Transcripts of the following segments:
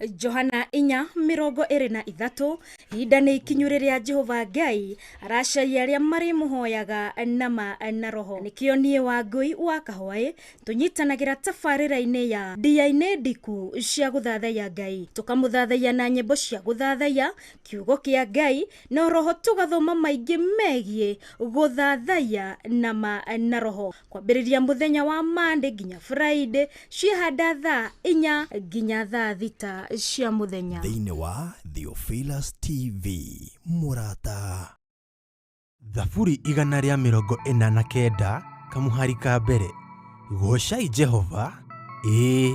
Johana 4:23 ihinda nĩ ikinyu rĩrĩa Jehova Ngai aracaria arĩa marĩmũhoyaga nama na roho. Nĩkĩo niĩ Wangũi wa Kahwaĩ tũnyitanagĩra tabarĩra-inĩ ya ndia-inĩ ndiku cia gũthathaiya Ngai, tũkamũthathaiya na nyĩmbo cia gũthathaiya kiugo kĩa Ngai na roho, tũgathoma maingĩ megiĩ gũthathaiya nama na roho, kwambĩrĩria mũthenya wa Monday nginya Friday ciĩhanda thaa 4 nginya thaa 6 cia mũthenya. Thĩinĩ wa Theophilus TV mũrata. Thaburi 149 kamuhari ka mbere. Goocai Jehova, ĩĩ,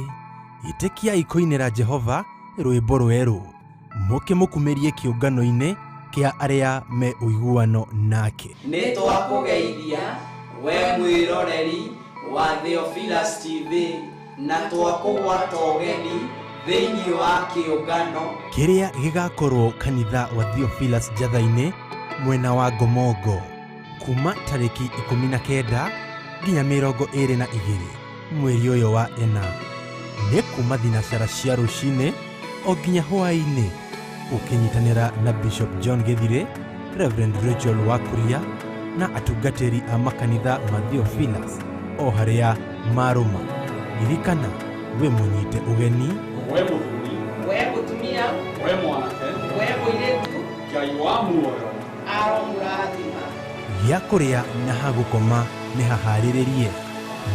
ĩtĩkiai kũinĩra Jehova rwĩmbo rwerũ, mũkĩmũkumĩrie kĩũngano-inĩ kĩa arĩa me ũiguano nake. Nĩ twakũgeithia we mwĩroreri wa Theophilus TV na twakũgwata ũgeni thĩinĩ wa kĩũngano kĩrĩa gĩgakorwo kanitha wa Theophilus Njatha-inĩ mwena wa Ngomongo kuma tarĩki 19 nginya 22 mweri ũyũ wa ĩna, nĩ kuma thinacara cia rũcinĩ o nginya hwaĩ-inĩ, ũkĩnyitanĩra na Bishop John Gĩthirĩ, Reverend Rachel Wakuria na atungatĩri a makanitha ma Theophilus o harĩa marũma. Ririkana wĩ mũnyite ũgeni, we mũthuri, we mũtumia, we mwanake, we mũirĩtu, Ngai wa muoyo aromũrathima. Gĩa kũrĩa na ha gũkoma nĩ haharĩrĩrie,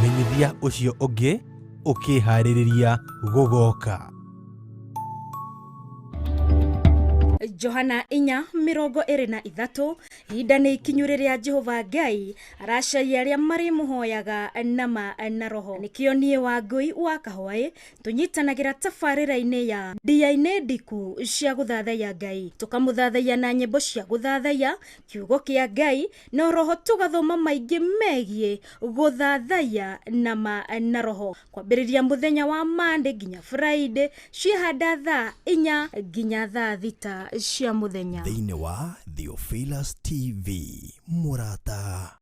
menyithia ũcio ũngĩ ũkĩharĩrĩria gũgoka. Johana 4:23 ihinda nĩ ikinyu rĩrĩa Jehova Ngai aracaria arĩa marĩmũhoyaga nama na roho. Nĩkĩo niĩ Wangũi wa Kahwaĩ tũnyitanagĩra tabarĩra-inĩ ya ndia-inĩ ndiku cia gũthathaiya Ngai, tũkamũthathaiya na nyĩmbo cia gũthathaiya kiugo kĩa Ngai na roho, tũgathoma maingĩ megiĩ gũthathaiya nama na roho, kwambĩrĩria mũthenya wa Monday nginya Friday ciĩhanda thaa 4 nginya thaa 6 cia mũthenya. Thĩinĩ wa Theophilus TV mũrata.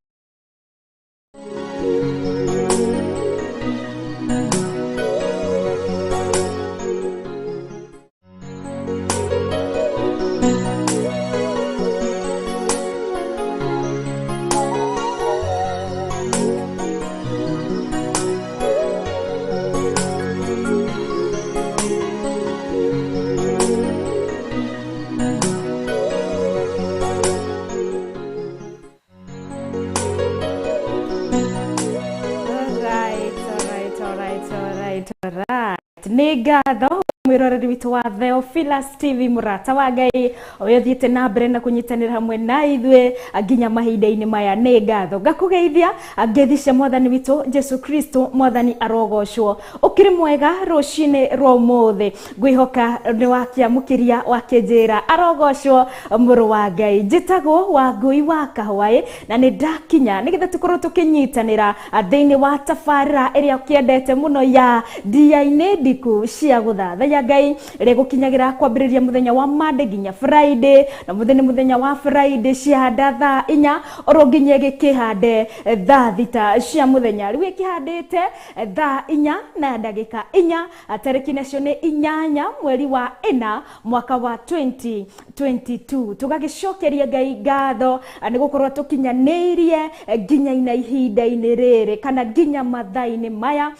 Nĩ ngatho mwĩroreri witũ wa Theophilus TV mũrata wa Ngai ũrĩa ũthiĩte na mbere na kũnyitanĩra hamwe na ithuĩ nginya mahinda-inĩ maya. Nĩ ngatho ngakũgeithia ngeithi cia mwathani witũ Jesu Kristo. Mwathani arogocwo. Ũkĩrĩ mwega rũcinĩ rwa ũmũthĩ, ngwĩhoka nĩ wakĩamũkĩria wakĩnjĩra arogocwo mũrũ wa Ngai. Njĩtagwo Wangũi wa Kahwaĩ na nĩ ndakinya nĩgetha tũkorwo tũkĩnyitanĩra thĩinĩ wa tabarĩra ĩrĩa ũkĩendete mũno ya ndia-inĩ ndiku cia gũthathaiya Ngai ĩrĩa ĩgũkinyagĩra kwambĩrĩria mũthenya wa Monday nginya Friday, na mũthenya mũthenya wa Friday ciahanda thaa 4 oro nginya ĩgĩkĩhande thaa 6 cia mũthenya. Rĩu ĩkĩhandĩte thaa 4 na ndagĩka 4, tarĩki nacio nĩ 8 mweri wa 4 mwaka wa 2022. Tũgagĩcokeria Ngai ngatho nĩ gũkorwo tũkinyanĩirie nginya ihinda-inĩ rĩrĩ kana nginya mathaa-inĩ maya.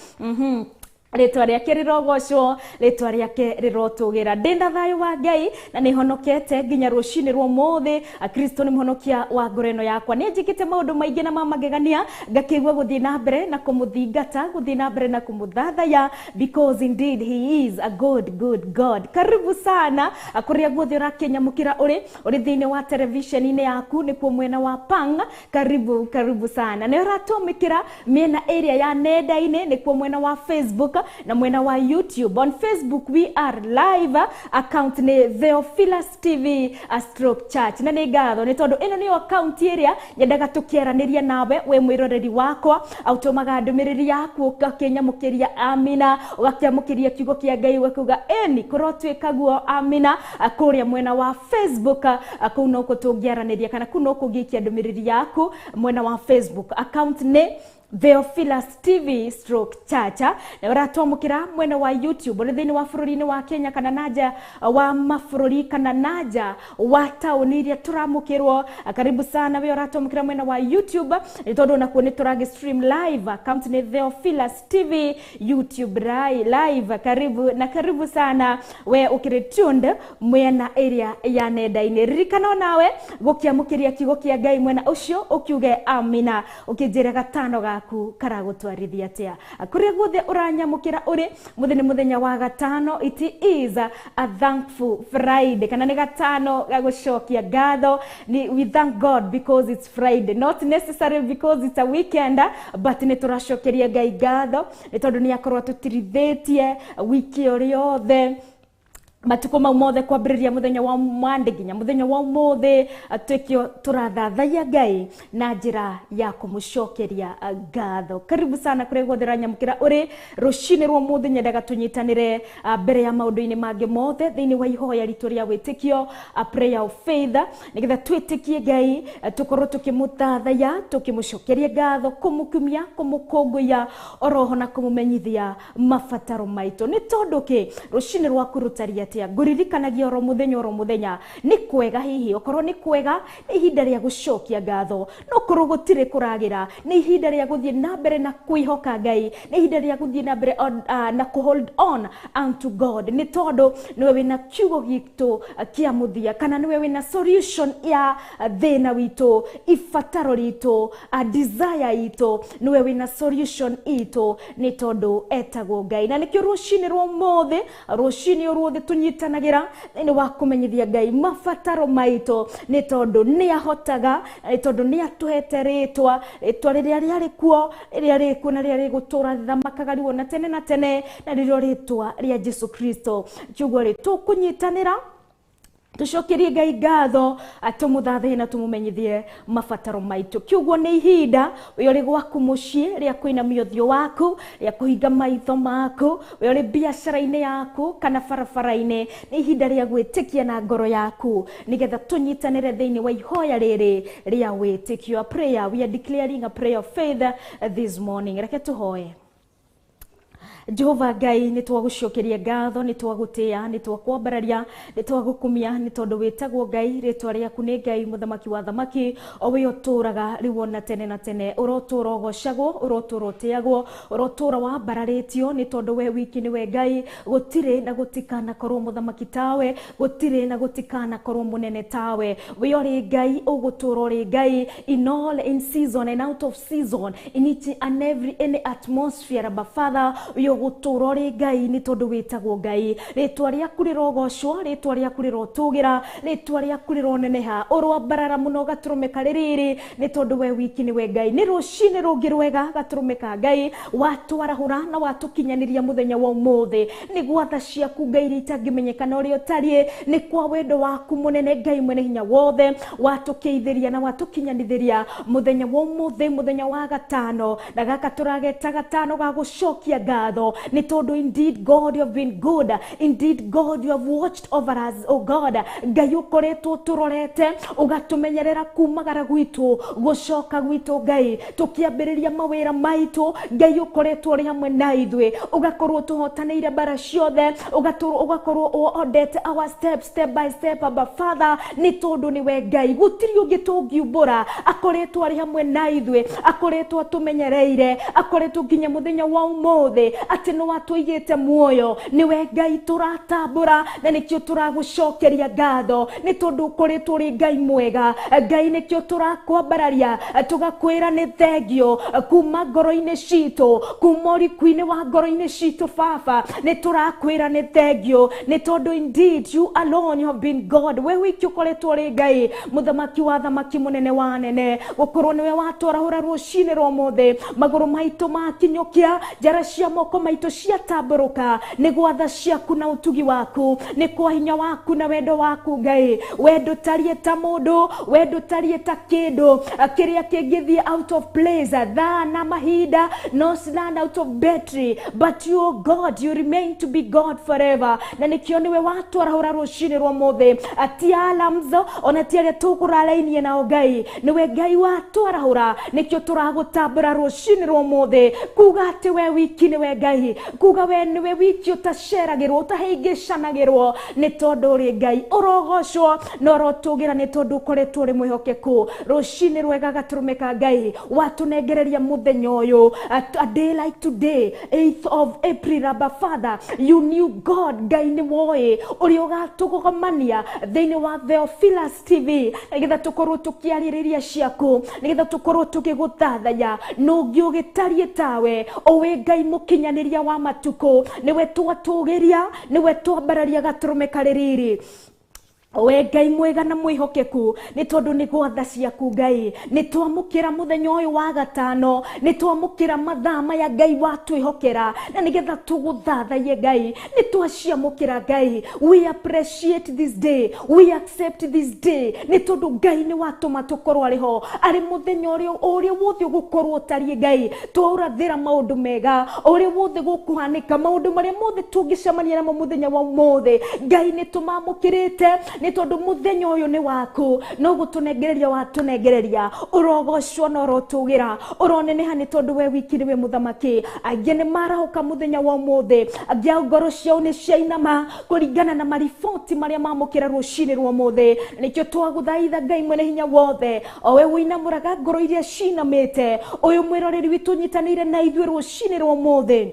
Rĩtwa rĩake rĩrogocwo, rĩtwa rĩake rĩrotũgĩra. Ndĩna thayũ wa Ngai na nĩhonokete nginya rũcinĩ rwa ũmũthĩ. Kristo nĩ mũhonokia wa ngoro ĩno yakwa. Nĩ njĩkĩte maũndũ maingĩ na ma magegania, ngakĩigua gũthiĩ na mbere na kũmũthingata, gũthiĩ na mbere na kũmũthathaiya, because indeed he is a good good God. Karibu sana kũrĩa guothe ũrakĩnyamũkĩra ũrĩ thĩinĩ wa televisheni-inĩ yaku, nĩkuo mwena wa Pang. Karibu karibu sana. Nĩ ũratũmĩkĩra mĩena ĩrĩa ya nenda-inĩ, nĩkuo mwena wa Facebook na mwena wa YouTube. On Facebook we are live, account nĩ Theophilus TV Stroke Church. Na nĩ ngatho nĩ tondũ ĩno nĩyo account ĩrĩa nyendaga tũkĩaranĩria nawe we mwĩroreri wakwa, autũmaga ndũmĩrĩri yaku ũgakĩnyamũkĩria amina, ũgakĩamũkĩria kiugo kĩa Ngai ũgakiuga ĩni kũrotuĩka guo amina. Kũrĩa mwena wa Facebook kũu no kũtũngĩaranĩria kana kũu no kũngĩikia ndũmĩrĩri yaku mwena wa Facebook. Account nĩ Theophilus TV stroke Chacha na ũratwamũkĩra mwena wa YouTube ũrĩ thĩinĩ wa bũrũri-inĩ wa Kenya kana nanja wa mabũrũri kana nanja wa taũni iria tũramũkĩrwo. Karibu sana we ũratwamũkĩra mwena wa YouTube nĩ tondũ nakuo nĩ tũragĩ stream live, account nĩ Theophilus TV YouTube live. Karibu na karibu sana we ũkĩrĩ tuned mwena ĩrĩa ya nenda-inĩ. Ririkana onawe gũkĩamũkĩria kiugo kĩa Ngai mwena ũcio ũkiuge amina, ũkĩnjĩra gatano gaku karagũtwarithia atĩa kũrĩa guothe ũranyamũkĩra ũrĩ. Mũthenya mũthenya wa gatano, it is a thankful Friday, kana nĩ gatano ga gũcokia ngatho. We thank God because it's Friday, not necessarily because it's a weekend, but nĩ tũracokeria Ngai ngatho nĩ tondũ nĩ akorwo atũtirithĩtie wiki ĩyo yothe, matuko mau mothe kwambĩrĩria mũthenya wa Monday nginya mũthenya wa ũmũthĩ, twĩkĩo tũrathathaiya Ngai na njĩra ya kũmũcokeria ngatho. Karibu sana kũrĩa guothe ũranyamũkĩra ũrĩ rũcinĩ rwa ũmũthĩ. Nyendaga tũnyitanĩre mbere ya maũndũ-inĩ mangĩ mothe thĩinĩ wa ihoya ritũ rĩa wĩtĩkio, a prayer of faith, nĩgetha twĩtĩkie Ngai, tũkorwo tũkĩmũthathaiya, tũkĩmũcokeria ngatho, kũmũkumia, kũmũkũngũiya oroho na kũmũmenyithia mabataro maitũ. Nĩ tondũ kĩ rũcinĩ rwaku rũtariĩ atĩa? Ngũririkanagia oro mũthenya oro mũthenya nĩ kwega, hihi okorwo nĩ kwega nĩ ihinda rĩa gũcokia ngatho, no korwo gũtirĩ kũragĩra nĩ ihinda rĩa gũthiĩ na mbere na kwĩhoka Ngai, nĩ ihinda rĩa gũthiĩ na mbere na kũ hold on unto God, nĩ tondũ nĩwe wĩna kiugo gitũ kĩa mũthia, kana nĩwe wĩna solution ya thĩna witũ, ibataro ritũ, desire itũ, nĩwe wĩna solution itũ, nĩ tondũ etagwo Ngai. Na nĩkĩo rũcinĩ rwa ũmũthĩ, rũcinĩ ruothe tũnyitanagĩra thĩinĩ wa kũmenyithia Ngai mabataro maitũ, nĩ tondũ nĩ ahotaga, nĩ tondũ nĩ atũhete rĩtwa, rĩtwa rĩrĩa rĩarĩ kuo, rĩrĩa rĩkuo na rĩrĩa rĩgũtũra rĩthamakaga ruo na tene na tene, na rĩrĩo rĩtwa rĩa Jesu Kristo. Kiugo rĩ tũkũnyitanĩra tũcokerie Ngai ngatho, tũmũthathaiye na tũmũmenyithie mabataro maitũ. Kiugo nĩ ihinda we ũrĩ gwaku mũciĩ rĩa kũinamia ũthiũ waku, rĩa kũhinga maitho maku, we ũrĩ biacara-inĩ yaku kana barabara-inĩ, nĩ ihinda rĩa gwĩtĩkia na ngoro yaku nĩgetha tũnyitanĩre thĩinĩ wa ihoya rĩrĩ rĩa wĩtĩkio, a prayer. We are declaring a prayer of faith this morning. Reke tũhoe. Jehova Ngai, nĩ twagũcokeria ngatho, nĩ twagũtĩĩa, nĩ twakwambararia, nĩ twagũkumia, nĩ tondũ wĩtagwo Ngai, rĩtwa rĩaku nĩ Ngai, mũthamaki wa thamaki, o we ũtũũraga rĩu ona tene na tene. Ũrotũũra ũgocagwo, ũrotũũra ũtĩagwo, ũrotũũra wambararĩtio, nĩ tondũ we wiki nĩwe Ngai. Gũtirĩ na gũtikanakorwo mũthamaki tawe, gũtirĩ na gũtikanakorwo mũnene tawe. We ũrĩ Ngai, ũgũtũũra ũrĩ Ngai in all, in season and out of season, in each and every any atmosphere. Abba Father, we ũgũtũũra ũrĩ Ngai nĩ tondũ wĩtagwo Ngai. Rĩtwa rĩaku rĩrogocwo, rĩtwa rĩaku rĩrotũgĩra, rĩtwa rĩaku rĩroneneha, ũroambarara mũno gatũrũme karĩ rĩrĩ, nĩ tondũ we wiki nĩwe Ngai. Nĩ rũcinĩ rũngĩ rwega gatũrũme ka Ngai watwarahũra na watũkinyanĩria mũthenya wa ũmũthĩ. Nĩ gwatha ciaku Ngai iria itangĩmenyekana ũrĩa ũtariĩ, nĩ kwa wendo waku mũnene Ngai mwene hinya wothe watũkĩithĩria na watũkinyanithĩria mũthenya wa ũmũthĩ, mũthenya wa gatano, na gaka tũrageta gatano ga gũcokia ngatho, nĩ tondũ indeed God you have been good, indeed God you have watched over us, oh God. Ngai ũkoretwo tũrorete, ũgatũmenyerera kumagara gwitũ gũcoka gwitũ Ngai, tũkĩambĩrĩria mawĩra maitũ Ngai ũkoretwo ũrĩ hamwe na ithuĩ, ũgakorwo tũhotanĩire bara ciothe, ũgakorwo ũordete our step, step by step, Abba Father, nĩ tondũ nĩwe Ngai, gũtirĩ ũngĩ tũngiumbũra akoretwo arĩ hamwe na ithuĩ, akoretwo atũmenyereire, akoretwo nginya mũthenya wa ũmũthĩ atĩ nĩ watũigĩte muoyo. Nĩwe Ngai tũratambũra na nĩkĩo tũragũcokeria ngatho, nĩ tondũ ũkoretwo ũrĩ Ngai mwega. Ngai nĩkĩo tũrakwambararia, tũgakwĩra nĩ thengio kuma ngoro-inĩ citũ, kuma ũriku-inĩ wa ngoro-inĩ citũ Baba, nĩ tũrakwĩra nĩ thengio, nĩ tondũ indeed you alone you have been God. We wiki ũkoretwo ũrĩ Ngai, mũthamaki wa thamaki, mũnene wa nene, gũkorwo nĩwe watwarahũra rũcinĩ rwa ũmũthĩ, magũrũ maitũ makinyũkia, njara cia moko moko maitũ ciatambũrũka nĩ gwatha ciaku na ũtugi waku, nĩ kwa hinya waku na wendo waku Ngai. We ndũtariĩ ta mũndũ, we ndũtariĩ ta kĩndũ kĩrĩa kĩngĩthiĩ out of place, thaa na mahinda no stand out of battery, but you, God, you remain to be God forever. Na nĩkĩo nĩwe watwarahũra rũcinĩ rwa mũthĩ, ti alarms ona ti arĩa tũkũrarainie nao Ngai, nĩwe Ngai watwarahũra, nĩkĩo tũragũtambũra rũcinĩ rwa mũthĩ kuga atĩ we wiki nĩwe Ngai, kuga we nĩwe wiki ũtaceragĩrwo, ũtahĩngĩcanagĩrwo, nĩ tondũ ũrĩ Ngai ũrogocwo na ũrotũgĩra, nĩ tondũ ũkoretwo ũrĩ mwĩhokeku. Rũcinĩ rwega gatũrũme ka Ngai watũnengereria mũthenya ũyũ, a day like today, 8th of April, Abba Father, you knew God, Ngai nĩ woĩ ũrĩa ũgatũgomania thĩinĩ wa Theophilus TV nĩgetha tũkorwo tũkĩarĩrĩria ciaku, nĩgetha tũkorwo tũgĩgũthathaya. Nũngĩ ũgĩtariĩ tawe, owe Ngai mũkinyanĩria wa matukũ, nĩwe twatũgĩria, nĩwe twambararia gatũrũme karĩ riri. We Ngai mwega na mwĩhokeku, nĩ tondũ nĩ gwatha ciaku Ngai, nĩ twamũkĩra mũthenya ũyũ wa gatano, nĩ twamũkĩra mathaa maya Ngai watwĩhokera, na nĩgetha tũgũthathaiye Ngai, nĩ twaciamũkĩra Ngai. We appreciate this day, we accept this day, nĩ tondũ Ngai nĩ watũma tũkorwo arĩ ho, arĩ mũthenya ũrĩa wothe ũgũkorwo ũtariĩ Ngai, twaũrathĩra maũndũ mega, ũrĩa wothe gũkũhanĩka, maũndũ marĩa mothe tũngĩcemania namo mũthenya wa ũmũthĩ Ngai nĩ tũmamũkĩrĩte, nĩ tondũ mũthenya ũyũ nĩ waku, no gũtũnengereria watũnengereria. Ũrogocwo na ũrotũgĩra, ũroneneha, nĩ tondũ we wiki nĩwe mũthamaki. Angĩ nĩ marahũka mũthenya wa ũmũthĩ, angĩ ao ngoro ciao nĩ ciainama kũringana na mariboti marĩa mamũkĩra rũcinĩ rwa ũmũthĩ. Nĩkĩo twagũthaitha Ngai mwene hinya wothe, o we ũinamũraga ngoro iria cinamĩte, ũyũ mwĩroreri witũ ũnyitanĩire na ithuĩ rũcinĩ rwa ũmũthĩ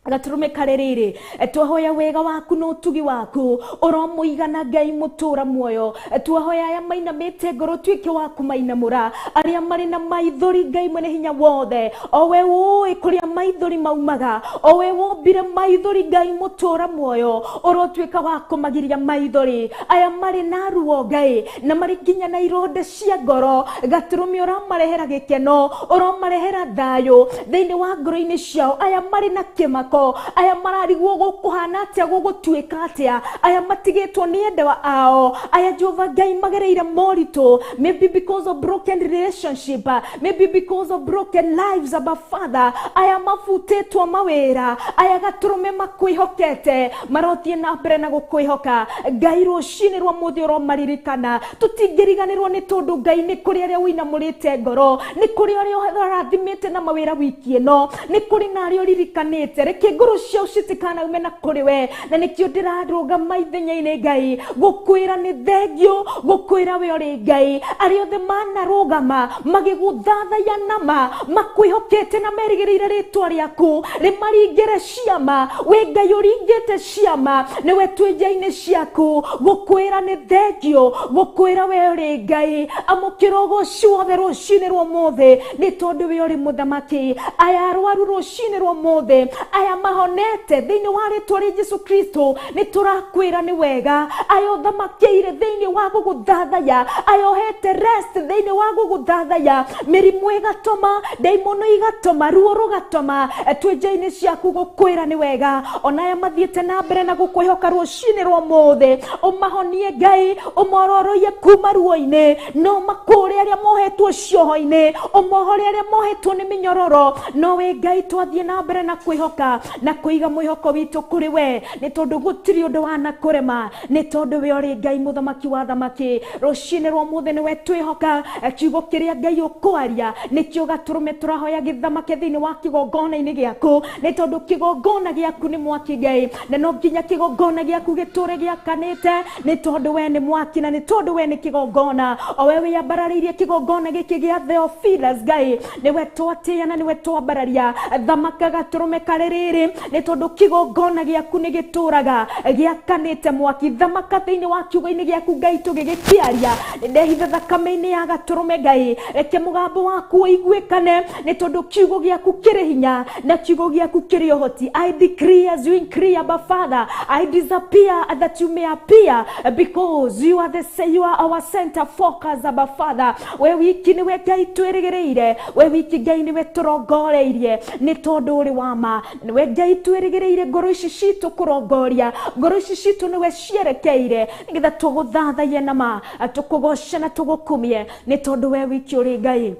gatũrũme karĩ rĩrĩ, twahoya wega waku na ũtugi waku ũromũigana Ngai mũtũra muoyo. Twahoya aya mainamĩte ngoro tuĩke wa kũmainamũra, arĩa marĩ na maithori Ngai mwene hinya wothe, o we ũĩ kũrĩa maithori maumaga, o we wombire maithori Ngai mũtũra muoyo, ũrotuĩka wa kũmagiria maithori. Aya marĩ na ruo Ngai na marĩ nginya na ironda cia ngoro, gatũrũme ũramarehera gĩkeno, ũromarehera thayũ thĩinĩ wa ngoro-inĩ ciao. Aya marĩ na kĩmako, aya mararigwo gũkũhana atĩa, gũgũtuĩka atĩa, aya matigĩtwo nĩ endwa ao, aya Jehova Ngai magereire moritũ, maybe because of broken relationship, maybe because of broken lives, Abba Father, aya mabutĩtwo mawĩra, aya gatũrũme makwĩhokete marothiĩ na mbere na gũkwĩhoka Ngai. Rũcinĩ rwa mũthĩ ũromaririkana, tũtingĩriganĩrwo nĩ tondũ Ngai nĩ kũrĩ arĩa ũinamũrĩte ngoro, nĩ kũrĩ arĩa ũrathimĩte na mawĩra wiki ĩno, nĩ kũrĩ na arĩa ũririkanĩte. Reke ngoro ciao citikanaume na kũrĩ we, na nĩkĩo ndĩrarũgama ithenya-inĩ Ngai gũkwĩra nĩ thengio, gũkwĩra we ũrĩ Ngai. Arĩa othe manarũgama magĩgũthathaiya nama, makwĩhokete na merĩgĩrĩire rĩtwa rĩaku rĩmaringĩre ciama, we Ngai ũringĩte ciama, nĩwe twĩ nja-inĩ ciaku gũkwĩra nĩ thengio, gũkwĩra we ũrĩ Ngai. Amũkĩra ũgoci wothe rũcinĩ rwa ũmũthĩ, nĩ tondũ we ũrĩ mũthamaki. Aya arwaru rũcinĩ rwa ũmũthĩ, aya mahonete thĩinĩ wa rĩtwa rĩa Jesu Kristo, nĩ tũrakwĩra nĩ wega. Aya ũthamakĩire thĩinĩ wa gũgũthathaya, aya ũhete rest thĩinĩ wa gũgũthathaya, mĩrimũ ĩgatũma, ndaimono igatũma, ruo rũgatũma, twĩ nja-inĩ ciaku gũkwĩra nĩ wega. Ona aya mathiĩte na mbere na gũkwĩhoka rũcinĩ rwa ũmũthĩ, ũmahonie Ngai, ũmororoie kuma ruo-inĩ, no makũũre arĩa mohetwo cioho-inĩ, ũmohore arĩa mohetwo nĩ mĩnyororo. No we Ngai twathiĩ na mbere na kwĩhoka na kũiga mwĩhoko witũ kũrĩ we, nĩ tondũ gũtirĩ ũndũ wanakũrema, nĩ tondũ we ũrĩ Ngai mũthamaki wa thamaki. Rũcinĩ rwa ũmũthĩ nĩwe twĩhoka, kiugo kĩrĩa Ngai ũkwaria nĩkĩo gatũrũme tũrahoya gĩthamake thĩinĩ wa kĩgongona-inĩ gĩaku, nĩ tondũ kĩgongona gĩaku nĩ mwaki Ngai, na no nginya kĩgongona gĩaku gĩtũre gĩakanĩte, nĩ tondũ we nĩ mwaki na nĩ tondũ we nĩ kĩgongona. O we wĩambararĩirie kĩgongona gĩkĩ gĩa Theophilus Ngai, nĩwe twatĩĩa na nĩwe twambararia. Thamaka gatũrũme karĩ rĩrĩ, nĩ tondũ kĩgongona gĩaku nĩ gĩtũraga gĩakanĩte mwaki. Thamaka thĩinĩ wa kiugo-inĩ gĩaku Ngai tũgĩgĩkĩaria, ndehitha thakame-inĩ ya gatũrũme Ngai, reke mũgambo waku ũiguĩkane, nĩ tondũ kiugo gĩaku kĩrĩ hinya na kiugo gĩaku kĩrĩ ũhoti. I decree as you increase, Abba Father, I disappear that you may appear, because you are the you are our center focus, Abba Father. We wiki nĩwe Ngai twĩrĩgĩrĩire, we wiki Ngai nĩwe tũrongoreirie, nĩ tondũ ũrĩ wa ma, nĩwe Nĩwe Ngai twĩrĩgĩrĩire ngoro ici citũ kũrongoria, ngoro ici citũ nĩwe cierekeire, nĩgetha tũgũthathaiye na ma, tũkũgoce na tũgũkumie, nĩ tondũ we wiki ũrĩ Ngai.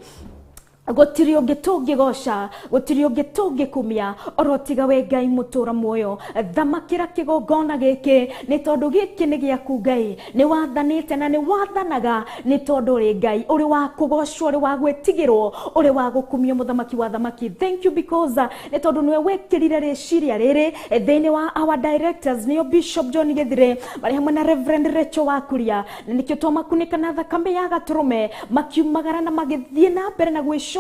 Gũtirĩ ũngĩ tũngĩgoca, gũtirĩ ũngĩ tũngĩkumia, oro tiga we Ngai mũtũra muoyo. Thamakĩra kĩgongona gĩkĩ, nĩ tondũ gĩkĩ nĩ gĩaku Ngai. Nĩ wathanĩte na nĩ wathanaga, nĩ tondũ ũrĩ Ngai, ũrĩ wa kũgocwo, ũrĩ wa gwĩtigĩrwo, ũrĩ wa gũkumio, mũthamaki wa thamaki. Thank you because nĩ tondũ nĩwe wekĩrire rĩciria rĩrĩ thĩinĩ wa our directors, nĩo Bishop John Gĩthire marĩ hamwe na Reverend Rachel Wakuria, na nĩkĩo twamakunĩka na thakame ya gatũrũme, makiumagara na magĩthiĩ na mbere na gwĩcũrania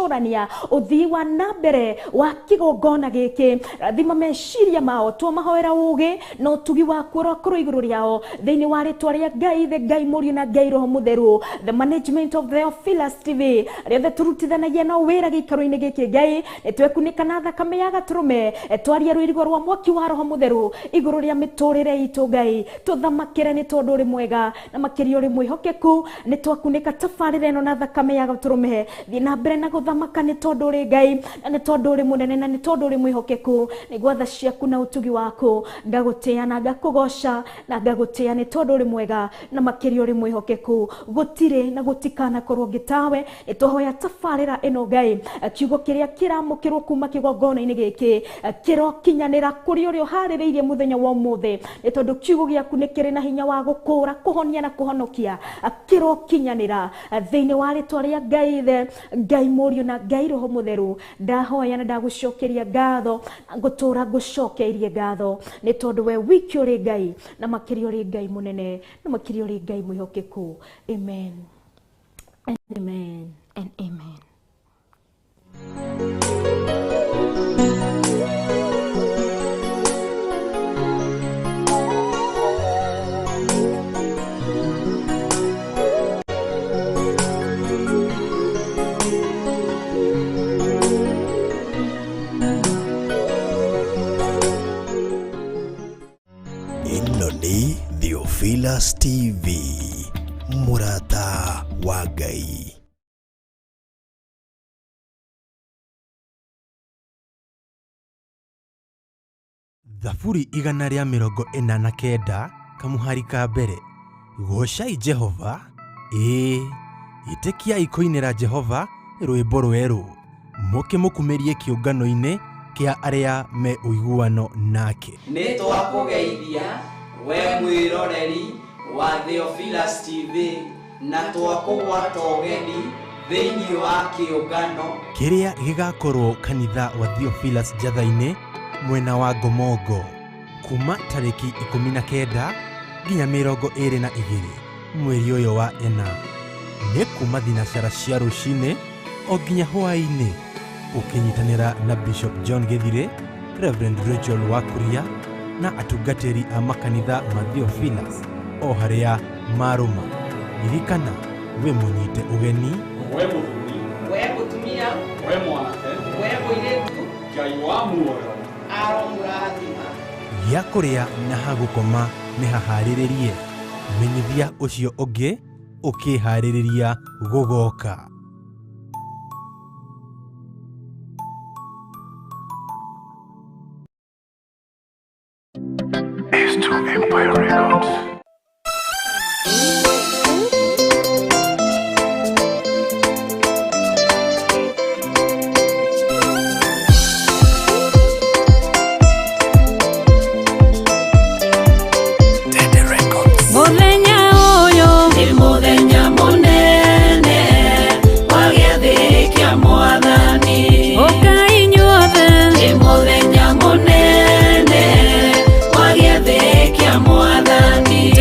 ũthii wa na mbere wa kĩgongona gĩkĩ. Rathima meciria mao, twamahoera ũgĩ na ũtugi waku ũrokorwo igũrũ rĩao, thĩinĩ wa rĩtwa rĩa Ngai the Ngai Mũriũ na Ngai Roho Mũtheru. The management of Theophilus TV, rĩothe tũrutithanagia nao wĩra gĩikaro-inĩ gĩkĩ Ngai, nĩ twekunĩka na thakame ya gatũrũme, twaria rũirigo rwa mwaki wa Roho Mũtheru igũrũ rĩa mĩtũrĩre itũ Ngai. Tũthamakĩre nĩ tondũ ũrĩ mwega na makĩria ũrĩ mwĩhokeku. Nĩ twakunĩka tabarĩra ĩno na thakame ya gatũrũme. Thiĩ na mbere na gũthamaka nĩ tondũ ũrĩ Ngai, na nĩ tondũ ũrĩ mũnene, na nĩ tondũ ũrĩ mwĩhokeku. Nĩ gwatha ciaku na ũtugi waku ngagũtĩa na ngakũgoca na ngagũtĩa, nĩ tondũ ũrĩ mwega na makĩria ũrĩ mwĩhokeku. Gũtirĩ na gũtikanakorwo ngĩtawe. Nĩ twahoya tabarĩra ĩno Ngai, kiugo kĩrĩa kĩramũkĩrwo kuma kĩgongona-inĩ gĩkĩ kĩrokinyanĩra kũrĩ ũrĩa ũharĩrĩirie mũthenya wa ũmũthĩ, nĩ tondũ kiugo gĩaku nĩ kĩrĩ na hinya wa gũkũra, kũhonia na kũhonokia. Kĩrokinyanĩra thĩinĩ wa rĩtwa rĩa Ngai Ithe, Ngai Mũriũ na Ngai Roho Mũtheru. Ndahoya na ndagũcokeria ngatho, ngũtũra ngũcokeirie ngatho, nĩ tondũ we wiki ũrĩ Ngai, na makĩria ũrĩ Ngai mũnene, na makĩria ũrĩ Ngai mwĩhokeku. Amen and amen and amen. Ĩno nĩ Theophilus TV, mũrata wa Ngai. Thaburi 149 kamuhari ka mbere. Gocai Jehova, ĩĩ, ĩtĩkiai kũinĩra Jehova rwĩmbo rwerũ, mũkĩmũkumĩrie kĩũngano-inĩ kĩa arĩa me ũiguano nake. Nĩ twakũgeithia we mwĩroreri wa Theophilus TV, na twakũgwata ũgeni thĩinĩ wa kĩũngano kĩrĩa gĩgakorwo kanitha wa Theophilus Njatha-inĩ mwena wa Ngomongo, kuma tarĩki 19 nginya 22 mweri ũyũ wa ĩna. Nĩ kuma thinacara cia rũcinĩ o nginya hwaĩ-inĩ, ũkĩnyitanĩra na Bishop John Gĩthire, Reverend Rachel Wakuria na atungatĩri a makanitha ma Theophilus o harĩa marũma. Ririkana wĩ mũnyite ũgeni, we mũthuri, we mũtumia, we mwanake, we mũirĩtu, Ngai wa muoyo aromũrathima. Gĩa kũrĩa na ha gũkoma nĩ haharĩrĩrie. Menyithia ũcio ũngĩ ũkĩharĩrĩria gũgoka. S2 Empire Records. Mũthenya ũyũ nĩ mũthenya mũnene wa gĩathĩ kĩa Mwathani. Ũkai inyuothe, nĩ mũthenya mũnene wa gĩathĩ kĩa Mwathani.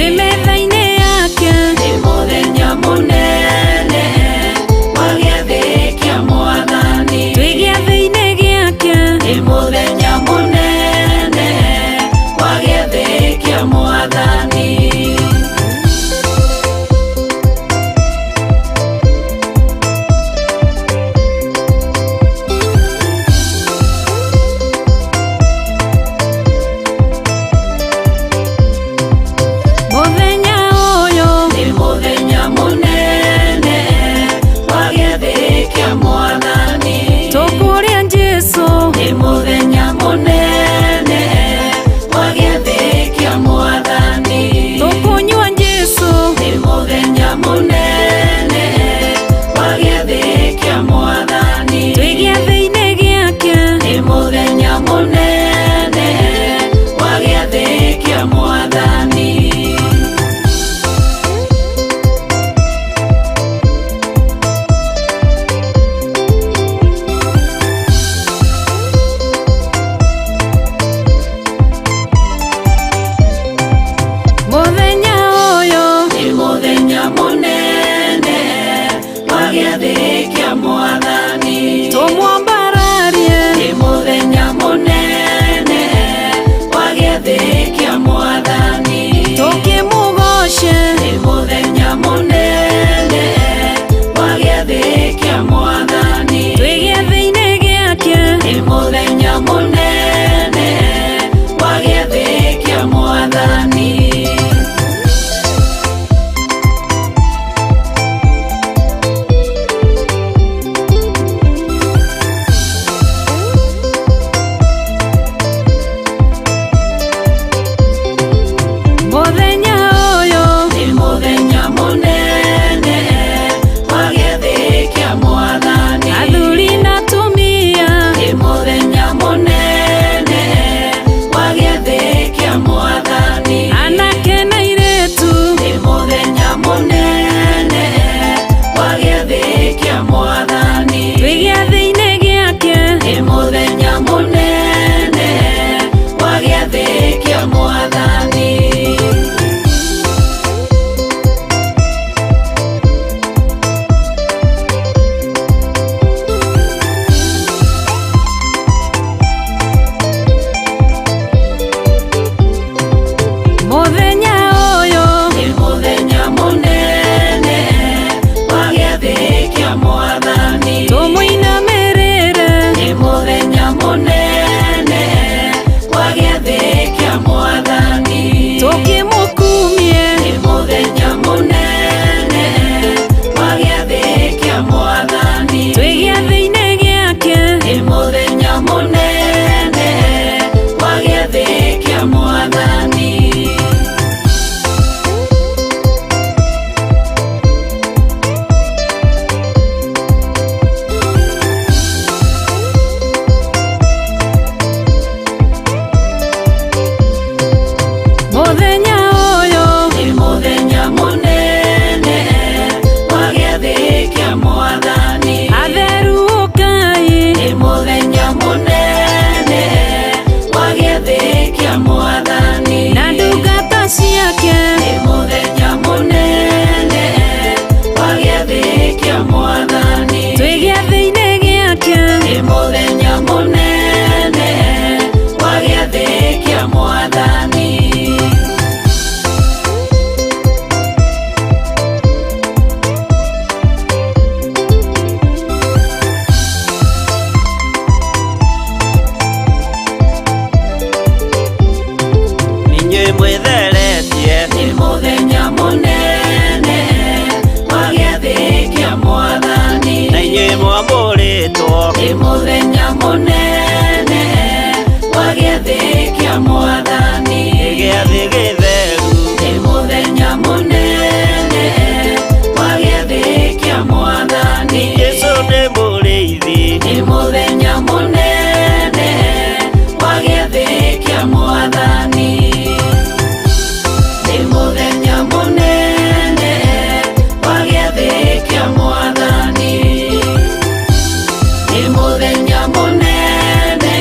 Mũthenya mũnene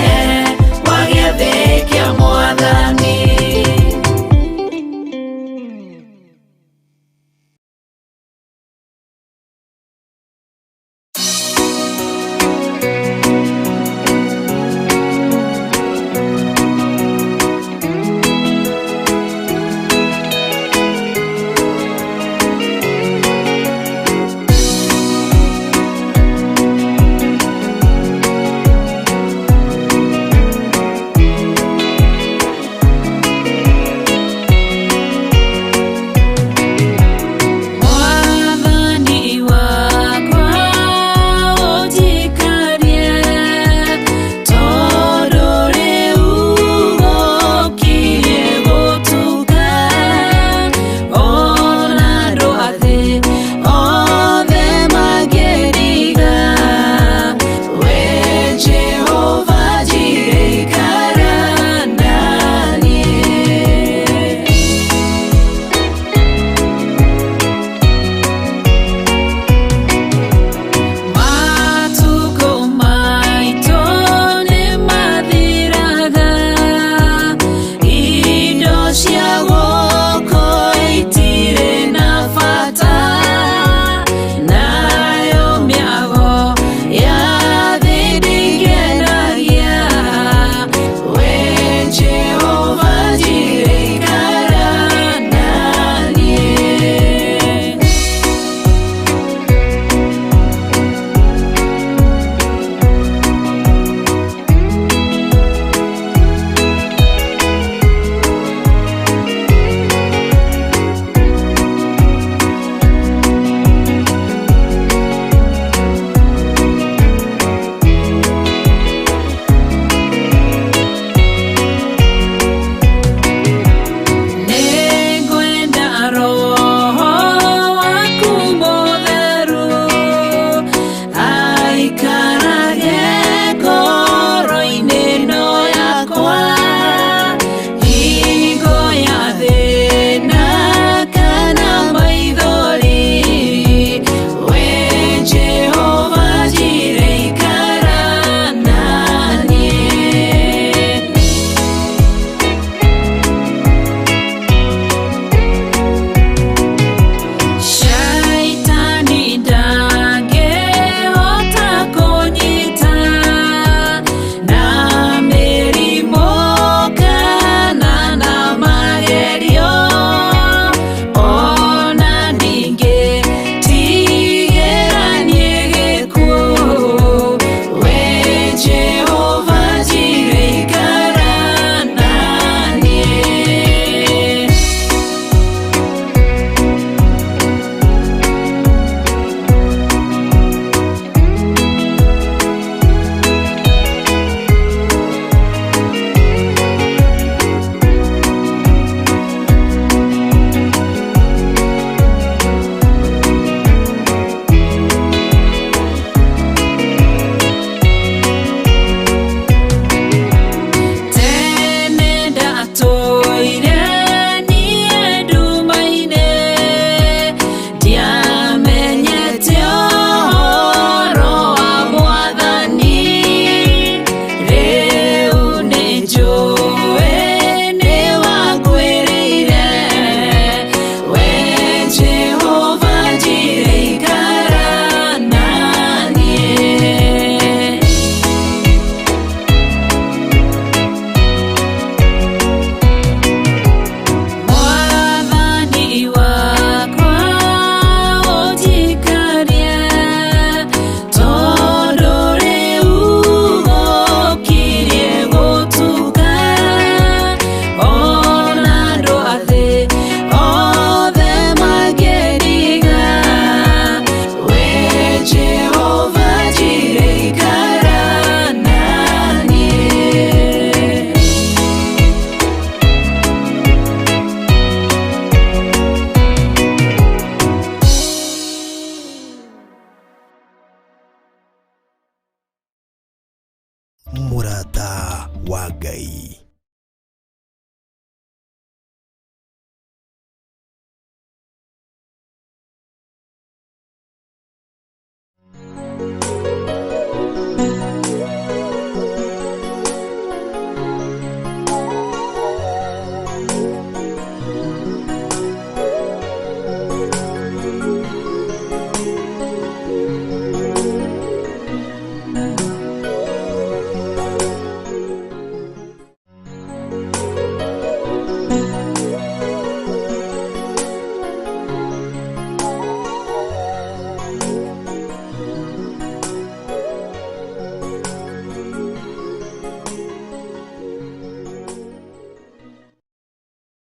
wa gĩathĩ kĩa Mwathani. Mwathani wakwa ũnjikarie, tondũ rĩu gũkirie gũtuka, ona andũ a thĩ othe mangĩriga, we Jehova Jireh ikara na niĩ. Matukũ maitũ nĩmathiraga, indo cia gũkũ itirĩ na bata, nayo mĩago ya thĩ ndĩngenagia, we Jehova Jireh ikara na niĩ. Nĩngwenda Roho waku mũtheru aikarage ngoro-inĩ ĩno yakwa, hingo ya thĩna kana maithori, we Jehova Jireh ikara na niĩ. Shaitani ndangĩhota kũnyita na mĩrimũ kana na magerio, ona ningĩ tigĩra niĩ gĩkuũ, we Jehova Jireh ikara na niĩ. Tene ndatũire niĩ nduma-inĩ, ndiamenyete ũhoro wa Mwathani, rĩu nĩnjũĩ nĩwanguĩrĩire, we Jehova Jireh ikara na niĩ. Mwathani wakwa ũnjikarie, tondũ rĩu gũkirie gũtuka, ona andũ a thĩ othe mangĩriga, we Jehova Jireh ikara na niĩ. Mũrata wa Ngai.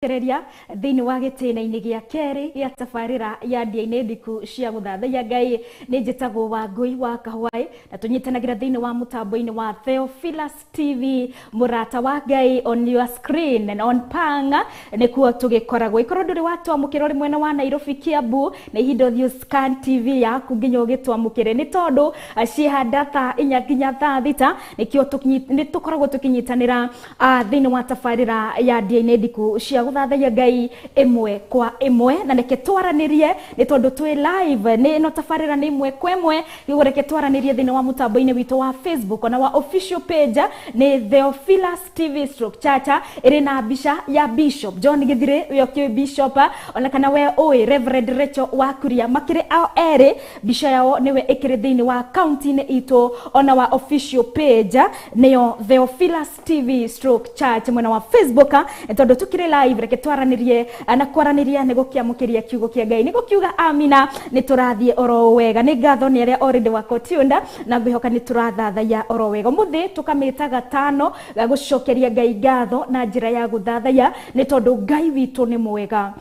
Kereria thĩinĩ wa gĩtĩna-inĩ gĩa kerĩ gĩa tabarĩra ya Ndia-inĩ Ndiku cia gũthathaiya Ngai. Nĩ njĩtagwo Wangũi wa Kahwaĩ na tũnyitanagĩra thĩinĩ wa mũtambo-inĩ wa Theophilus TV, mũrata wa Ngai, on your screen and on Panga nĩkuo tũgĩkoragwo. Ikorwo ndũrĩ watwamũkĩra ũrĩ mwena wa Nairobi, Kiambu, nĩ ihinda ũthiĩ scan TV yaku nginya ũgĩtwamũkĩre, nĩ tondũ ciĩhanda thaa 4 nginya thaa 6 nĩkĩo nĩ tũkoragwo tũkĩnyitanĩra thĩinĩ wa tabarĩra ya Ndia-inĩ Ndiku cia gũthathaiya Ngai ĩmwe kwa ĩmwe. Na reke twaranĩrie, nĩ tondũ twĩ live, nĩ ĩno tabarĩra nĩ ĩmwe kwa ĩmwe, nĩguo reke twaranĩrie thĩinĩ wa mũtambo-inĩ witũ wa Facebook ona wa official page nĩ Theophilus TV stroke Chacha, ĩrĩ na mbica ya Bishop John Githire, ũyũ ũkĩũĩ Bishop, ona kana we ũĩ Reverend Rachel Wakuria, makĩrĩ ao erĩ, mbica yao nĩwe ĩkĩrĩ thĩinĩ wa kaunti-inĩ itũ ona wa official page nĩyo Theophilus TV stroke Church mwena wa Facebook. Nĩ tondũ tũkĩrĩ live, reke twaranĩrie, na kwaranĩria nĩ gũkĩamũkĩria kiugo kĩa Ngai, nĩ gũkiuga amina. Nĩ tũrathiĩ oro wega, nĩ ngatho nĩ arĩa already wako tuned, na ngwĩhoka nĩ tũrathathaiya oro wega. Ũmũthĩ tũkamĩta gatano ga gũcokeria Ngai ngatho na njĩra ya gũthathaiya, nĩ tondũ Ngai witũ nĩ mwega.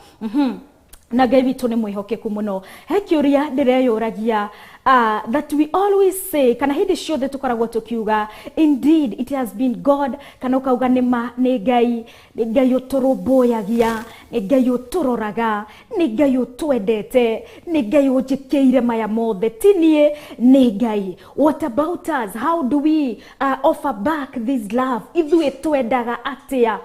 Na Ngai witũ nĩ mwĩhokeku mũno. He kĩũria ndĩreyũragia, that we always say, kana hĩndĩ ciothe tũkoragwo tũkiuga, "Indeed it has been God," kana ũkauga, "Nĩ ma nĩ Ngai, nĩ Ngai ũtũrũmbũyagia, nĩ Ngai ũtũroraga, nĩ Ngai ũtwendete, nĩ Ngai ũnjĩkĩire maya mothe, ti niĩ, nĩ Ngai." What about us? How do we offer back this love? Ithuĩ twendaga atĩa?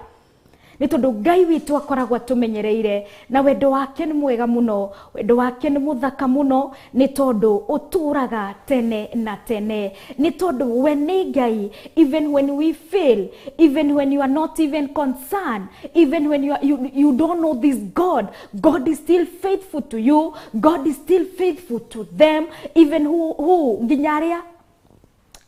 Nĩ tondũ Ngai witũ akoragwo atũmenyereire, na wendo wake nĩ mwega mũno, wendo wake nĩ mũthaka mũno, nĩ tondũ ũtũraga tene na tene, nĩ tondũ we nĩ Ngai. Even when we fail, even when you are not even concerned, even when you don't know this God, God is still faithful to you. God is still faithful to them, even who nginya arĩa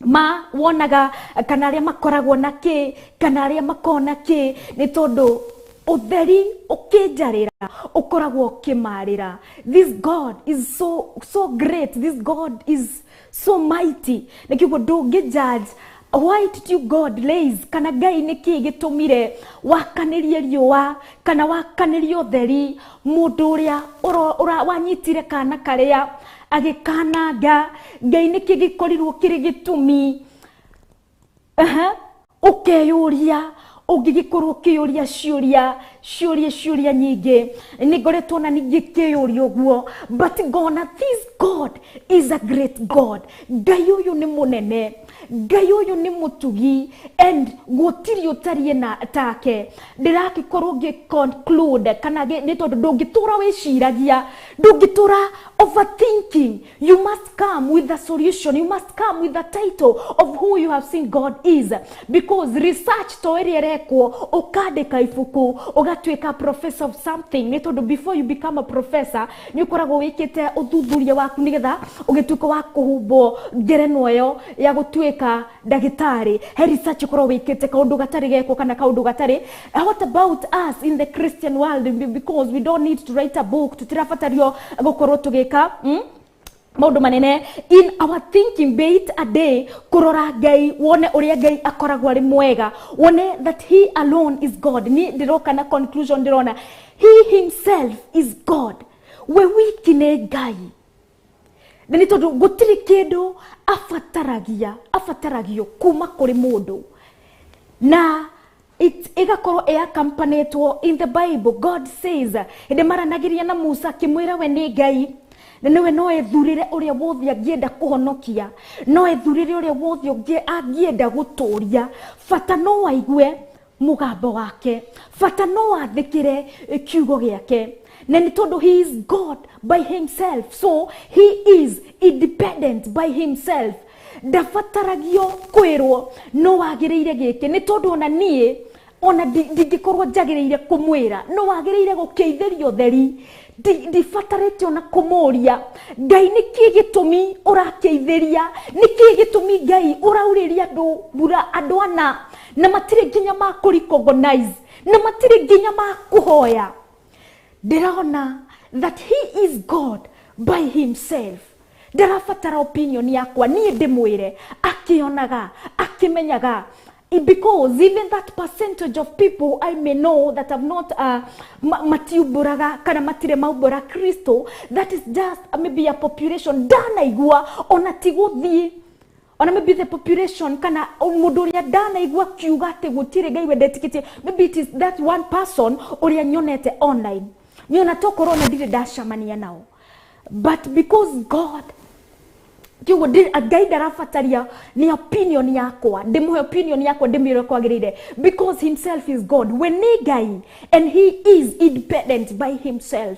ma wonaga kana arĩa makoragwo na kĩ kana arĩa makona kĩ, nĩ tondũ ũtheri ũkĩnjarĩra ũkoragwo ũkĩmarĩra. This God is so so great. This God is so mighty. Nĩkĩguo ndũngĩ judge why did you God raise, kana Ngai nĩkĩ gĩtũmire wakanĩrie riũa kana wakanĩrie ũtheri mũndũ ũrĩa wanyitire kana karĩa agĩkananga. Ngai, nĩkĩ gĩkorirwo kĩrĩ gĩtũmi? Ũkeyũria, ũngĩgĩkorwo ũkĩyũria ciũria ciũria ciũria nyingĩ, nĩ ngoretwo na ningĩ kĩyũria ũguo, but ngona this God is a great God. Ngai ũyũ nĩ mũnene, Ngai ũyũ nĩ mũtugi, and gũtirĩ ũtariĩ na take. Ndĩrakĩkorwo ngĩ conclude kana nĩ tondũ ndũngĩtũra wĩciragia, ndũngĩtũra overthinking. You must come with a solution. You must come with a title of who you have seen God is, because research to ĩrĩa ĩrekwo ũkandĩka ibuku ũgatuĩka professor of something, nĩ tondũ before you become a professor nĩ ũkoragwo wĩkĩte ũthuthuria waku nĩgetha ũgĩtuĩka wa kũhumbwo ngerenwa ĩyo ya gũtuĩka ndagĩtarĩ. He research ũkoragwo wĩkĩte, kaũndũ gatarĩ gekwo kana kaũndũ gatarĩ. What about us in the Christian world? Because we don't need to write a book, tũtirabatario gũkorwo tũgĩka maũndũ manene in our thinking. Be it a day kũrora Ngai, wone ũrĩa Ngai akoragwo arĩ mwega, wone that he alone is God. Ni ndĩroka na conclusion, ndĩrona he himself is God, we wiki nĩ Ngai, na nĩ tondũ gũtirĩ kĩndũ abataragia abataragio kuma kũrĩ mũndũ, na ĩgakorwo ĩaccompanyĩtwo in the Bible. God says, hĩndĩ maranagĩria na Musa, akĩmwĩra we nĩ Ngai na nĩwe no ethurĩre ũrĩa wothe angĩenda kũhonokia, no ethurĩre ũrĩa wothe ũngĩ angĩenda gũtũria, bata no aigue mũgambo wake, bata no athĩkĩre kiugo gĩake, na nĩ tondũ he is God by himself, so he is independent by himself. Ndabataragio kwĩrwo no wagĩrĩire gĩkĩ, nĩ tondũ ona niĩ ona ndingĩkorwo njagĩrĩire kũmwĩra no wagĩrĩire gũkĩithĩria ũtheri. Ndibatarĩte ona kũmũria, "Ngai, nĩkĩ gĩtũmi ũrakĩithĩria? Nĩkĩ gĩtũmi, Ngai, ũraurĩria andũ mbura, andũ ana, na matirĩ nginya ma kũ-recognize, na matirĩ nginya ma kũhoya?" Ndĩrona that he is God by himself. Ndarabatara opinion yakwa niĩ ndĩmwĩre, akĩonaga, akĩmenyaga. Because even that percentage of people I may know that have not matiumbũraga kana matire maumbũra Kristo, that is just maybe a population ndanaigua ona ti gũthiĩ, ona maybe the population kana mũndũ ũrĩa ndanaigua kiuga atĩ gũtirĩ Ngai wendetĩkĩtie, maybe it is that one person ũrĩa nyonete online, niona tokorwo ona ndirĩ ndacemania nao, but because God kiugo Ngai ndarabataria ni opinion yakwa, ndĩmũhe opinion yakwa ndĩmwĩre kwagĩrĩire, because himself is God, we nĩ Ngai and he is independent by himself,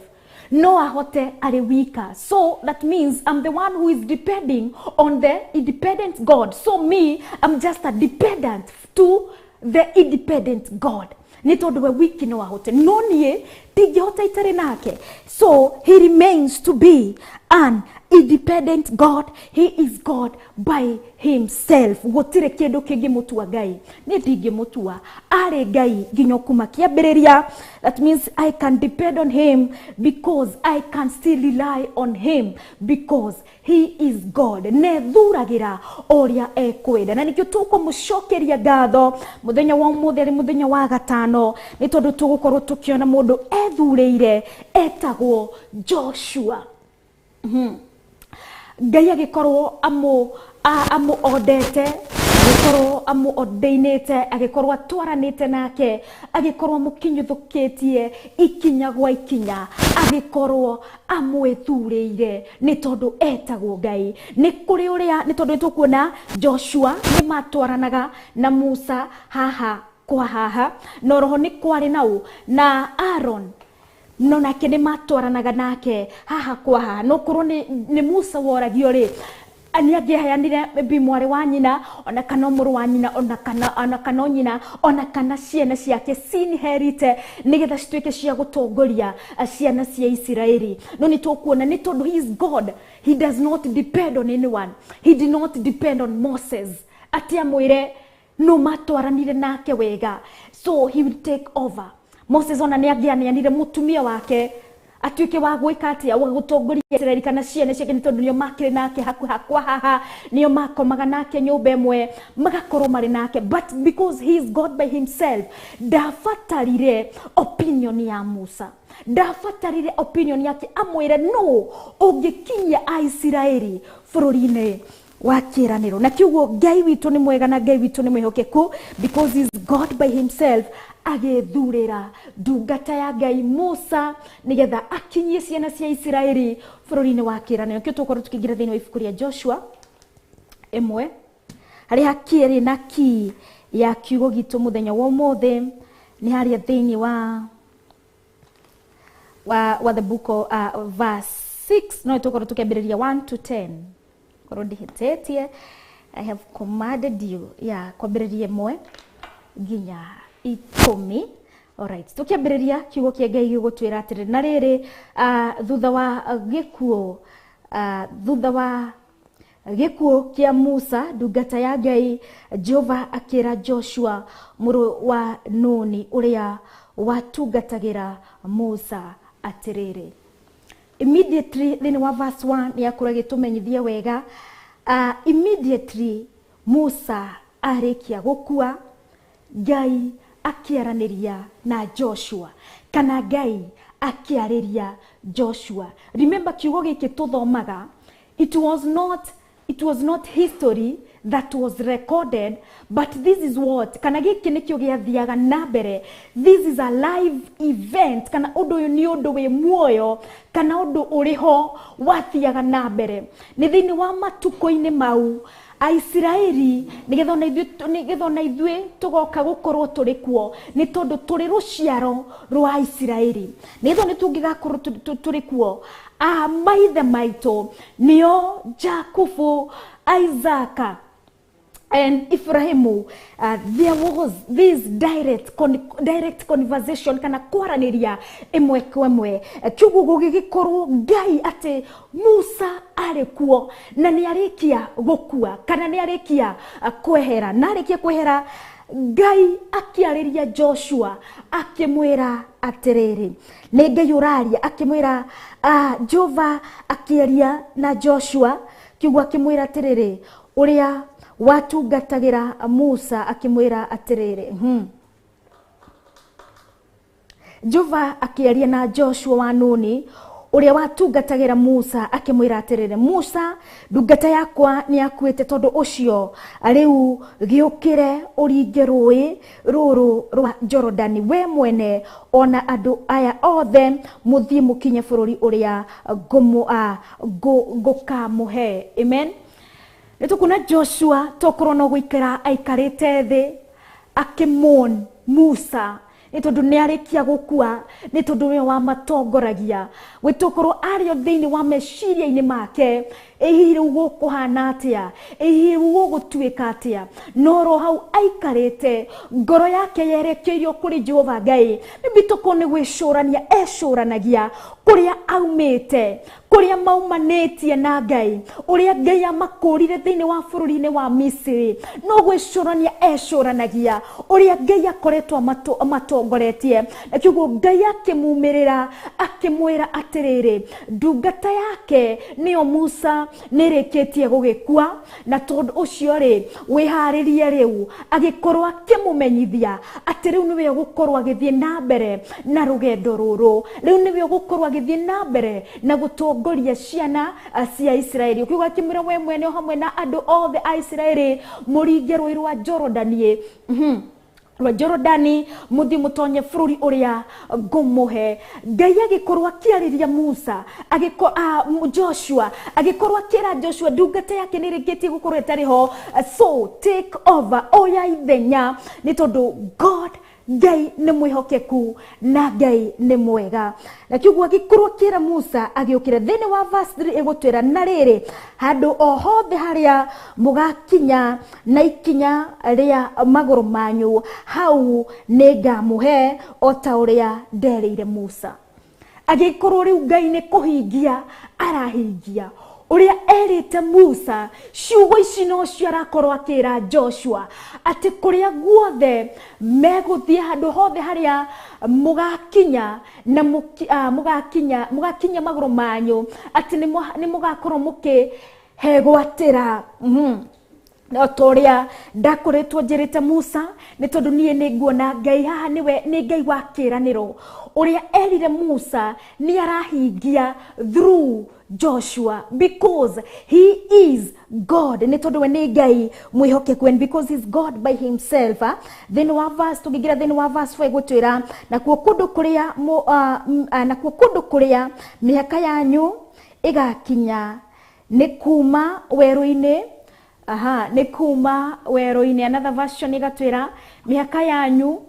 no ahote arĩ wika. So that means I'm the one who is depending on the independent God. So me, I'm just a dependent to the independent God, nĩ tondũ we wiki no ahote, no niĩ ndingĩhota itarĩ nake. So he remains to be an independent God. He is God by himself. Gũtirĩ kĩndũ kĩngĩmũtua Ngai, niĩ ndingĩmũtua, arĩ Ngai nginya kuma kĩambĩrĩria. That means I can depend on him because I can still rely on him because he is God. Nethuragĩra ũrĩa ekwenda, na nĩkĩo tũkũmũcokeria ngatho mũthenya wa ũmũthĩ arĩ mũthenya wa gatano, nĩ tondũ tũgũkorwo tũkĩona mũndũ ethurĩire etagwo Joshua. Ngai agĩkorwo amũondete, agĩkorwo amũordainĩte, agĩkorwo atwaranĩte nake, agĩkorwo amũkinyũthũkĩtie ikinya gwa ikinya, agĩkorwo amwĩthurĩire nĩ tondũ etagwo Ngai. Nĩ kũrĩ ũrĩa, nĩ tondũ nĩtũkuona Joshua nĩ matwaranaga na Musa haha kwa haha, no roho nĩ kwarĩ nau na Aaron no nake nĩ matwaranaga nake haha kwa haha. No korwo nĩ Musa woragio rĩ, nĩ angĩaheanire maybe mwarĩ wa nyina, ona kana mũrũ wa nyina, ona kana nyina, ona kana ciana ciake cinherite nĩgetha cituĩke cia gũtongoria ciana cia Isiraeli. No nĩ tũkuona nĩ tondũ he is God, he does not depend on anyone, he did not depend on Moses atĩ amwĩre no matwaranire nake wega, so he will take over. Moses ona nĩ angĩaneanire mũtumia wake atuĩke wa gwĩka atĩa, wa gũtongoria Isiraeli kana ciana ciake, nĩ tondũ nĩo makĩrĩ nake hakuhĩ kwa haha, nĩo makomaga nake nyũmba ĩmwe, magakorwo marĩ nake, but because he is God by himself, ndabatarire opinion ya Musa, ndabatarire opinion yake amwĩre no ũngĩkinyia Aisiraeli bũrũri-inĩ wa kĩĩranĩro. Na kiugo Ngai witũ nĩ mwega na Ngai witũ nĩ mwĩhokeku, because he is God by himself, agĩthurĩra ndungata ya Ngai Musa nĩgetha akinyie ciana cia Isiraeli bũrũri-inĩ wa kĩĩranĩro. Nĩkĩo tũgũkorwo tũkĩingĩra thĩinĩ wa ibuku rĩa Joshua ĩmwe harĩa hakĩrĩ na key ya kiugo gitũ mũthenya wa ũmũthĩ, nĩ harĩa thĩinĩ wa the book of verse 6, no tũgũkorwo tũkĩambĩrĩria 1 to 10. Korwo ndihĩtĩtie, I have commanded you ya kwambĩrĩria 1 nginya 10. Alright, tukiambĩrĩria kiugo kĩa Ngai gĩgũtwĩra atĩrĩ, na rĩrĩ thutha wa gĩkuũ, thutha wa gĩkuũ kĩa Musa ndungata ya Ngai, Jehova akĩra Joshua mũrũ wa Nuni ũrĩa watungatagĩra Musa atĩrĩrĩ. Immediately thĩinĩ wa verse 1 nĩ akorwo agĩtũmenyithia wega, immediately Musa arĩkia gũkua, Ngai akĩaranĩria na Joshua, kana Ngai akĩarĩria Joshua. Remember kiugo gĩkĩ tũthomaga, it was not history that was recorded, but this is what, kana gĩkĩ nĩkĩo gĩathiaga na mbere. This is a live event, kana ũndũ ũyũ nĩ ũndũ wĩ muoyo, kana ũndũ ũrĩ ho wathiaga na mbere. Nĩ thĩinĩ wa matukũ-inĩ mau Aisiraeli, nĩgetha ona ithuĩ tũgoka gũkorwo tũrĩ kuo, nĩ tondũ tũrĩ rũciaro rwa Isiraeli, nĩgetha nĩ tũngĩgakorwo tũrĩ kuo, maithe maitũ nĩo Jakubu, Isaka and Ibrahimu, there was this direct conversation kana kwaranĩria ĩmwe kwa ĩmwe. Kiugo gũgĩgĩkorwo Ngai atĩ Musa arĩ kuo na nĩ arĩkia gũkua, kana nĩ arĩkia kwehera, na arĩkia kwehera Ngai akĩarĩria Joshua akĩmwĩra atĩrĩrĩ, nĩ Ngai ũraria, akĩmwĩra Jehova akĩaria na Joshua kiugo akĩmwĩra atĩrĩrĩ, ũrĩa watungatagĩra Musa akĩmwĩra atĩrĩrĩ. Jehova akĩaria na Joshua wa Nuni ũrĩa watungatagĩra Musa akĩmwĩra atĩrĩrĩ, Musa ndungata yakwa nĩ akuĩte, tondũ ũcio rĩu gĩũkĩre ũringe rũĩ rũrũ rwa Jorodani we mwene ona andũ aya othe, mũthiĩ mũkinye bũrũri ũrĩa ngũkamũhe. Amen. Nĩ tũkuona Joshua tokorwo no gũikara aikarĩte thĩ akĩmourn Musa nĩ tondũ nĩ arĩkia gũkua, nĩ tondũ nĩwe wamatongoragia. Gwĩtũkorwo arĩ o thĩinĩ wa meciria-inĩ make, ĩ hihi rĩu gũkũhana atĩa, ĩ hihi rĩu gũgũtuĩka atĩa, no ro hau aikarĩte ngoro yake yerekeirio kũrĩ Jehova Ngai. Maybe tokorwo nĩ gwĩcũrania ecũranagia kũrĩa aumĩte, kũrĩa maumanĩtie na Ngai, ũrĩa Ngai amakũrire thĩinĩ wa bũrũri-inĩ wa Misiri. No gwĩcũrania ecũranagia ũrĩa Ngai akoretwo amatongoretie, na kĩguo Ngai akĩmumĩrĩra akĩmwĩra atĩrĩrĩ, ndungata yake nĩyo Musa nĩrĩkĩtie gũgĩkua, na tondũ ũcio rĩ wĩharĩrie rĩu. Agĩkorwo akĩmũmenyithia atĩ rĩu nĩwe ũgũkorwo agĩthiĩ na mbere na rũgendo rũrũ, rĩu nĩwe ũgũkorwo agĩthiĩ na mbere na gũtongoria ciana cia Isiraeli. Ũkiuga akĩmwĩra we mwene o hamwe na andũ othe a Isiraeli mũringe rũĩ rwa Jorodani, rwa Jorodani mũthiĩ mũtonye bũrũri ũrĩa ngũmũhe. Ngai agĩkorwo akĩarĩria Musa, Joshua agĩkorwo akĩra Joshua ndungata yake nĩ ĩrĩkĩtie gũkorwo ĩtarĩ ho, so take over, oya ithenya, nĩ tondũ God Ngai nĩ mwĩhokeku na Ngai nĩ mwega. Na kĩguo agĩkorwo akĩra Musa agĩũkĩra. Thĩinĩ wa verse 3 ĩgũtwĩra, na rĩrĩ, handũ o hothe harĩa mũgakinya na ikinya rĩa magũrũ manyu, hau nĩngamũhe o ta ũrĩa nderĩire Musa. Agĩkorwo rĩu Ngai nĩ kũhingia arahingia ũrĩa erĩte Musa. Ciugo ici nocio arakorwo akĩra Joshua atĩ kũrĩa guothe megũthiĩ, handũ hothe harĩa mũgakinya na mũgakinya mũgakinya magũrũ manyu, atĩ nĩ mũgakorwo mũkĩhegwatĩra o ta ũrĩa ndakoretwo njĩrĩte Musa. Nĩ tondũ niĩ nĩ nguona Ngai haha nĩwe nĩ Ngai wa kĩĩranĩro, ũrĩa erire Musa nĩ arahingia through Joshua, because he is God, nĩ tondũ we nĩ Ngai mwĩhokeku, and because he's God by himself. Thĩinĩ wa verse, tũngĩingĩra thĩinĩ wa verse 4 ĩgũtwĩra, nakuo kũndũ kũrĩa nakuo kũndũ kũrĩa mĩhaka yanyu ĩgakinya nĩ kuma werũ-inĩ, aha, nĩ kuma werũ-inĩ. Another version ĩgatwĩra mĩhaka yanyu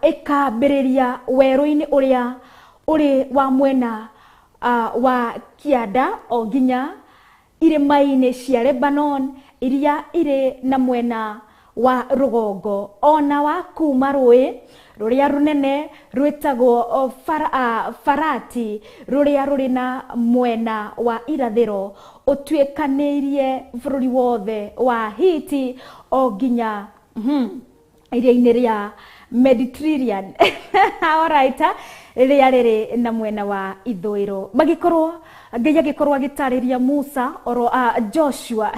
ĩkambĩrĩria werũ-inĩ ũrĩa ũrĩ wa mwena wa kĩanda o nginya irĩma-inĩ cia Lebanon iria irĩ na mwena wa rũgongo, ona wa kuma rũĩ rũrĩa rũnene rwĩtagwo Farati, rũrĩa rũrĩ na mwena wa irathĩro, ũtuĩkanĩirie bũrũri wothe wa Hiti o nginya iria-inĩ rĩa Mediterranean, alright, rĩrĩa rĩrĩ na mwena wa ithũĩro. Magĩkorwo Ngai agĩkorwo agĩtarĩria Musa oro Joshua,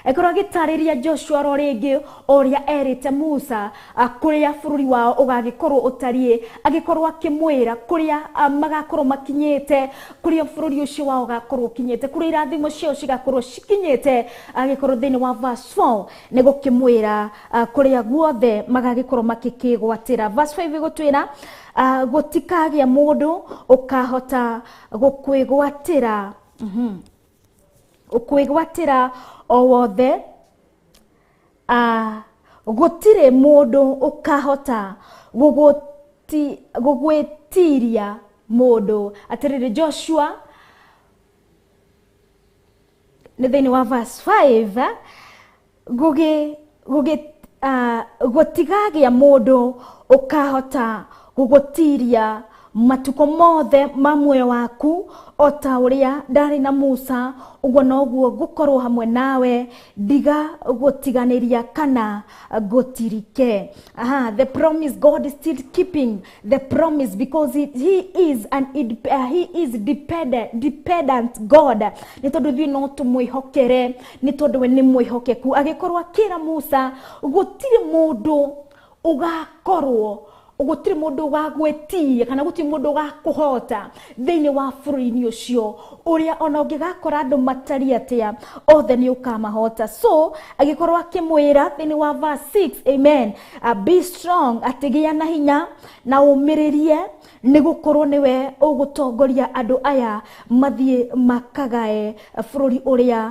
akorwo agĩtarĩria Joshua oro rĩngĩ ũrĩa erĩte Musa kũrĩa bũrũri wao ũgagĩkorwo ũtariĩ, agĩkorwo akĩmwĩra kũrĩa magakorwo makinyĩte, kũrĩa bũrũri ũcio wao ũgakorwo ũkinyĩte, kũrĩa irathimo ciao cigakorwo cikinyĩte. Agĩkorwo thĩinĩ wa verse 4 nĩ gũkĩmwĩra kũrĩa guothe magagĩkorwo makĩkĩgwatĩra. Verse 5 ĩgũtwĩra, gũtikagĩa mũndũ ũkahota gũkwĩgwatĩra, ũkwĩgwatĩra o wothe, gũtirĩ mũndũ ũkahota gũgwĩtiria mũndũ. Atĩrĩrĩ, Joshua nĩ thĩinĩ wa verse 5, gũtigagĩa mũndũ ũkahota gũgũtiria Matukũ mothe ma muoyo waku, o ta ũrĩa ndarĩ na Musa, ũguo noguo ngũkorwo hamwe nawe, ndiga gũtiganĩria kana ngũtirike. Aha, the promise, God is still keeping the promise because he is an he is dependent God. Nĩ tondũ ithuĩ no tũmwĩhokere, nĩ tondũ we nĩ mwĩhokeku. Agĩkorwo akĩra Musa, gũtirĩ mũndũ ũgakorwo, gũtirĩ mũndũ ũgagwĩtia kana gũtirĩ mũndũ ũgakũhota thĩinĩ wa bũrũri-inĩ ũcio, ũrĩa ona ũngĩgakora andũ matariĩ atĩa, othe nĩ ũkamahota. So agĩkorwo akĩmwĩra thĩinĩ wa verse 6, amen, be strong, atĩ gĩa na hinya na ũmĩrĩrie, nĩ gũkorwo nĩwe ũgũtongoria andũ aya mathiĩ makagae bũrũri ũrĩa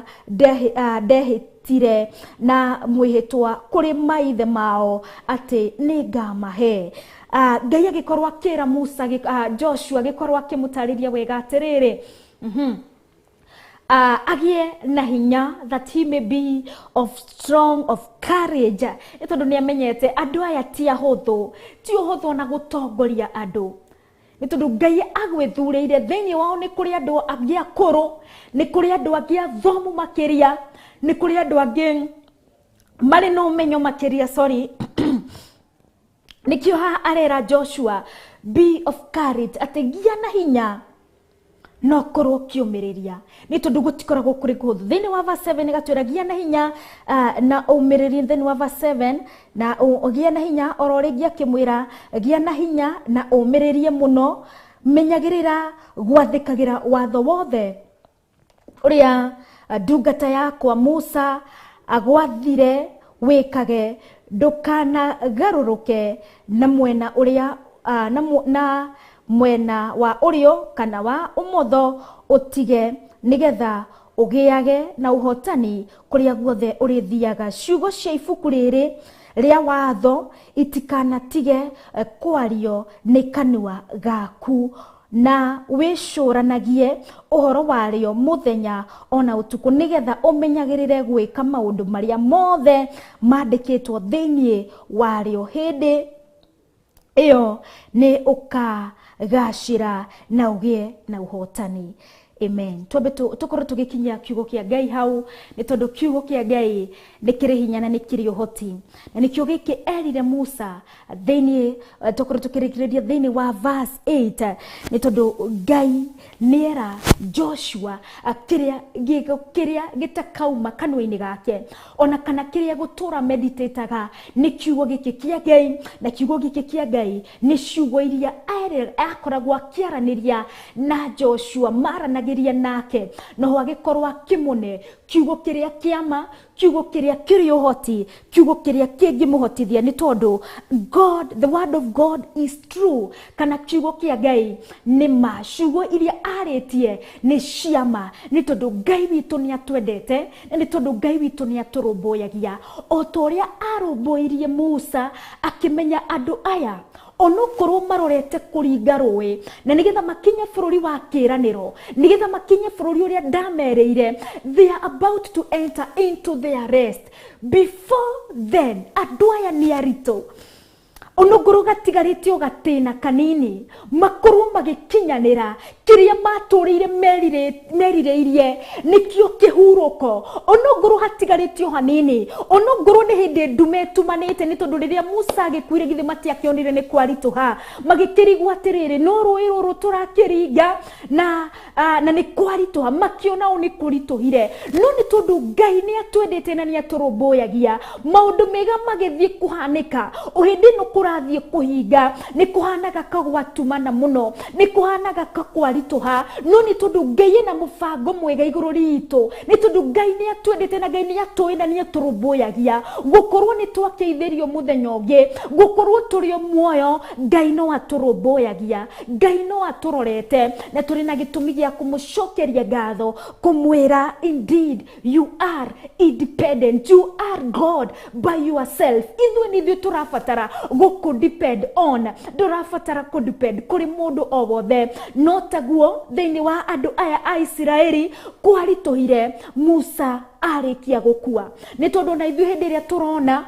ndehĩtire na mwĩhĩtwa kũrĩ maithe mao atĩ nĩngamahe. Ngai agĩkorwo akĩra Musa, Joshua agĩkorwo akĩmũtarĩria wega atĩrĩrĩ, agĩe na hinya, that he may be of strong of courage, nĩ tondũ nĩ amenyete andũ aya ti ahũthũ, ti ũhũthũ ona gũtongoria andũ, nĩ tondũ Ngai agwĩthurĩire thĩinĩ wao nĩ kũrĩ andũ angĩ akũrũ, nĩ kũrĩ andũ angĩ athomu makĩria, nĩ kũrĩ andũ angĩ marĩ na ũmenyo makĩria, sorry. Nĩkĩo haha arera Joshua, be of courage, atĩ gĩa na hinya no korwo ũkĩũmĩrĩria, nĩ tondũ gũtikoragwo kũrĩ kũhũthũ. Thĩinĩ wa verse 7 ĩgatwĩra gĩa na hinya na ũmĩrĩrie. Thĩinĩ wa verse 7 na gĩa na hinya, oro rĩngĩ akĩmwĩra gĩa na hinya na ũmĩrĩrie mũno, menyagĩrĩra gwathĩkagĩra watho wothe ũrĩa ndungata yakwa Musa agwathire wĩkage, ndũkanagarũrũke na mwena ũrĩa na mwena wa ũrĩo kana wa ũmotho, ũtige, nĩgetha ũgĩage na ũhotani kũrĩa guothe ũrĩthiaga. Ciugo cia ibuku rĩrĩ rĩa watho itikanatige kwario nĩ kanua gaku, na wĩcũranagie ũhoro warĩo mũthenya ona ũtukũ, nĩgetha ũmenyagĩrĩre gwĩka maũndũ marĩa mothe mandĩkĩtwo thĩinĩ warĩo. Hĩndĩ ĩyo nĩ ũkagacĩra na ũgĩe na ũhotani. Amen. Twambe tũkorwo tũgĩkinyia kiugo kĩa Ngai hau, nĩ tondũ kiugo kĩa Ngai nĩ kĩrĩ hinya na nĩ kĩrĩ ũhoti, na nĩkĩo gĩkĩ erire Musa thĩinĩ, tũkorwo tũkĩrĩkĩrĩria thĩinĩ wa verse 8, nĩ tondũ Ngai nĩera Joshua kĩrĩa kĩrĩa gĩtakauma kanua-inĩ gake, ona kana kĩrĩa gũtũra meditataga nĩ kiugo gĩkĩ kĩa Ngai, na kiugo gĩkĩ kĩa Ngai nĩ ciugo iria akoragwo akĩaranĩria na Joshua, maranagĩria nake, noho agĩkorwo akĩmũne kiugo kĩrĩa kĩama, kiugo kĩrĩa kĩrĩ ũhoti, kiugo kĩrĩa kĩngĩmũhotithia, nĩ tondũ God, the word of God is true, kana kiugo kĩa Ngai nĩ ma, ciugo iria arĩtie nĩ ciama, nĩ tondũ Ngai witũ nĩ atwendete, na nĩ tondũ Ngai witũ nĩ atũrũmbũyagia, o ta ũrĩa arũmbũirie Musa akĩmenya andũ aya onokorwo marorete kũringa rũĩ, na nĩgetha makinye bũrũri wa kĩĩranĩro, nĩgetha makinye bũrũri ũrĩa ndamerĩire, they are about to enter into their rest. Before then, andũ aya nĩ aritũ, onokorwo gatigarĩte o gatĩna kanini, makorwo magĩkinyanĩra kĩrĩa matũrĩire merirĩirie, nĩkĩo kĩhurũko. Onokorwo hatigarĩte o hanini, onokorwo nĩ hĩndĩ ndume ĩtumanĩte, nĩ tondũ rĩrĩa Musa agĩkuire githĩ matiakĩonire nĩ kwaritũha, magĩkĩrigwo atĩrĩrĩ, no rũĩ rũrũ tũrakĩringa na nĩ kwaritũha, makĩona ũũ nĩ kũritũhire, no nĩ tondũ Ngai nĩ atwendete na nĩ atũrũmbũyagia, maũndũ mega magĩthiĩ kũhanĩka, o hĩndĩ ĩno kũrathiĩ kũhinga, nĩ kũhanaga kagwatumana mũno, nĩ kũhanaga kakwaritũha, no nĩ tondũ Ngai ena mũbango mwega igũrũ ritũ, nĩ tondũ Ngai nĩ atwendete na Ngai nĩ atũĩ na nĩ atũrũmbũyagia. Gũkorwo nĩ twakĩithĩrio mũthenya ũngĩ, gũkorwo tũrĩ o muoyo, Ngai no atũrũmbũyagia, Ngai no atũrorete, na tũrĩ na gĩtũmi gĩa kũmũcokeria ngatho, kũmwĩra indeed you are independent, you are God by yourself. Ithuĩ nĩ ithuĩ tũrabatara gũkorwo Gũkũ depend on, ndũrabatara kũ depend kũrĩ mũndũ o wothe. No taguo thĩinĩ wa andũ aya a Isiraeli kwaritũhire Musa arĩkia gũkua, nĩ tondũ ona ithuĩ hĩndĩ ĩrĩa tũrona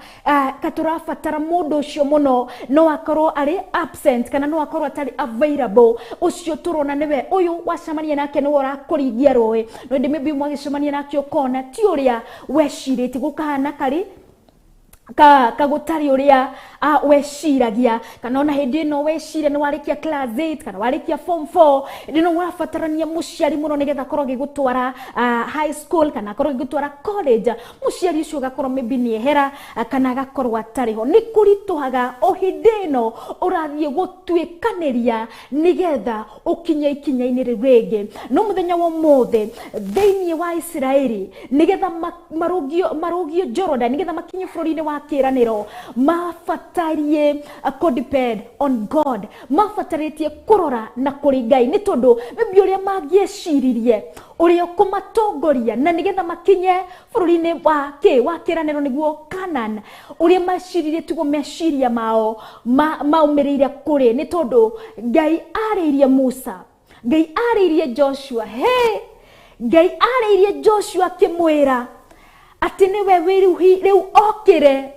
ka tũrabatara mũndũ ũcio mũno, no akorwo arĩ absent kana no akorwo atarĩ available. Ũcio tũrona nĩwe ũyũ wacemania nake, nĩwe ũrakũringia rũĩ, no ĩndĩ maybe mwagĩcemania nake ũkona ti ũrĩa wecirĩtie, gũkahana karĩ ka kagũtarĩ ũrĩa weciragia. Kana ona hĩndĩ ĩno weciria nĩ warĩkia class 8 kana warĩkia form 4, hĩndĩ ĩno ũrabatarania mũciari mũno nĩgetha akorwo agĩgũtwara high school kana akorwo agĩgũtwara college, mũciari ũcio agakorwo maybe nĩ ehera kana agakorwo atarĩ ho. Nĩ kũritũhaga o hĩndĩ ĩno ũrathiĩ gũtuĩkanĩria nĩgetha ũkinye ikinya-inĩ rĩu rĩngĩ. No mũthenya wa ũmũthĩ thĩinĩ wa Isiraeli, nĩgetha marũgio Jordan, nĩgetha makinye bũrũri-inĩ wa kĩĩranĩro, mabatarie kũ depend on God, mabatarĩtie kũrora na kũrĩ Ngai, nĩ tondũ maybe ũrĩa mangĩeciririe ũrĩa ũkũmatongoria na nĩgetha makinye bũrũri-inĩ wa kĩ wa kĩĩranĩro, nĩguo Canaan, ũrĩa meciririe tiguo meciria mao maumĩrĩire kũrĩ, nĩ tondũ Ngai arĩirie Musa, Ngai arĩirie Joshua, he Ngai arĩirie Joshua akĩmwĩra atĩ nĩwe rĩu okĩre,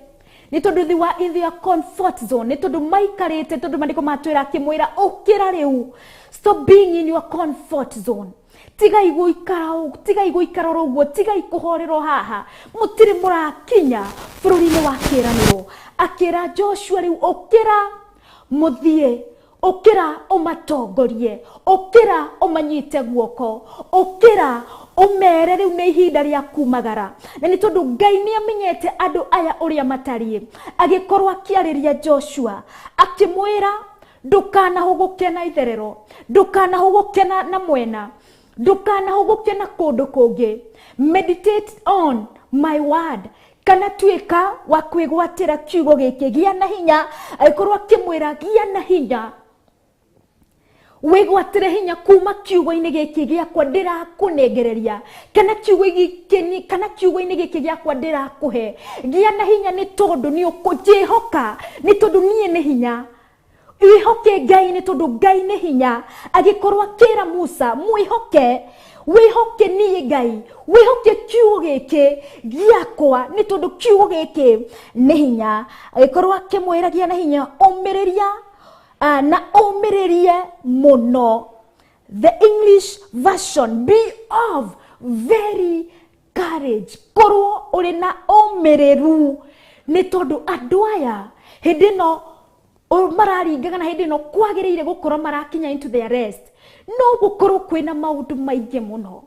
nĩ tondũ they were in their comfort zone, nĩ tondũ maikarĩte, tondũ maandĩko matwĩra akĩmwĩra ũkĩra rĩu, stop being in your comfort zone, tigai gũikara, tigai gũikara oro ũguo, tigai kũhorerwo haha, mũtirĩ mũrakinya bũrũri-inĩ wa kĩĩranĩro. Akĩra Joshua rĩu ũkĩra mũthiĩ, ũkĩra ũmatongorie, ũkĩra ũmanyite guoko, ũkĩra ũmere rĩu nĩ ihinda rĩa kumagara. Na nĩ tondũ Ngai nĩ amenyete andũ aya ũrĩa matariĩ, agĩkorwo akĩarĩria Joshua akĩmwĩra ndũkanahũgũke na itherero, ndũkanahũgũke na mwena, ndũkanahũgũke na kũndũ kũngĩ, meditate on my word, kana tuĩka wa kwĩgwatĩra kiugo gĩkĩ, gĩa na hinya. Agĩkorwo akĩmwĩra gĩa na hinya, wĩgwatĩre hinya kuma kiugo-inĩ gĩkĩ gĩakwa ndĩrakũnengereria, kana kiugo gĩkĩ, kana kiugo-inĩ gĩkĩ gĩakwa ndĩrakũhe. Gĩa na hinya nĩ tondũ nĩ ũkũnjĩhoka, nĩ tondũ niĩ nĩ hinya. Wĩhoke Ngai nĩ tondũ Ngai nĩ hinya. Agĩkorwo akĩra Musa mwĩhoke, wĩhoke niĩ Ngai, wĩhoke kiugo gĩkĩ gĩakwa nĩ tondũ kiugo gĩkĩ nĩ hinya. Agĩkorwo akĩmwĩra gĩa na hinya, ũmĩrĩria na ũmĩrĩrie mũno. The English version, be of very courage, korwo ũrĩ na ũmĩrĩru, nĩ tondũ andũ aya hĩndĩ ĩno mararingaga na hĩndĩ ĩno kwagĩrĩire gũkorwo marakinya into their rest, no gũkorwo kwĩna maũndũ maingĩ mũno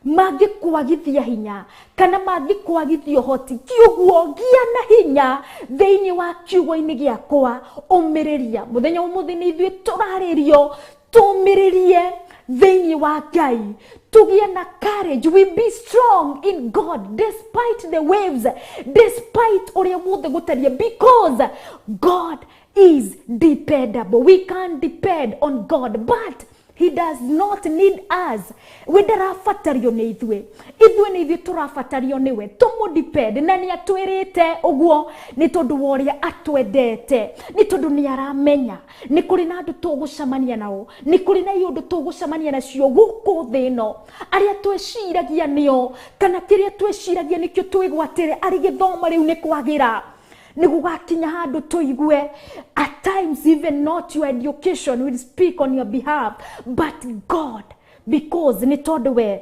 mangĩkwagithia hinya kana mangĩkwagithia ũhoti. Kiuguo gĩa na hinya thĩinĩ wa kiugo-inĩ gĩakwa, ũmĩrĩria. Mũthenya ũmũthĩ nĩ ithuĩ tũrarĩrio tũmĩrĩrie thĩinĩ wa Ngai, tũgĩe na courage, we be strong in God despite the waves, despite ũrĩa wothe gũtariĩ, because God is dependable. We can depend on God, but he does not need us. We ndarabatario nĩ ithuĩ, ithuĩ nĩ ithuĩ tũrabatario nĩwe, tũmũ depend. Na nĩ atwĩrĩte ũguo nĩ tondũ wa ũrĩa atwendete, nĩ tondũ nĩ aramenya nĩ kũrĩ na andũ tũgũcemania nao, nĩ kũrĩ na iũndũ tũgũcemania nacio gũkũ thĩ ĩno, arĩa twĩciragia nĩo kana kĩrĩa twĩciragia nĩkĩo twĩgwatĩre, arĩ gĩthomo rĩu nĩ kwagĩra, nĩ gũgakinya handũ tũigue. At times even not your education will speak on your behalf, but God, because nĩ tondũ we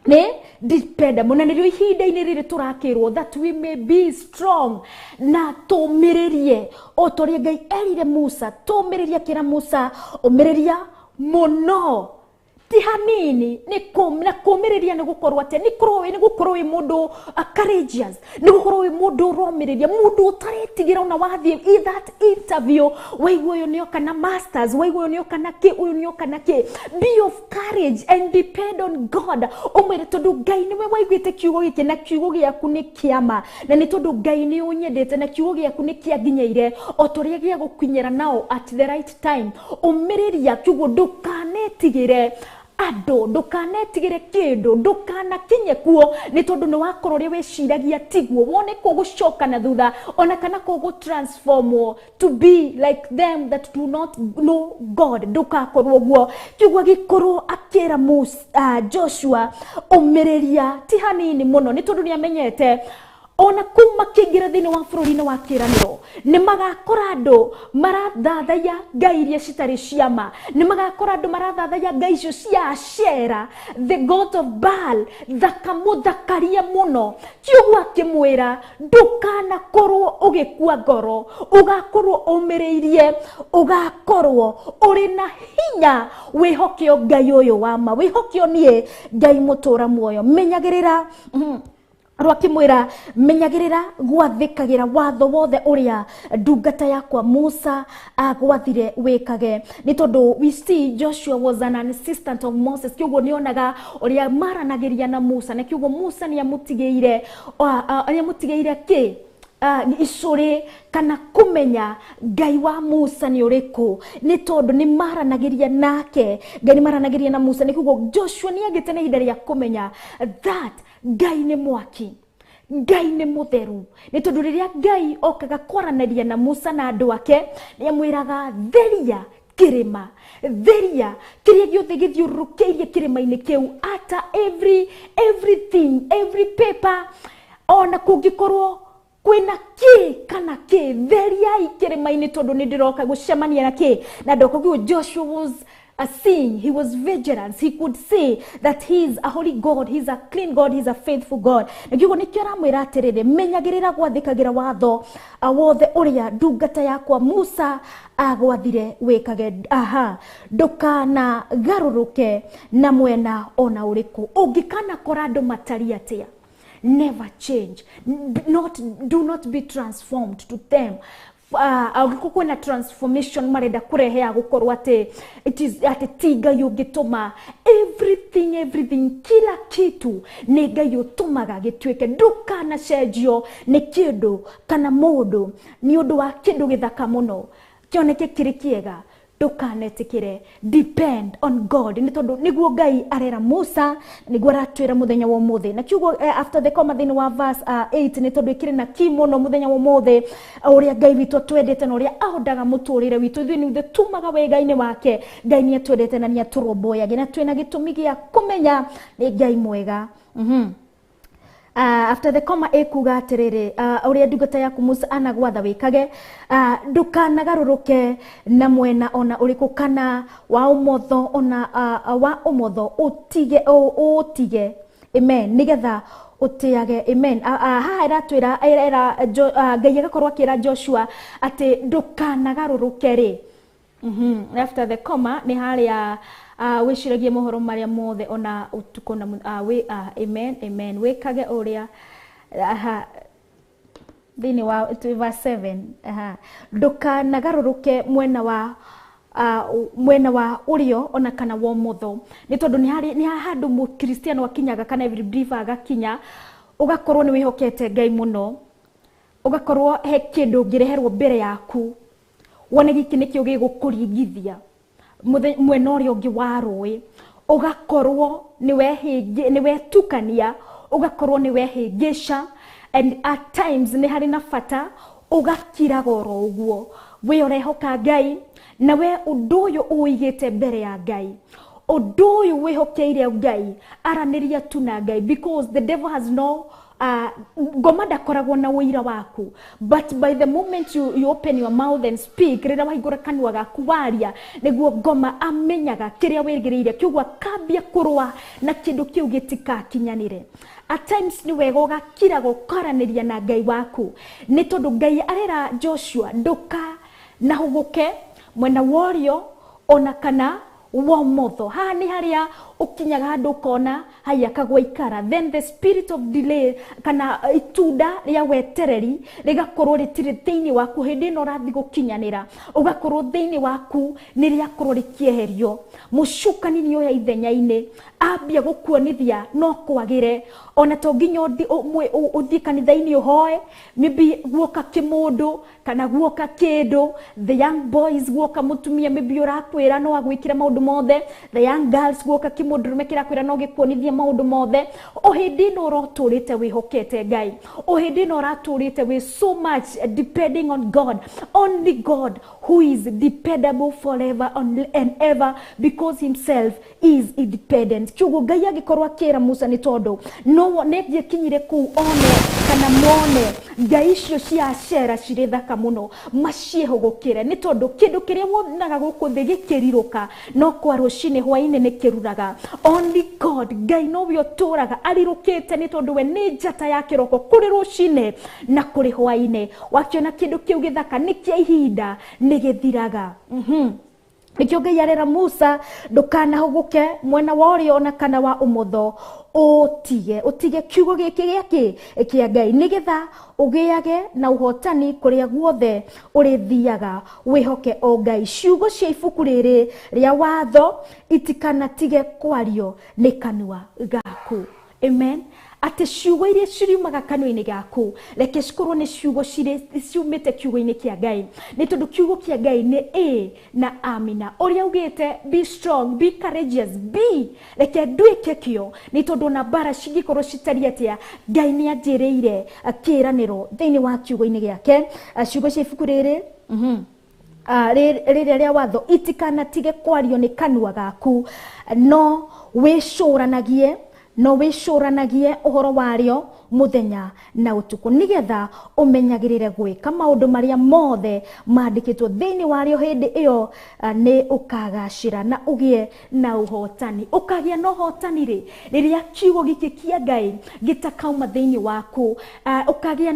nĩ dependable. Na nĩrĩo ihinda-inĩ rĩrĩ tũrakĩrwo that we may be strong na tũmĩrĩrie o ta ũrĩa Ngai erire Musa, tũmĩrĩrie, akĩra Musa ũmĩrĩria mũno, ti hanini. Nĩ na kũmĩrĩria nĩ gũkorwo atĩa? Nĩ gũkorwo wĩ mũndũ courageous, nĩ gũkorwo wĩ mũndũ ũromĩrĩria, mũndũ ũtaretigĩra. Ona wathiĩ i that interview, waigua ũyũ nĩoka na masters, waigua ũyũ nĩoka na kĩ, ũyũ nĩoka na kĩ, be of courage and depend on God. Ũmwĩre tondũ Ngai nĩwe waiguĩte kiugo gĩkĩ na kiugo gĩaku nĩ kĩama, na nĩ tondũ Ngai nĩ ũnyendete na kiugo gĩaku nĩ kĩanginyĩire o ta ũrĩa gĩa gũkinyĩra nao at the right time. Ũmĩrĩria kiugo, ndũkanetigĩre. andũ, ndũkanetigĩre kĩndũ, ndũkanakinye kuo nĩ tondũ nĩ wakorwo ũrĩa wĩciragia tiguo, wone kũgũcoka na thutha ona kana kũgũ-transformwo to be like them that do not know God. Ndũgakorwo ũguo. Kiugo gĩkorwo akĩra Joshua ũmĩrĩria ti hanini mũno, nĩ tondũ nĩ amenyete ona kũu makĩingĩra thĩinĩ wa bũrũri-inĩ wa kĩĩranĩro nĩ magakora andũ marathathaiya ngai iria citarĩ ciama, nĩ magakora andũ marathathaiya ngai icio cia Ashera, the god of Baal, thakamũthakaria mũno. Kiugo akĩmwĩra ndũkanakorwo ũgĩkua ngoro, ũgakorwo ũmĩrĩirie, ũgakorwo ũrĩ na hinya, wĩhoke Ngai ũyũ wa ma, wĩhoke niĩ Ngai mũtũra muoyo. Menyagĩrĩra rwakimwira menyagĩrĩra gwathĩkagĩra watho wothe ũrĩa ndungata yakwa Musa agwathire wĩkage. Nĩ tondũ we see Joshua was an assistant of Moses, kĩoguo nĩonaga ũrĩa maranagĩria na Musa, na kĩoguo Musa nĩamũtigĩire kĩ icũrĩ kana kũmenya Ngai wa Musa nĩ ũrĩkũ, nĩ tondũ nĩ maranagĩria nake, Ngai nĩ maranagĩria na Musa. Nĩ kũguo Joshua nĩ agĩte na ihinda rĩa kũmenya that Ngai nĩ mwaki, Ngai nĩ mũtheru, nĩ tondũ rĩrĩa Ngai okaga kwaranĩria na Musa na andũ ake nĩ amwĩraga theria kĩrĩma, theria kĩrĩa gĩothe gĩthiũrũrũkĩirie kĩrĩma-inĩ kĩu, ata everything, every paper, ona kũngĩkorwo kwĩna kĩ kana kĩ, theriai kĩrĩma-inĩ tondũ nĩ ndĩroka gũcemania na kĩ na ndoka. Koguo Joshua was a seeing, he was vigilant, he could see that he is a holy God, he is a clean God, he is a faithful God. Na kiugo nikio aramwĩra atĩrĩrĩ, menyagĩrĩra gwathĩkagĩra watho wothe ũrĩa ndungata yakwa Musa agwathire wĩkage. Aha, ndũkanagarũrũke na mwena ona ũrĩkũ, ũngĩkanakora andũ matari atĩa, never change, do not be transformed to them. Angĩkorwo kwĩna transformation marenda kũrehe ya gũkorwo atĩ it is atĩ ti Ngai ũngĩtũma everything, kila kitu nĩ Ngai ũtũmaga gĩtuĩke. Ndũkanacenjio nĩ kĩndũ kana mũndũ nĩ ũndũ wa kĩndũ gĩthaka mũno kĩoneke kĩrĩ kĩega, ndũkanetĩkĩre, depend on God, nĩ tondũ nĩguo Ngai arera Musa, nĩguo aratwĩra mũthenya wa ũmũthĩ. Na kiugo after the comma thĩinĩ wa verse 8, nĩ tondũ ĩkĩrĩ na key mũno mũthenya wa ũmũthĩ, ũrĩa Ngai witũ atwendete na ũrĩa ahondaga mũtũrĩre witũ. Ithuĩ nĩ ithuĩ tumaga wega-inĩ wake. Ngai nĩ atwendete na nĩ atũrũmbũyagia, na twĩna gĩtũmi gĩa kũmenya nĩ Ngai mwega. After the comma ĩkuga atĩrĩrĩ, ũrĩa ndungata yaku Musa anagwatha wĩkage, ndũkanagarũrũke na mwena ona ũrĩkũ kana wa ũmotho ona wa ũmotho, ũtige ũtige, amen, nĩgetha ũtĩage, amen. Haha ĩratwĩra Ngai agakorwo akĩra Joshua atĩ ndũkanagarũrũke rĩ. After the comma nĩ harĩa wĩciragie mohoro marĩa mothe ona ũtukũ na amen, amen, wĩkage ũrĩa thĩinĩ wa verse 7, ndũkanagarũrũke mwena wa ũrĩo ona kana wa ũmotho, nĩ tondũ nĩ handũ mũkristiano akinyaga kana every believer agakinya, ũgakorwo nĩ wĩhokete Ngai mũno, ũgakorwo he kĩndũ ũngĩreherwo mbere yaku wone gĩkĩ nĩkĩo gĩgũkũringithia mwena ũrĩa ũngĩ wa rũĩ, ũgakorwo nĩ wetukania, ũgakorwo nĩ wehĩngĩca, and at times nĩ harĩ na bata ũgakiraga oro ũguo, we ũrehoka Ngai na we ũndũ ũyũ ũigĩte mbere ya Ngai, ũndũ ũyũ wĩhokeire Ngai, aranĩria tu na Ngai, because the devil has no ngoma ndakoragwo na ũira waku, but by the moment you open your mouth and speak, rĩrĩa wahingũra kanua gaku waria, nĩguo ngoma amenyaga kĩrĩa wĩrĩgĩrĩire, kĩoguo akambia kũrũa na kĩndũ kĩu gĩtikakinyanĩre. At times nĩ wega ũgakiraga ũkaranĩria na Ngai waku, nĩ tondũ Ngai arera Joshua ndũkanahũgũke mwena wa ũrĩo ona kana wa ũmotho. Haha nĩ harĩa ũkinyaga handũ ũkona haya kagwa ikara, then the spirit of delay kana itunda rĩa wetereri rĩgakorwo rĩtirĩ thĩinĩ waku hĩndĩ ĩno ũrathiĩ gũkinyanĩra, ũgakorwo thĩinĩ waku nĩ rĩakorwo rĩkĩeherio. Mũcukani nĩ oya ithenya-inĩ, ambia gũkuonithia no kwagĩre, ona to nginya ũthiĩ kanitha-inĩ ũhoe, maybe guoka kĩmũndũ kana guoka kĩndũ, the young boys guoka mũtumia maybe ũrakwĩra no agwĩkĩre maũndũ mothe, the young girls guoka Mũndũrũme kĩrakwĩra no gĩkuonithie maũndũ mothe. O hĩndĩ ĩno ũrotũrĩte wĩhokete Ngai, o hĩndĩ ĩno ũratũrĩte wĩ so much depending on God, only God who is dependable forever and ever, because himself is independent. Kiugo Ngai agĩkorwo akĩra Musa nĩ tondũ no nĩangĩakinyire kũu one kana mone ngai icio cia Ashera cirĩ thaka mũno, maciĩhũgũkĩre, nĩ tondũ kĩndũ kĩrĩa wonaga gũkũ thĩ gĩkĩrirũka no kwa rũcinĩ hwainĩ nĩ kĩruraga. Only God, Ngai nowe ũtũraga arirũkĩte, nĩ tondũ we nĩ njata ya kĩroko kũrĩ rũcinĩ na kũrĩ hwainĩ. Wakĩona kĩndũ kĩu gĩthaka nĩ kĩa ihinda, nĩ gĩthiraga. Nĩkĩo Ngai arera Musa, ndũkanahũgũke mwena wa ũrĩo ona kana wa ũmotho, ũtige kiugo gĩkĩ gĩakĩ kĩa Ngai, nĩgetha ũgĩage na ũhotani kũrĩa guothe ũrĩthiaga. Wĩhoke o Ngai. Ciugo cia ibuku rĩrĩ rĩa watho itikanatige kwario nĩ kanua gaku. Amen. Atĩ ciugo iria ciriumaga kanua-inĩ gaku reke cikorwo nĩ ciugo ciumĩte kiugo-inĩ kĩa Ngai, nĩ tondũ kiugo kĩa Ngai nĩ ĩ na amina. Ũrĩa ugĩte be strong, be courageous, be reke nduĩke kĩo, nĩ tondũ ona mbara cingĩkorwo citariĩ atĩa, Ngai nĩ anjĩrĩire kĩĩranĩro thĩinĩ wa kiugo-inĩ gĩake. Ciugo cia ibuku rĩrĩ rĩrĩa rĩa watho itikanatige kwario nĩ kanua gaku, no wĩcũranagie ũhoro warĩo mũthenya na ũtukũ, nĩgetha ũmenyagĩrĩre gwĩka maũndũ marĩa mothe mandĩkĩtwo thĩinĩ warĩo. Hĩndĩ ĩyo nĩ ũkagacĩra na ũgĩe na ũhotani. Ũkagĩa na ũhotani rĩ, rĩrĩa kiugo gĩkĩ kĩa Ngai gĩtakauma thĩinĩ waku. Tũkagĩa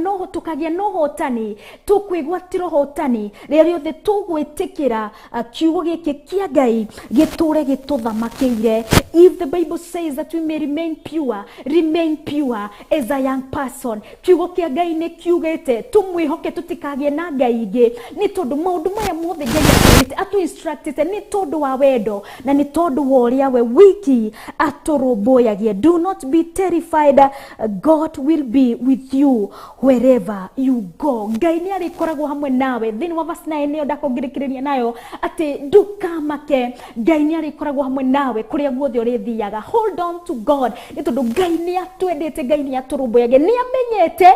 na ũhotani, tũkwĩgwatĩra ũhotani rĩrĩa rĩothe tũgwĩtĩkĩra kiugo gĩkĩ kĩa Ngai gĩtũre gĩtũthamakĩire. If the Bible says that we may remain pure, remain pure as a young person. Kiugo kĩa Ngai nĩ kiugĩte tũmwĩhoke, tũtikagĩe na ngai ingĩ, nĩ tondũ maũndũ maya mothe Ngai atwĩrĩte, atũ-instructĩte nĩ tondũ wa wendo na nĩ tondũ wa ũrĩa we wiki atũrũmbũyagia. Do not be terrified, God will be with you wherever you go. Ngai nĩ arĩkoragwo hamwe nawe. Thĩinĩ wa verse 9 nĩyo ndakũngĩrĩkĩrĩria nayo atĩ ndũkamake, Ngai nĩ arĩkoragwo hamwe nawe kũrĩa guothe ũrĩthiaga. Hold on to God, nĩ tondũ Ngai nĩ atwendete, Ngai nĩ atũrũmbũyagia, nĩ amenyete.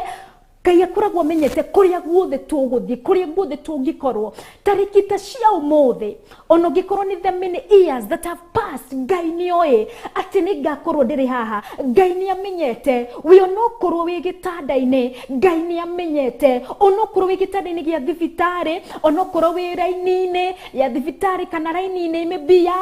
Ngai akoragwo amenyete kũrĩa guothe tũgũthiĩ, kũrĩa guothe tũngĩkorwo. Tarĩki ta cia ũmũthĩ, ona ũngĩkorwo nĩ the many years that have passed, Ngai nĩ oĩ atĩ nĩ ngakorwo ndĩrĩ haha. Ngai nĩ amenyete we onokorwo wĩ gĩtanda-inĩ, Ngai nĩ amenyete onokorwo wĩ gĩtanda-inĩ gĩa thibitarĩ, onokorwo wĩ raini-inĩ ya thibitarĩ kana raini-inĩ maybe ya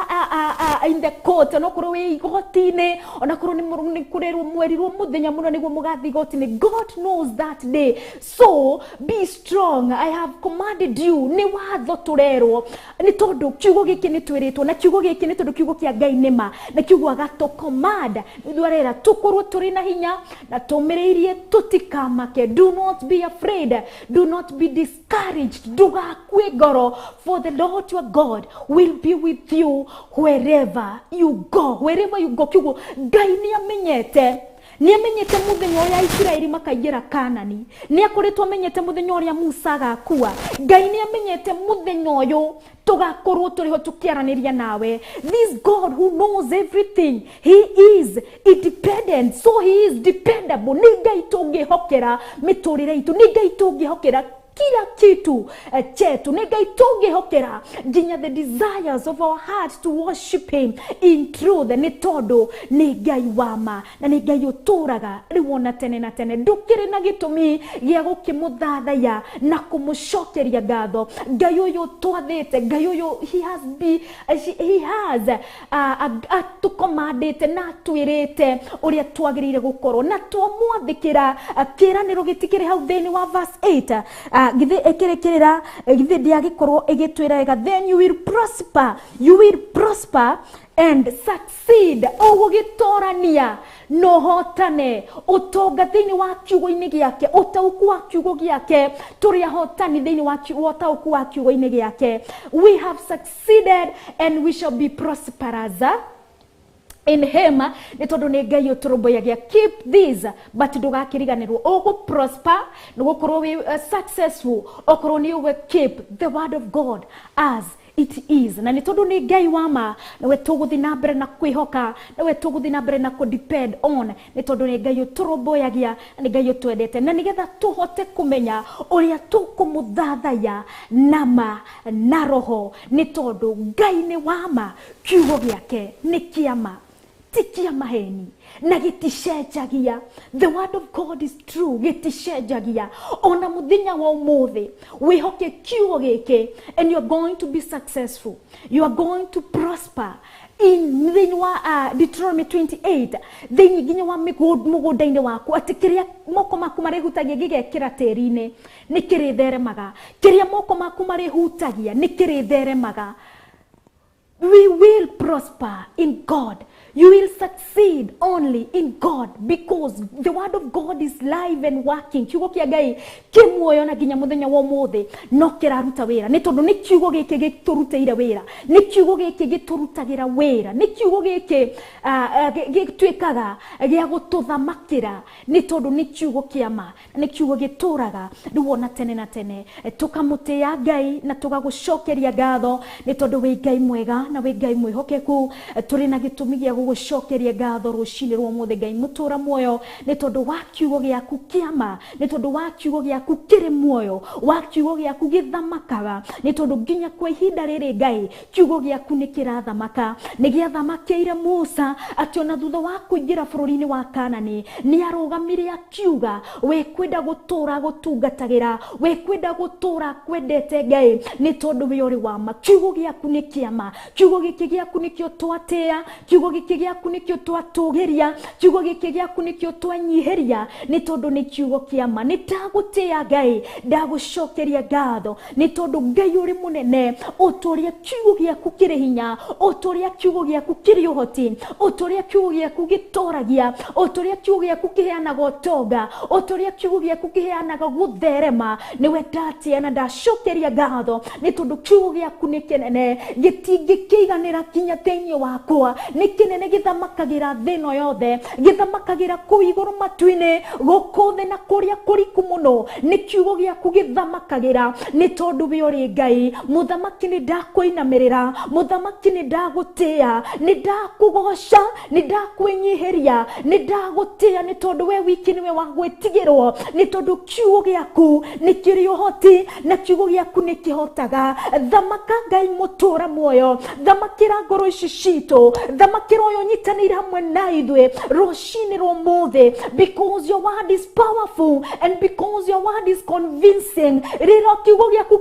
in the court, onokorwo wĩ igoti-inĩ, onokorwo nĩ kũrerwo mwerirwo mũthenya mũno nĩguo mũgathiĩ igoti-inĩ. God knows that day. So be strong, I have commanded you. Nĩ watho tũrerwo, nĩ tondũ kiugo gĩkĩ nĩ twĩrĩtwo, na kiugo gĩkĩ nĩ tondũ kiugo kĩa Ngai nĩ ma, na kiugo agatũ command. Nĩguo arera tũkorwo tũrĩ na hinya na tũmĩrĩirie, tũtikamake. Do not be afraid, do not be discouraged, ndũgakue ngoro, for the Lord your God will be with you wherever you go. Wherever you go. Kiugo Ngai nĩ amenyete, nĩ amenyete mũthenya ũrĩa Isiraeli makaingĩra Kanani, nĩ akoretwo amenyete mũthenya ũrĩa Musa agakua. Ngai nĩ amenyete mũthenya ũyũ tũgakorwo tũrĩ ho tũkĩaranĩria nawe. This God who knows everything, he is independent, so he is dependable. Nĩ Ngai tũngĩhokera mĩtũrĩre itũ, nĩ Ngai tũngĩhokera kila kitu chetu, nĩ Ngai tũngĩhokera nginya the desires of our heart to worship him in truth, nĩ tondũ nĩ Ngai wa ma na nĩ Ngai ũtũraga rĩu ona tene na tene. Ndũkĩrĩ na gĩtũmi gĩa gũkĩmũthathaiya na kũmũcokeria ngatho. Ngai ũyũ twathĩte, Ngai ũyũ he has atũkomandĩte na atwĩrĩte ũrĩa twagĩrĩire gũkorwo na twamwathĩkĩra. Kĩĩranĩro gĩtikĩrĩ hau thĩinĩ wa verse 8, githĩ ĩkĩrĩkĩrĩra, githĩ ndĩagĩkorwo ĩgĩtwĩra wega, then you will prosper, you will prosper and succeed. Ũgũgĩtorania na ũhotane ũtonga thĩinĩ wa kiugo-inĩ gĩake, ũtaũku wa kiugo gĩake. Tũrĩ ahotani thĩinĩ wa ũtaũku wa kiugo-inĩ gĩake. We have succeeded and we shall be prosperous in him, nĩ tondũ nĩ Ngai ũtũrũmbũyagia. Keep this, but ndũgakĩriganĩrwo ũgũ prosper, nĩ gũkorwo wĩ successful okorwo nĩ ũgũ keep the word of God as It is. Na nĩ tondũ nĩ Ngai wa ma, nĩwe tũgũthiĩ na mbere na kwĩhoka, nĩwe tũgũthiĩ na mbere na kũ depend on, nĩ tondũ nĩ Ngai ũtũrũmbũyagia, nĩ Ngai ũtwendete, na nĩgetha tũhote kũmenya ũrĩa tũkũmũthathaiya na ma na roho, nĩ tondũ Ngai nĩ wa ma, kiugo gĩake nĩ kĩa ma, ti kĩa maheni, na gĩticenjagia. The word of God is true, gĩticenjagia. Ona mũthenya wa ũmũthĩ wĩhoke kiugo gĩkĩ, and you are going to be successful, you are going to prosper. In thĩinĩ wa Deuteronomy 28, thĩinĩ nginya wa mũgũnda-inĩ waku, atĩ kĩrĩa moko maku marĩhutagia gĩgekĩra tĩri-inĩ nĩ kĩrĩtheremaga, kĩrĩa moko maku marĩhutagia nĩ kĩrĩtheremaga. We will prosper in God. You will succeed only in God, because the word of God is live and working. Kiugo kĩa Ngai kĩ muoyo na nginya mũthenya wa ũmũthĩ no kĩraruta wĩra, nĩ tondũ nĩ kiugo gĩkĩ gĩtũrutĩire wĩra, nĩ kiugo gĩkĩ gĩtũrutagĩra wĩra, nĩ kiugo gĩkĩ gĩtuĩkaga gĩa gũtũthamakĩra, nĩ tondũ nĩ kiugo kĩa ma, nĩ kiugo gĩtũraga rĩu ona tene na tene. Tũkamũtĩĩa Ngai na tũgagũcokeria ngatho, nĩ tondũ wĩ Ngai mwega na wĩ Ngai mwĩhokeku. Tũrĩ na gĩtũmi gĩa gũgũcokeria ngatho rũcinĩ rwa ũmũthĩ, Ngai mũtũra muoyo, nĩ tondũ wa kiugo gĩaku kĩa ma, nĩ tondũ wa kiugo gĩaku kĩrĩ muoyo, wa kiugo gĩaku gĩthamakaga, nĩ tondũ nginya kwa ihinda rĩrĩ Ngai kiugo gĩaku nĩ kĩrathamaka. Nĩ gĩathamakĩire Musa atĩ ona thutha wa kũingĩra bũrũri-inĩ wa Kanani nĩ arũgamire akiuga, we kwenda gũtũra gũtungatagĩra, we kwenda gũtũra kwendete Ngai, nĩ tondũ we ũrĩ wa ma. Kiugo gĩaku nĩ kĩa ma, kiugo gĩkĩ gĩaku nĩkĩo twatĩa, kiugo gĩkĩ gĩaku nĩkĩo twatũgĩria, kiugo gĩkĩ gĩaku nĩkĩo twanyihĩria, nĩ tondũ nĩ kiugo kĩa ma. Nĩ ndagũtĩĩa Ngai, ndagũcokeria ngatho, nĩ tondũ Ngai ũrĩ mũnene, o ta ũrĩa kiugo gĩaku kĩrĩ hinya, o ta ũrĩa kiugo gĩaku kĩrĩ ũhoti, o ta ũrĩa kiugo gĩaku gĩtoragia, o ta ũrĩa kiugo gĩaku kĩheanaga ũtonga, o ta ũrĩa kiugo gĩaku kĩheanaga gũtherema, nĩwe ndatĩĩa na ndacokeria ngatho, nĩ tondũ kiugo gĩaku nĩ kĩnene, gĩtingĩkĩiganĩra nginya thĩinĩ wakwa, nĩ kĩnene gĩthamakagĩra thĩ ĩno yothe, gĩthamakagĩra kũu igũrũ matu-inĩ, gũkũ thĩ na kũrĩa kũriku mũno, nĩ kiugo gĩaku gĩthamakagĩra, nĩ tondũ we ũrĩ Ngai. Mũthamaki nĩ ndakũinamĩrĩra, mũthamaki nĩ ndagũtĩĩa, nĩ ndakũgoca, nĩ ndakwĩnyihĩria, nĩ ndagũtĩĩa, nĩ tondũ we wiki nĩwe wa gwĩtigĩrwo, nĩ tondũ kiugo gĩaku nĩ kĩrĩ ũhoti na kiugo gĩaku nĩ kĩhotaga. Thamaka Ngai mũtũra muoyo, thamakĩra ngoro ici citũ, thamakĩra ũyũ ũnyitanĩire hamwe na ithuĩ rũcinĩ rwa ũmũthĩ, because your word is powerful and because your word is convincing. Rĩrĩa kiugo gĩaku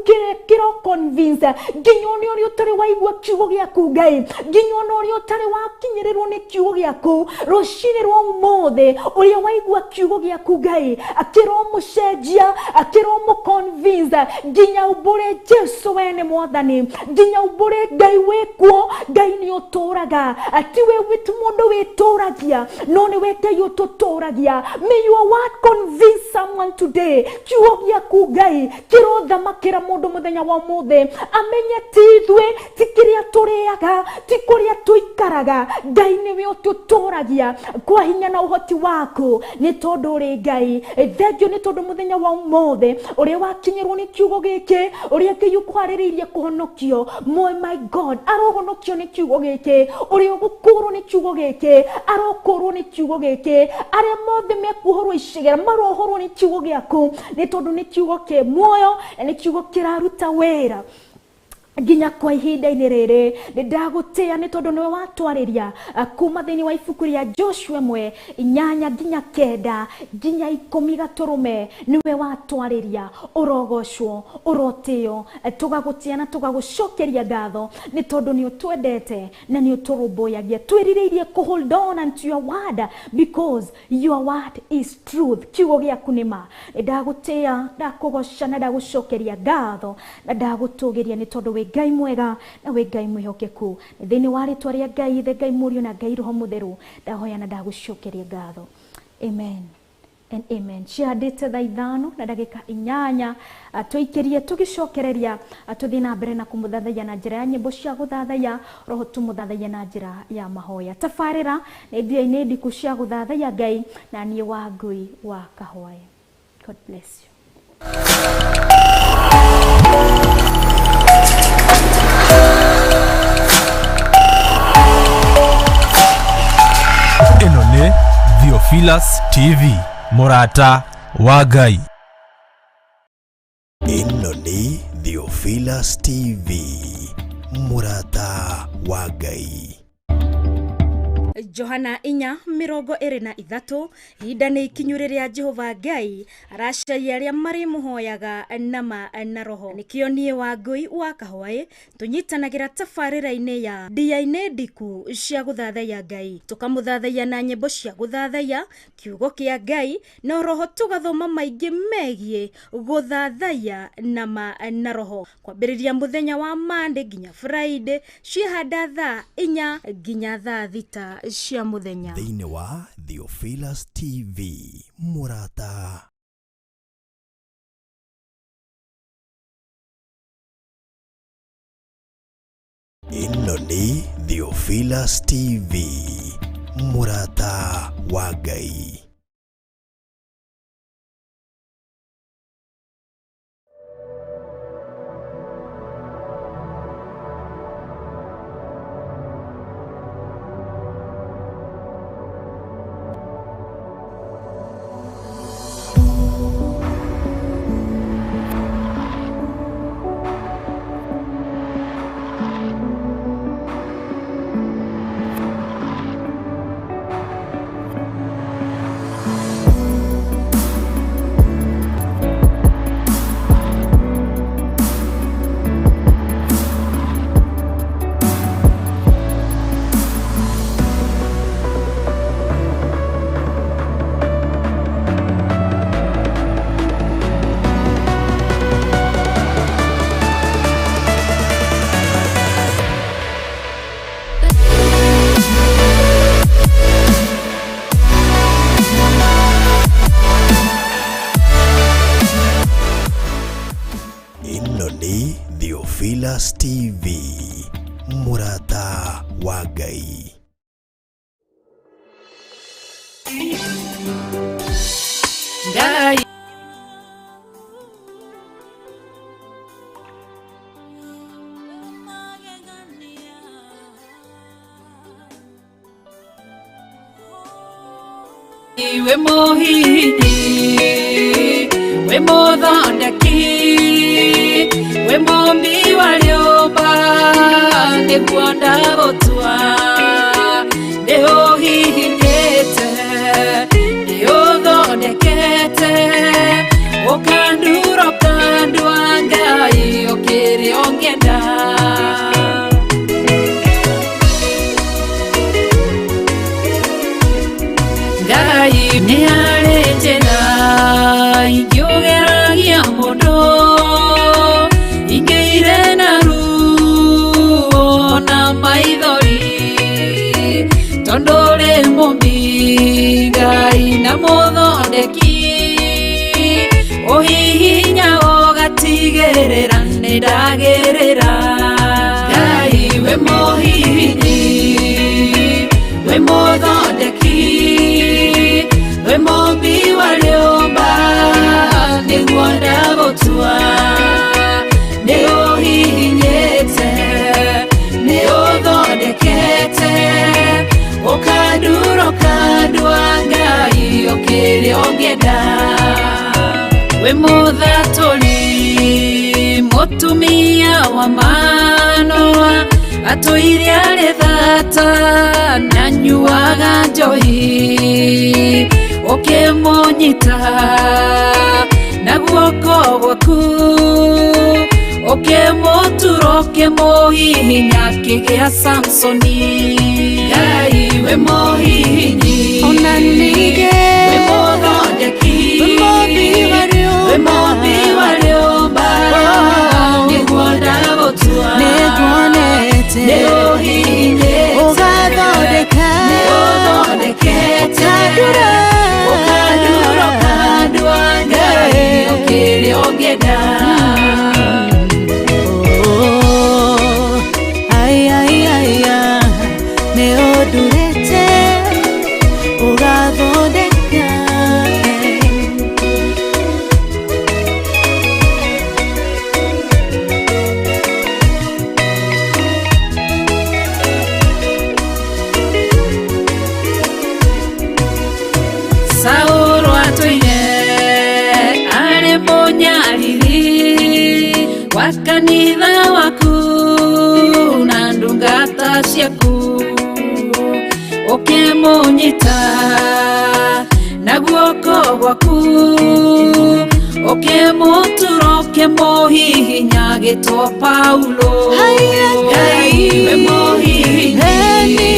kĩro convince nginya ona ũrĩa ũtarĩ waigua kiugo gĩaku Ngai, nginya ona ũrĩa ũtarĩ wakinyĩrĩrwo nĩ kiugo gĩaku rũcinĩ rwa ũmũthĩ, ũrĩa waigua kiugo gĩaku Ngai akĩromũcenjia, akĩromũ convince nginya umbũre Jesu we nĩ mwathani, nginya umbũre Ngai wĩkuo, Ngai nĩ ũtũraga, tiwe mũndũ wĩtũragia, no nĩwe Ngai ũtũtũragia. May your word convince someone today. Kiugo gĩaku Ngai kĩrothamakĩra mũndũ mũthenya wa ũmũthĩ, amenye ti ithuĩ, ti kĩrĩa tũrĩaga, ti kũrĩa tũikaraga, Ngai nĩwe ũtũtũragia kwa hinya na ũhoti waku, nĩ tondũ ũrĩ Ngai. Thengiũ nĩ tondũ mũthenya wa ũmũthĩ ũrĩa wakinyĩrwo nĩ kiugo gĩkĩ, ũrĩa Ngai ũkwarĩrĩirie kũhonokio, my God arohonokio nĩ kiugo gĩkĩ, ũrĩa ũgũkũrwo nĩ kiugo gĩkĩ arokũrwo nĩ kiugo gĩkĩ, arĩa mothe mekuohorwo icegera marohorwo nĩ kiugo gĩaku, nĩ tondũ nĩ kiugo kĩ muoyo na nĩ kiugo kĩraruta wĩra nginya kwa ihinda-inĩ rĩrĩ. Nĩ ndagũtĩĩa nĩ tondũ nĩwe watwarĩria kuma thĩinĩ wa ibuku rĩa Joshua 1:8 nginya 9 nginya 10 gatũrũme, nĩwe watwarĩria. Ũrogocwo, ũrotĩo, tũgagũtĩĩa na tũgagũcokeria ngatho, nĩ tondũ nĩ ũtwendete na nĩ ũtũrũmbũyagia. Twĩrirĩirie kũ hold on unto your word, because your word is truth. Kiugo gĩaku nĩ ma. Nĩ ndagũtĩĩa, ndakũgoca na ndagũcokeria ngatho na ndagũtũgĩria, nĩ tondũ wĩ Ngai mwega na wĩ Ngai mwĩhokeku. Thĩinĩ wa rĩtwa rĩa Ngai Ithe, Ngai Mũriũ na Ngai Roho Mũtheru, ndahoya na ndagũcokeria ngatho. Amen and amen. Cihandĩte thaa 5 na ndagĩka 8, tũikĩrie tũgĩcokereria, tũthiĩ na mbere na kũmũthathaiya na njĩra ya nyĩmbo cia gũthathaiya, roho tũmũthathaiya na njĩra ya mahoya. Tabarĩra nĩ mbia-inĩ ndiku cia gũthathaiya Ngai, na niĩ Wangui wa Kahwaĩ. God bless you. Theophilus TV, mũrata wa Ngai. Ĩno nĩ Theophilus TV, mũrata wa Ngai. Johana 4:23. Ihinda nĩ ikinyu rĩrĩa Jehova Ngai aracaria arĩa marĩmũhoyaga nama na roho. Nĩkĩo niĩ Wangũi wa Kahwaĩ tũnyitanagĩra tabarĩra-inĩ ya ndia-inĩ ndiku cia gũthathaiya Ngai, tũkamũthathaiya na nyĩmbo cia gũthathaiya kiugo kĩa Ngai, na roho tũgathoma maingĩ megiĩ gũthathaiya nama na roho, kwambĩrĩria mũthenya wa Monday nginya Friday, ciĩhanda thaa 4 nginya thaa 6 cia mũthenya. Thĩinĩ wa Theophilus TV, mũrata. Ĩno nĩ Theophilus TV, mũrata wa Ngai. Ĩno nĩ Theophilus TV, mũrata wa Ngai. Ngai. We mũhihinyi, we mũthondeki, we mũmbi wa rĩũmba, nĩguo ndagũtua. Nĩũhihinyĩte, nĩũthondekete, ũkandura ũkandua Ngai ũkĩrĩ ũngĩenda. Ngai nĩ harĩ njĩra ingĩũgeragia mũndũ, ingĩire na ruo na maithori, tondũ ũrĩ mũmbi Ngai na mũthondeki, ũhihinya ũgatigĩrĩra nĩndagĩrĩra. Ngai we mũhihinyi, we mũthondeki, we mũmbi wa rĩũmba, nĩguo ndagũtua. Nĩũhihinyĩte, nĩũthondekete, ũkandura ũkandua Ngai ũkĩrĩ ũngĩenda. We mũthatũri, mũtumia wa Manoa, atũire arĩ thata na nyuaga njohi, ũkĩmũnyita na guoko gwaku, ũkĩmũtura ũkĩmũhihinya akĩgĩa Samsoni. Ngai we mũhihinyi, Ona ningĩ we mũthondeki, we mũmbi wa rĩũmba, we mũmbi wa rĩũmba, nĩguo ndagũtua. Nĩnguonete, Nĩũhihinyĩte, ũgathondeka, nĩũthondekete, ũkandura, ũkandura ũkandua Ngai ũkĩrĩ ũngĩenda. Oh, ai, ai, ai, ai, nĩũndurĩte, ũgathondeka. Kanitha waku na ndungata ciaku ũkĩmũnyita na guoko gwaku ũkĩmũtura ũkĩmũhihinya gĩtwo Paulo. Ngai we mũhihinyi,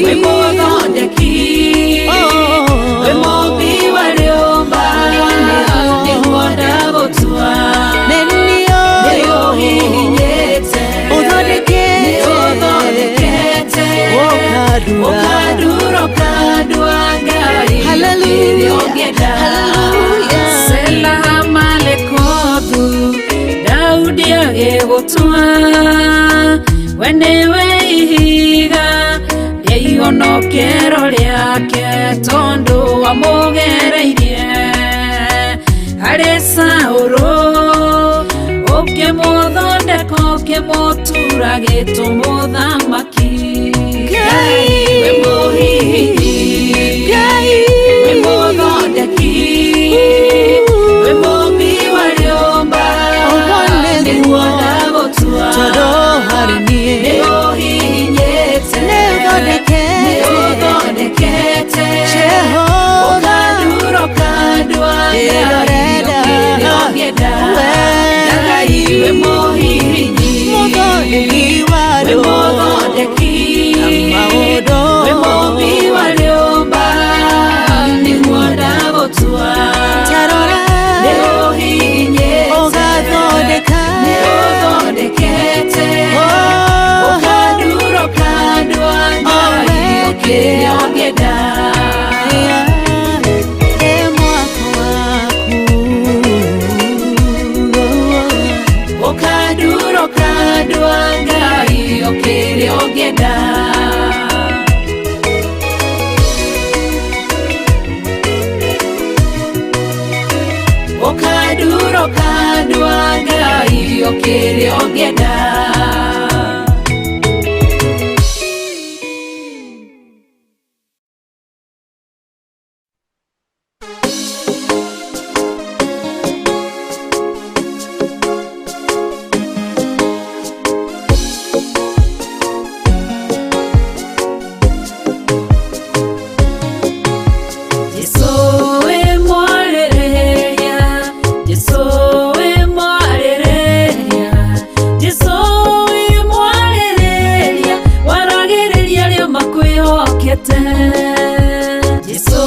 we mũthondeki, we mũmbi wa rĩũmba, nĩguo ndagũtua. Nĩũhihinyĩte, nĩũthondekete, ũkandura ũkandua Ngai kĩrĩa ũngĩenda. Sela Hamalekothu Daudi agĩgũtua, we nĩwe ihiga rĩa ihonokero rĩake, tondũ wamũgereirie harĩ Saũlũ, ũkĩmũthondeka ũkĩmũtura gĩtũmũthamaki. Ngai we mũhihinyi, we mũthondeki, we mũmbi wa rĩũmba, nĩguo ndagũtua. Nĩũhihinyĩte, nĩũthondekete, ũkandura ũkandua Ngai kĩrĩa ũngĩenda. Ngai we mũhihinyi, we mũthondeki, we mũmbi wa rĩũmba, nĩguo ndagũtua. Nĩũhihinyĩte, nĩũthondekete, ũkandura ũkandua Ngai kĩrĩa ũngĩenda. Ũkandura ũkandua Ngai kĩrĩa ũngĩenda. Ũkandura ũkandua Ngai kĩrĩa ũngĩenda. Jesũ wĩ mwarĩrĩria, Jesũ wĩ mwarĩrĩria, Jesũ wĩ mwarĩrĩria, waragĩrĩria arĩa makwĩhokete. Jesũ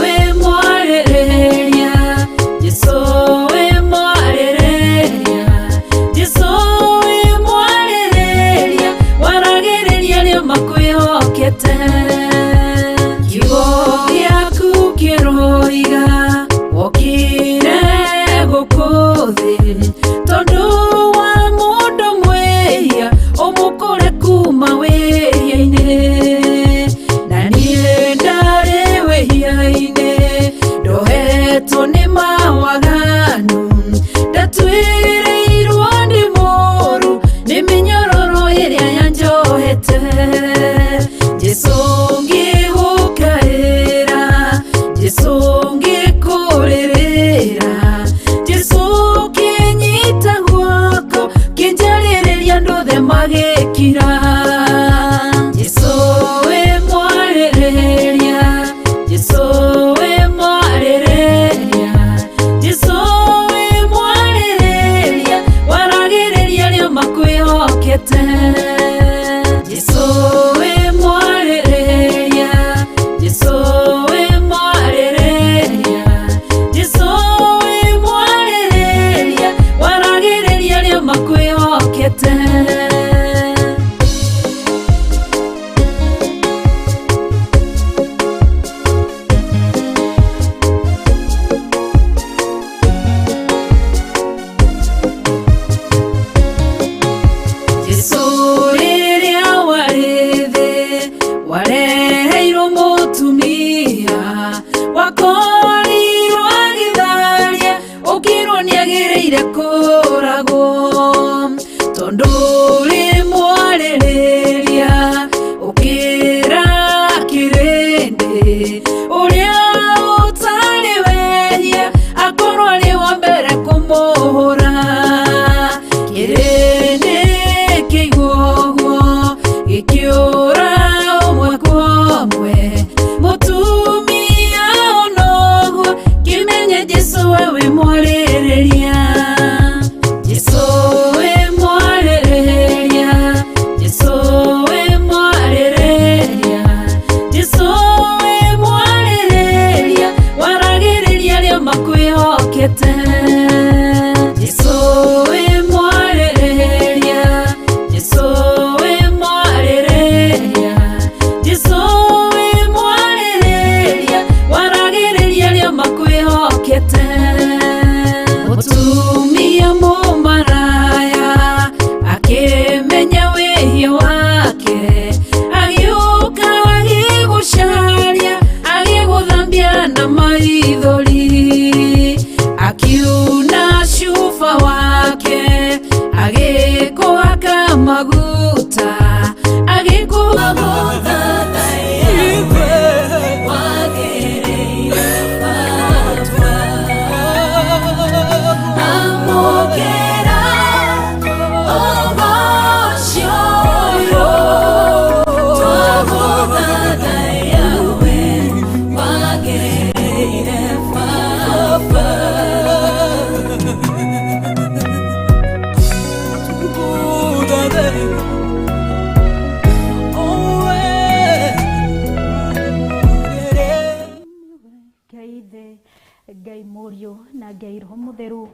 wĩ mwarĩrĩria, Jesũ wĩ mwarĩrĩria, Jesũ wĩ mwarĩrĩria, waragĩrĩria arĩa makwĩhokete. Kiugo gĩaku kĩroiga wokire gũkũ thĩ tondũ wa mũndũ mwĩhia ũmũkũre kuma wĩhia-inĩ, na niĩ ndarĩ wĩhia-inĩ ndohetwo nĩ mawaganu, ndatuĩrĩirwo nĩ mũũru nĩ mĩnyororo ĩrĩa yanjohete. Jesũ ngĩgũkaĩra, Jesũ ngĩkũrĩrĩra, Jesũ kĩnyita guoko kĩnjarĩrĩria andũ othe magĩkira. Jesũ wĩ mwarĩrĩria, Jesũ wĩ mwarĩrĩria, Jesũ wĩ mwarĩrĩria, waragĩrĩria arĩa makwĩhokete. Jesũ wĩ mwarĩrĩria, Jesũ wĩ mwarĩrĩria, Jesũ wĩ mwarĩrĩria, waragĩrĩria arĩa makwĩhokete. Jesũ rĩrĩa warĩ thĩ wareheirwo mũtumia wakorirwo agĩtharia, ũkĩrwo nĩagĩrĩire kũragwo, tondũ ũrĩ mwarĩrĩria ũkĩra kĩrĩndĩ ũrĩa ũtarĩ wehia akorwo arĩ wa mbere kũmũhũra. Mũtumia mũmaraya akĩmenya wĩhia wake, agĩũka agĩgũcaria, agĩgũthambia na maithori, akiuna cuba wake, agĩkũhaka maguta, Ngai Mũriũ na Ngai Roho Mũtheru,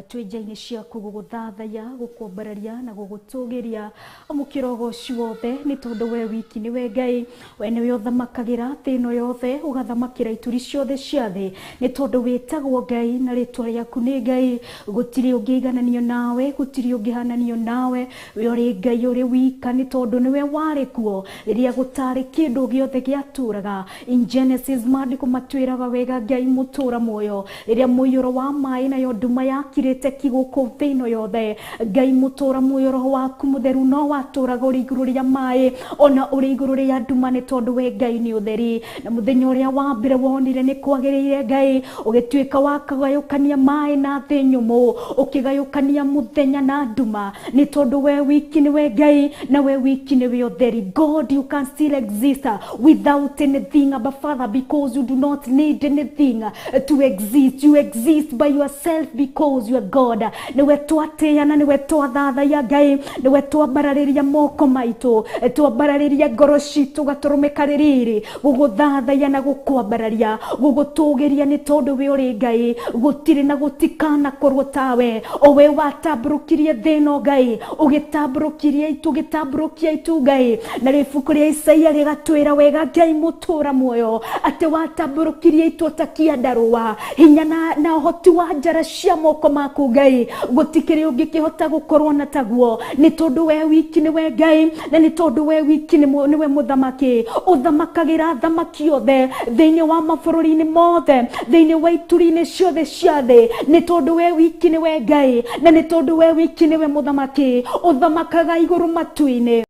twĩ nja-inĩ ciaku gũgũthathaiya, gũkwambararia na gũgũtũgĩria amũkĩra ũgoci wothe, nĩ tondũ we wiki nĩwe Ngai, we nĩwe ũthamakagĩra thĩ ĩno yothe, ũgathamakĩra ituri ciothe cia thĩ, nĩ tondũ wĩtagwo Ngai na rĩtwa rĩaku nĩ Ngai. Gũtirĩ ũngĩigananio nawe, gũtirĩ ũngĩhananio nawe, we ũrĩ Ngai ũrĩ wika, nĩ tondũ nĩwe warĩ kuo rĩrĩa gũtarĩ kĩndũ gĩothe gĩatũraga. In Genesis maandĩko matwĩraga wega Ngai mũtũra muoyo, rĩrĩa mũiyũro wa maĩ nayo nduma yakirĩte kigũkũ thĩ ĩno yothe, Ngai mũtũra muoyo, roho waku mũtheru no watũraga ũrĩ igũrũ rĩa maĩ ona ũrĩ igũrũ rĩa nduma, nĩ tondũ we Ngai nĩ ũtheri. Na mũthenya ũrĩa wa mbere wonire nĩ kwagĩrĩire Ngai, ũgĩtuĩka wa kũgayũkania maĩ na thĩ nyũmũ, ũkĩgayũkania mũthenya na nduma, nĩ tondũ we wiki nĩwe Ngai na we wiki nĩwe ũtheri. God, you can still exist without anything, Abba Father, because you do not need anything to exist. You exist by yourself because you are God. Niwe twatĩana, niwe twathathaiya Ngai, niwe twambararĩria moko maitũ, twambararĩria ngoro citũ gatũrũme karĩ riri gũgũthathaiya na gũkwambararia, gũgũtũgĩria, nĩ tondũ we ũrĩ Ngai, gũtirĩ na gũtikanakorwo tawe. O we watambũrũkirie thĩ ĩno Ngai, ũgĩtambũrũkirie itu, ũgĩtambũrũkia itu Ngai, na rĩbuku rĩa Isaia rĩgatwĩra wega Ngai mũtũra muoyo atĩ watambũrũkirie itu ta kĩandarũa, hinya na ũhoti wa njara cia moko maku Ngai, gũtikĩrĩ ũngĩkĩhota gũkorwo na taguo, nĩ tondũ we wiki nĩwe Ngai, na nĩ tondũ we wiki nĩwe mũthamaki, ũthamakagĩra thamaki othe thĩinĩ wa mabũrũri-inĩ mothe, thĩinĩ wa ituri-inĩ ciothe cia thĩ, nĩ tondũ we wiki nĩwe Ngai, na nĩ tondũ we wiki nĩwe mũthamaki, ũthamakaga igũrũ matu-inĩ,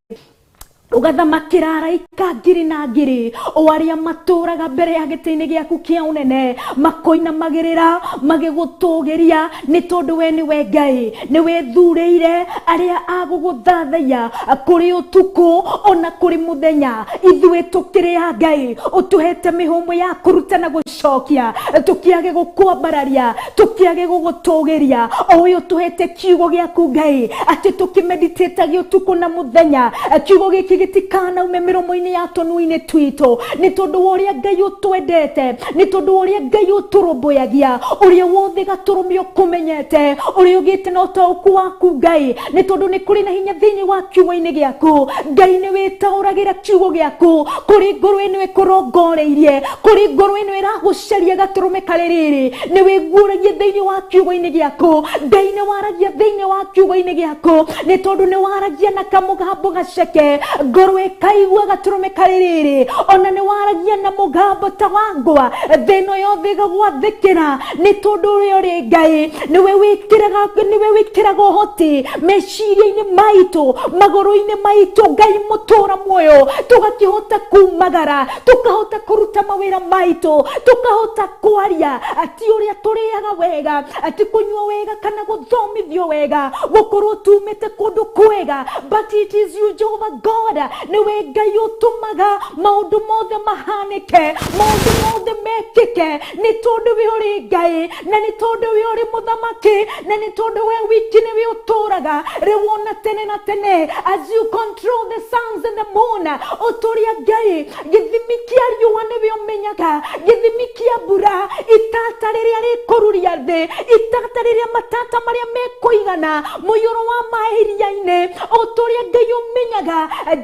ugathamakĩra araika ngiri na ngiri, o arĩa matũraga mbere ya gĩtĩ-inĩ gĩaku kĩa ũnene, makoinamagĩrĩra magĩgũtũgĩria, nĩ tondũ we nĩwe Ngai, nĩwe thurĩire arĩa a gũgũthathaiya kũrĩ ũtukũ ona kũrĩ mũthenya. Ithuĩ tũkĩrĩ a Ngai, ũtũhete mĩhũmũ ya kũruta na gũcokia, tũkĩage gũkwambararia, tũkĩage gũgũtũgĩria, o ũyũ ũtũhete kiugo gĩaku Ngai, atĩ tũkĩmeditĩtagia ũtukũ na mũthenya, kiugo gĩkĩ gĩtikanaume mĩromo-inĩ ya tũnua-inĩ twitũ, nĩ tondũ wa ũrĩa Ngai ũtwendete, nĩ tondũ wa ũrĩa Ngai ũtũrũmbũyagia, ũrĩa wothe gatũrũme ũkũmenyete, ũrĩa ũgĩte na ũtaũku waku Ngai, nĩ tondũ nĩ kũrĩ na hinya thĩinĩ wa kiugo-inĩ gĩaku. Ngai nĩ wĩtaũragĩra kiugo gĩaku, kũrĩ ngoro ĩno ĩkũrongoreirie, kũrĩ ngoro ĩno ĩragũcaria gatũrũme karĩ rĩrĩ, nĩ wĩguũragia thĩinĩ wa kiugo-inĩ gĩaku. Ngai nĩ waragia thĩinĩ wa kiugo-inĩ gĩaku, nĩ tondũ nĩ waragia na kamũgambo gaceke, ngoro ĩkaigua gatũrũme karĩ rĩrĩ, ona nĩ waragia na mũgambo ta wa ngwa, thĩ ĩno yothe ĩgagwathĩkĩra, nĩ tondũ ũrĩa ũrĩ Ngai nĩwe wĩkĩraga ũhoti meciria-inĩ maitũ, magũrũ-inĩ maitũ. Ngai mũtũra muoyo, tũgakĩhota kumagara, tũkahota kũruta mawĩra maitũ, tũkahota kwaria, ti ũrĩa tũrĩaga wega, ti kũnyua wega kana gũthomithio wega, gũkorwo tumĩte kũndũ kwega, but it is you Jehovah God, nĩwe Ngai ũtũmaga maũndũ mothe mahanĩke, maũndũ mothe mekĩke, nĩ tondũ we ũrĩ Ngai, na nĩ tondũ we ũrĩ mũthamaki, na nĩ tondũ we wiki nĩwe ũtũraga rĩu ona tene na tene. As you control the suns and the moon, ũtũrĩa Ngai gĩthimi kĩa riũa nĩwe ũmenyaga, gĩthimi kĩa mbura, itata rĩrĩa rĩkũruria thĩ, itata rĩrĩa matata marĩa mekũigana, mũiyũro wa maĩ iria-inĩ, ũtũrĩa Ngai ũmenyaga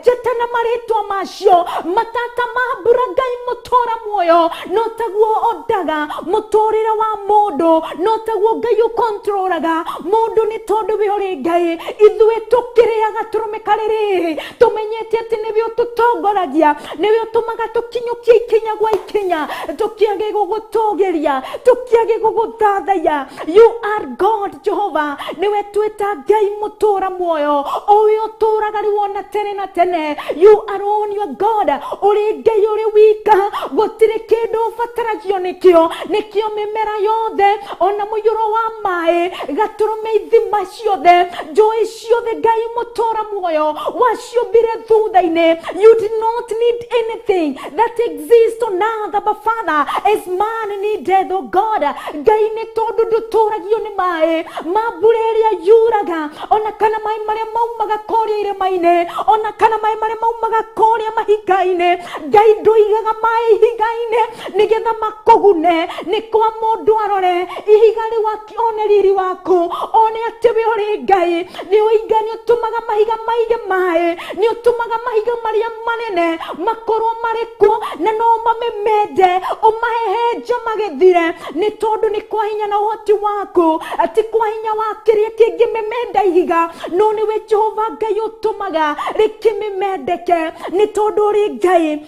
Njata na marĩtwa macio matata ma mbura Ngai mũtũra muoyo no taguo ondaga mũtũrĩre wa mũndũ, no taguo Ngai ũkontroraga mũndũ, nĩ tondũ we ũrĩ Ngai. Ithuĩ tũkĩrĩaga tũrũme karĩrĩ tũmenyete atĩ nĩwe ũtũtongoragia, nĩwe ũtũmaga tũkinyũkie ikinya gwa ikinya, tũkĩage gũgũtũgĩria, tũkĩage gũgũthathaiya. You are God Jehovah, nĩwe twĩta Ngai mũtũra muoyo, ũyũ ũtũraga rĩu ona tene na tene. You alone you are God, ũrĩ Ngai ũrĩ wika, gũtirĩ kĩndũ ũbataragio nĩkĩo, nĩkĩo mĩmera yothe ona mũiyũro wa maĩ gatũrũme ithima ciothe njũĩ ciothe Ngai mũtũra muoyo waciũmbire thutha-inĩ. You did not need anything that exists on earth, but Father, as man needed, oh God. Ngai nĩ tondũ ndũtũragio nĩ maĩ ma mbura ĩrĩa yuraga, ona kana maĩ marĩa maumaga kũrĩa irĩma-inĩ, ona kana maĩ marĩa maumaga kũrĩa mahiga-inĩ. Ngai ndũigaga maĩ ihiga-inĩ nĩgetha makũgune, nĩ kwa mũndũ arore ihiga rĩu one riri waku, one atĩ we ũrĩ Ngai. Nĩ ũiga, nĩ ũtũmaga mahiga maige maĩ, nĩ ũtũmaga mahiga marĩa manene makorwo marĩ kuo na no mamemende, ũmahehenje magĩthire, nĩ tondũ nĩ kwa hinya na ũhoti waku, ti kwa hinya wa kĩrĩa kĩngĩmemenda ihiga, no nĩwe Jehova Ngai ũtũmaga rĩkĩmemendeke, nĩ tondũ ũrĩ Ngai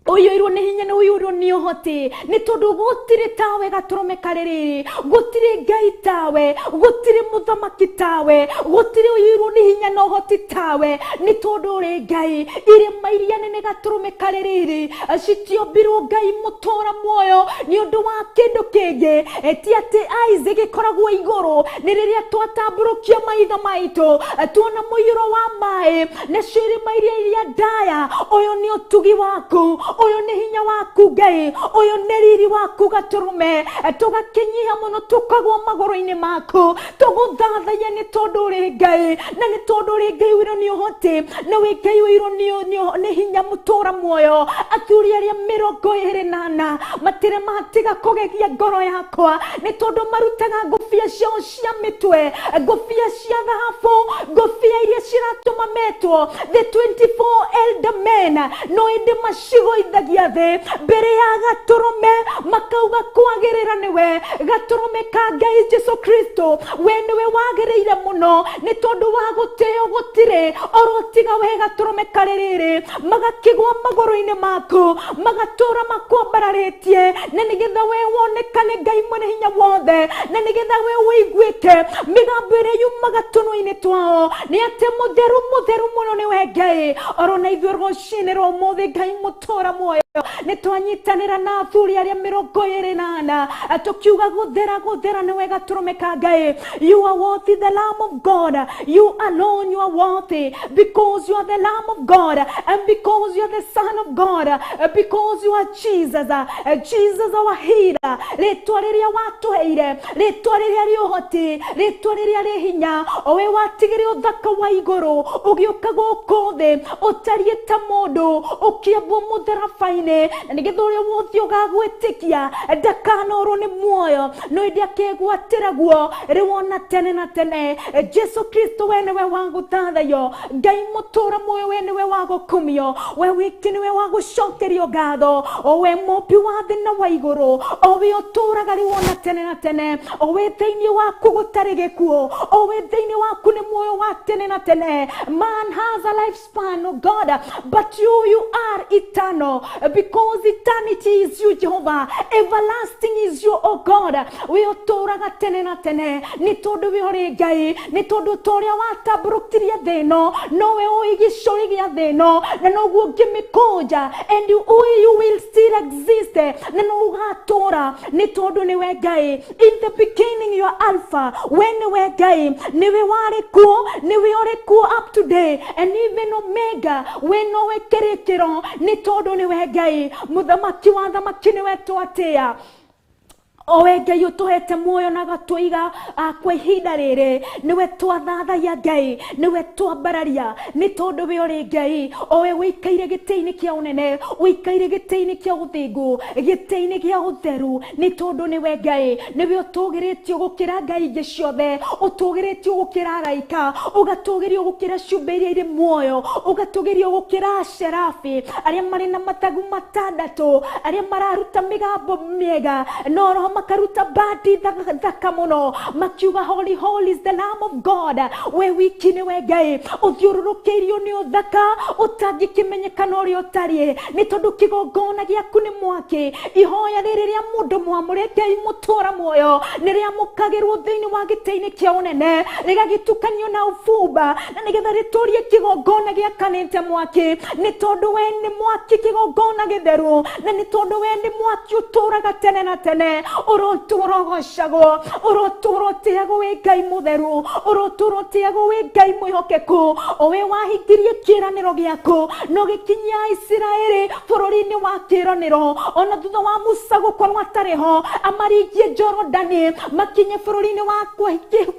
ũiyũirwo nĩ hinya na ũiyũirwo nĩ ũhoti, nĩ tondũ gũtirĩ tawe gatũrũme karĩrĩ, gũtirĩ Ngai tawe, gũtirĩ mũthamaki tawe, gũtirĩ ũiyũirwo nĩ hinya na ũhoti tawe, nĩ tondũ ũrĩ Ngai. Irĩma iria nene gatũrũme karĩrĩ citiombirwo Ngai mũtũra muoyo nĩ ũndũ wa kĩndũ kĩngĩ, ti atĩ Isaac ĩkoragwo igũrũ, nĩ rĩrĩa twatambũrũkia maitho maitũ tuona mũiyũro wa maĩ nacio irĩma iria ndaya. Ũyũ nĩ ũtugi waku, ũyũ nĩ hinya waku Ngai, ũyũ nĩ riri waku gatũrũme. Tũgakĩnyiha mũno tũkagwo magũrũ-inĩ maku, tũgũthathaiya nĩ tondũ ũrĩ Ngai, na nĩ tondũ ũrĩ Ngai ũirwo nĩ ũhoti, na wĩ Ngai ũirwo nĩ hinya mũtũra muoyo. Athuri arĩa 24 matirĩ matiga kũgegia ngoro yakwa, nĩ tondũ marutaga ngũbia ciao cia mĩtwe, ngũbia cia thahabu, ngũbia iria ciratũma metwo the 24 elder men, no ĩndĩ macigoithagia thĩ mbere ya gatũrũme, makauga kwagĩrĩra nĩwe gatũrũme ka Ngai Jesu Kristo, we nĩwe wagĩrĩire mũno, nĩ tondũ wa gũtĩo gũtirĩ oro tiga we gatũrũme karĩrĩrĩ. Magakĩgwa magũrũ-inĩ maku, magatũra makwambararĩtie, na nĩgetha we wonekane Ngai mwene hinya wothe, na nĩgetha we wĩiguĩke mĩgambo ĩrĩa yumaga tũnua-inĩ twao, nĩ atĩ mũtheru mũtheru mũno nĩwe Ngai. Oro na ithuĩ rũcinĩ rwa ũmũthĩ Ngai mũtũra muoyo nĩ twanyitanĩra na athuri arĩa 24 tũkiuga gũthera gũthera nĩwe gatũrũme ka Ngai. You are worthy, the Lamb of God. You alone you are worthy, because you are the Lamb of God, and because you are the Son of God, because you are Jesus, Jesus our healer. Rĩtwa rĩrĩa watũheire, rĩtwa rĩrĩa rĩ ũhoti, rĩtwa rĩrĩa rĩ hinya, owe watigire ũthaka wa igũrũ ũgĩũka gũkũ thĩ ũtariĩ ta mũndũ, ũkĩambwo mũtharaba-inĩ, na nĩgetha ũrĩa wothe ũgagwĩtĩkia ndakanorwo nĩ muoyo, no ĩndĩ akegwatĩra guo rĩu ona tene na tene. Jesu Kristo we nĩwe wa gũthathaiyo, Ngai mũtũra muoyo we nĩwe wa gũkumio, we wiki nĩwe wa gũcokerio ngatho, o we mũmbi wa thĩ na wa igũrũ, o we ũtũraga rĩu ona tene na tene, o we thĩinĩ waku gũtarĩ gĩkuũ, o we thĩinĩ waku nĩ muoyo wa tene na tene. Man has a lifespan, oh God, but you are eternal, because eternity is you, Jehovah. Everlasting is you, oh God. We ũtũraga tene na tene, nĩ tondũ we ũrĩ Ngai, nĩ tondũ ta ũrĩa watambũrũkirie thĩ ĩno, nowe ũĩ gĩcũrĩ gĩa thĩ ĩno, na noguo ũngĩmĩkũnja, and you will still exist, na no ũgatũra, nĩ tondũ nĩwe Ngai. In the beginning you are Alpha, we nĩwe Ngai, nĩwe warĩ kuo, nĩwe ũrĩ kuo up to day, and even Omega, we nowe kĩrĩkĩro, nĩ tondũ nĩwe Ngai. Mũthamaki wa thamaki nĩwe twatĩa. Owe Ngai ũtũhete muoyo na gatũiga kwa ihinda rĩrĩ, nĩwe twathathaia Ngai, nĩwe twambararia, nĩ tondũ we ũrĩ Ngai. Owe wĩikaire gĩtĩ-inĩ kĩa ũnene, wĩikaire gĩtĩ-inĩ kĩa ũthingu, gĩtĩ-inĩ gĩa ũtheru, nĩ tondũ nĩwe Ngai. Nĩwe ũtũgĩrĩtio gũkĩra ngai ingĩ ciothe, ũtũgĩrĩtio gũkĩra araika, ũgatũgĩrio gũkĩra ciũmbe iria irĩ muoyo, ũgatũgĩrio gũkĩra cerabi arĩa marĩ na mathagu matandatũ, arĩa mararuta mĩgambo mĩega no roho makaruta bandi thaka mũno makiuga holy holy is the Lamb of God. We wiki nĩwe Ngai, ũthiũrũrũkĩirio nĩ ũthaka ũtangĩkĩmenyeka na ũrĩa ũtariĩ, nĩ tondũ kĩgongona gĩaku nĩ mwaki. Ihoya rĩrĩ rĩa mũndũ mwamũre Ngai mũtũra muoyo nĩ rĩamũkagĩrwo thĩinĩ wa gĩtĩ-inĩ kĩa ũnene, rĩgagĩtukanio na ũbumba, na nĩgetha rĩtũrie kĩgongona gĩakanĩte mwaki, nĩ tondũ we nĩ mwaki kĩgongona gĩtheru, na nĩ tondũ we nĩ mwaki ũtũraga tene na tene. Ũrotũra ũgocagwo, ũrotũra ũtĩagwo wĩ Ngai mũtheru, ũrotũra ũtĩagwo wĩ Ngai mwĩhokeku, o we wahingirie kĩĩranĩro gĩaku na ũgĩkinyia Isiraeli bũrũri-inĩ wa kĩĩranĩro, ona thutha wa Musa gũkorwo atarĩ ho, amaringie Jorodani makinye bũrũri-inĩ wa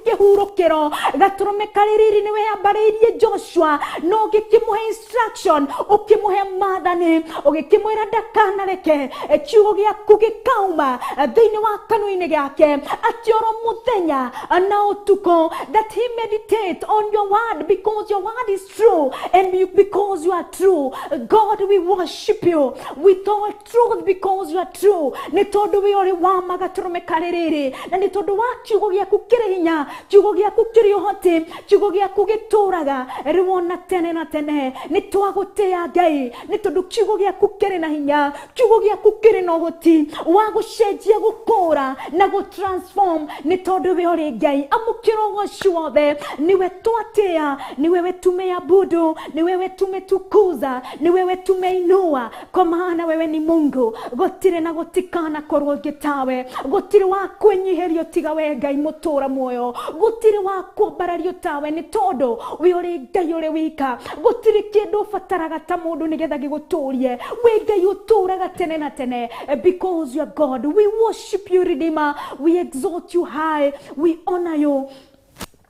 kĩhurũkĩro. Gatũrũme karĩ riri nĩwe ambarĩirie Joshua, na ũgĩkĩmũhe instruction, ũkĩmũhe maathani, ũgĩkĩmwĩra ndakanareke kiugo gĩaku gĩkauma thĩinĩ wa kanua-inĩ gĩake, atĩ oro mũthenya na ũtukũ, that he meditate on your word, because your word is true and because you are true. God, we worship you with all truth because you are true. Nĩ tondũ we ũrĩ wa ma gatũrũme karĩ rĩrĩ, na nĩ tondũ wa kiugo gĩaku kĩrĩ hinya, kiugo gĩaku kĩrĩ ũhoti, kiugo gĩaku gĩtũraga rĩu ona tene na tene. Nĩ twagũtĩĩa Ngai, nĩ tondũ kiugo gĩaku kĩrĩ na hinya, kiugo gĩaku kĩrĩ na ũhoti wa gũcenjia, gũkũra na gũtransform, nĩ tondũ we ũrĩ Ngai. Amũkĩra ũgoci wothe, nĩwe twatĩĩa, ni wewe tumeabudu, ni wewe tumetukuza, ni wewe tumeinua, kwa maana wewe ni Mungu. Gũtirĩ na gũtikana korwo ũngĩ tawe, gũtirĩ wa kwĩnyihĩrio tiga we Ngai mũtũra muoyo, gũtirĩ wa kwambarario tawe, nĩ tondũ we ũrĩ Ngai ũrĩ wika. Gũtirĩ kĩndũ ũbataraga ta mũndũ nĩgetha gĩgũtũrie, wĩ Ngai ũtũraga tene na tene, because you are God. We worship you, Redeemer. We exalt you high, we honor you,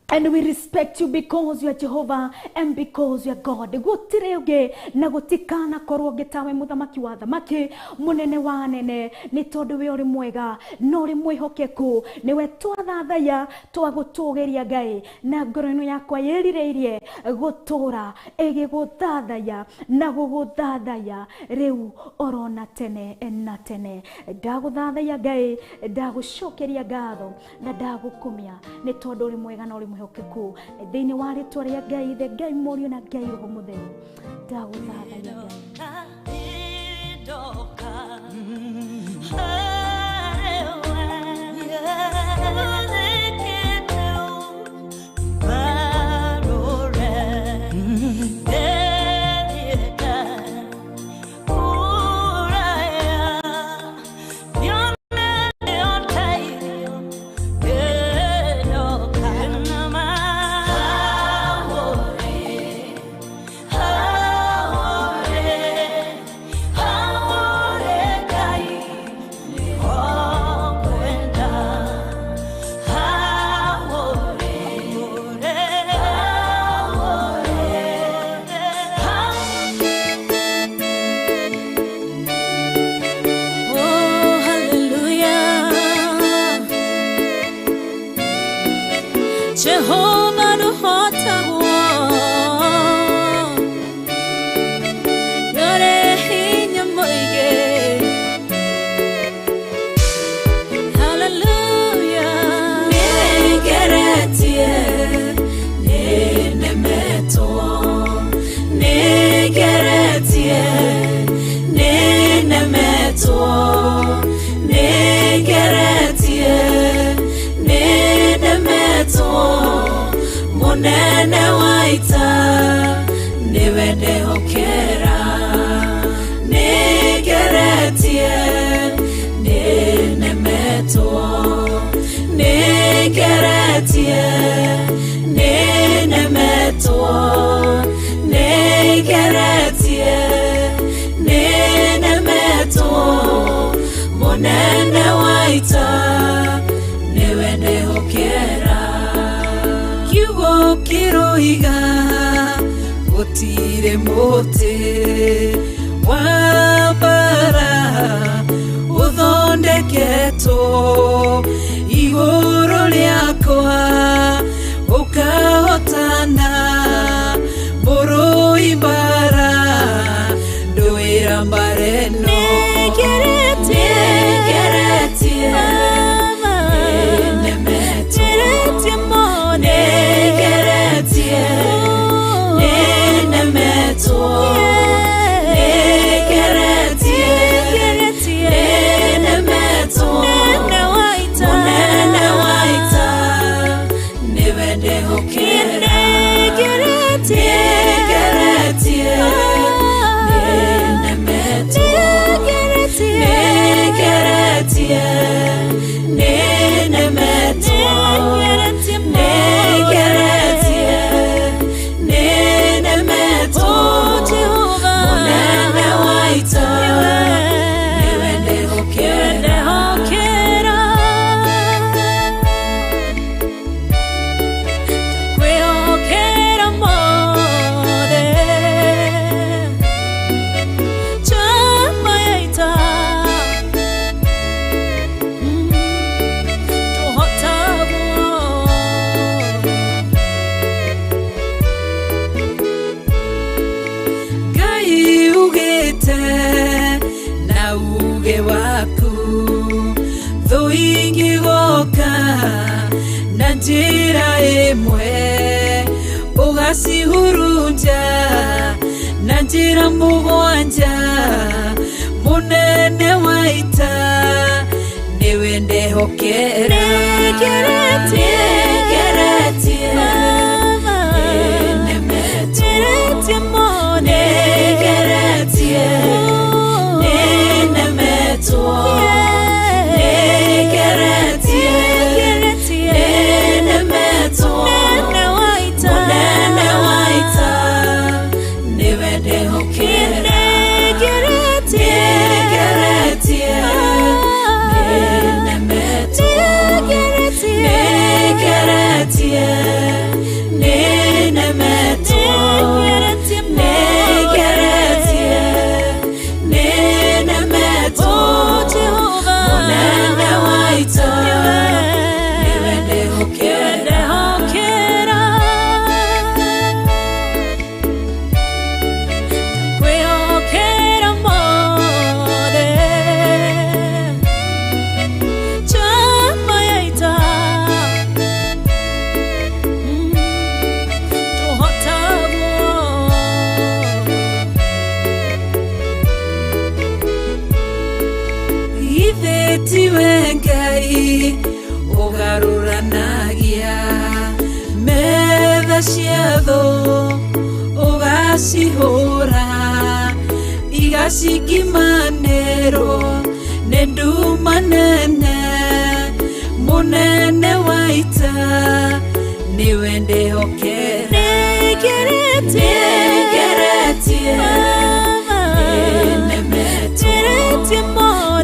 and we respect you because you are Jehovah and because you are God. Gũtirĩ ũngĩ na gũtikana korwo ũngĩ tawe, mũthamaki wa thamaki, mũnene wa anene, nĩ tondũ we ũrĩ mwega na ũrĩ mwĩhokeku. Nĩwe twathathaiya, twagũtũgĩria Ngai, na ngoro ĩno yakwa yĩrirĩirie gũtũra ĩgĩgũthathaiya na gũgũthathaiya rĩu oro na tene na tene. Ndagũthathaiya Ngai, ndagũcokeria ngatho na ndagũkumia, nĩ tondũ ũrĩ mwega na ũrĩ mwĩhokeku. Thĩinĩ wa rĩtwa rĩa Ngai Ithe, Ngai Mũriũ na Ngai Roho Mũtheru, ndagũthathaiya Ngai. Oh, hallelujah. Jehovah nũhotagwo, nĩũrĩ hinya mũingĩ. Hallelujah. Nĩngeretie, nĩnemetwo, nĩngeretie, nĩnemetwo, nĩngeretie, nĩnemetwo, mũnene wa ita nĩwe ndehokera. Nĩngeretie, nĩnemetwo, nĩngeretie, nĩnemetwo, nĩngeretie, nĩnemetwo, mũnene wa ita. Kiugo kĩroiga gũtirĩ mũtĩ wa mbara ũthondeketwo igũrũ rĩakwa ũkahotana mũrũi mbara ndũĩra mbara ĩno. Nĩngeretie nĩnemetwo, nĩngeretie nĩnemetwo, nĩngeretie nĩnemetwo. Mũnene wa ita nĩwe ndĩhokera. Nĩngeretie nĩnemetwo, nĩngeretie nĩnemetwo, nĩngeretie nĩnemetwo. Mũnene wa ita nĩwe ndĩhokera. Kwĩhokera mothe njamba ya ita tũhotagwo. Ngai ugĩte na uge waku thũ ingĩgoka na njĩra ĩmwe ũgacihurunja na njĩra mũgwanja. Mũnene wa ita nĩwe ndehokera. Nĩngeretie nĩnemetwo, nĩngeretie nĩnemetwo, nĩngeretie nĩnemetwo. Mũnene wa ita nĩwe ndehokera. Nĩngeretie nĩnemetwo, nĩngeretie nĩnemetwo, nĩngeretie nĩnemetwo. Mũnene wa ita nĩwe ndehokera. Kwĩhokera mothe njamba ya ita tũhotagwo. Githĩ tiwe Ngai ũgarũranagia metha cia thũ ũgacihũra igacingimanĩrwo nĩ nduma nene. Mũnene wa ita nĩwe ndĩhokera. Nĩngeretie nĩnemetwo,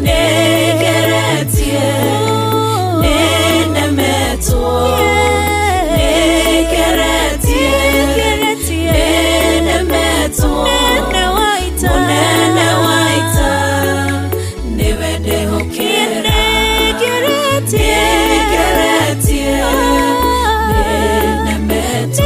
nĩngeretie nĩnemetwo, nĩngeretie nĩnemetwo. Mũnene wa ita nĩwe ndĩhokera. Nĩngeretie nĩnemetwo,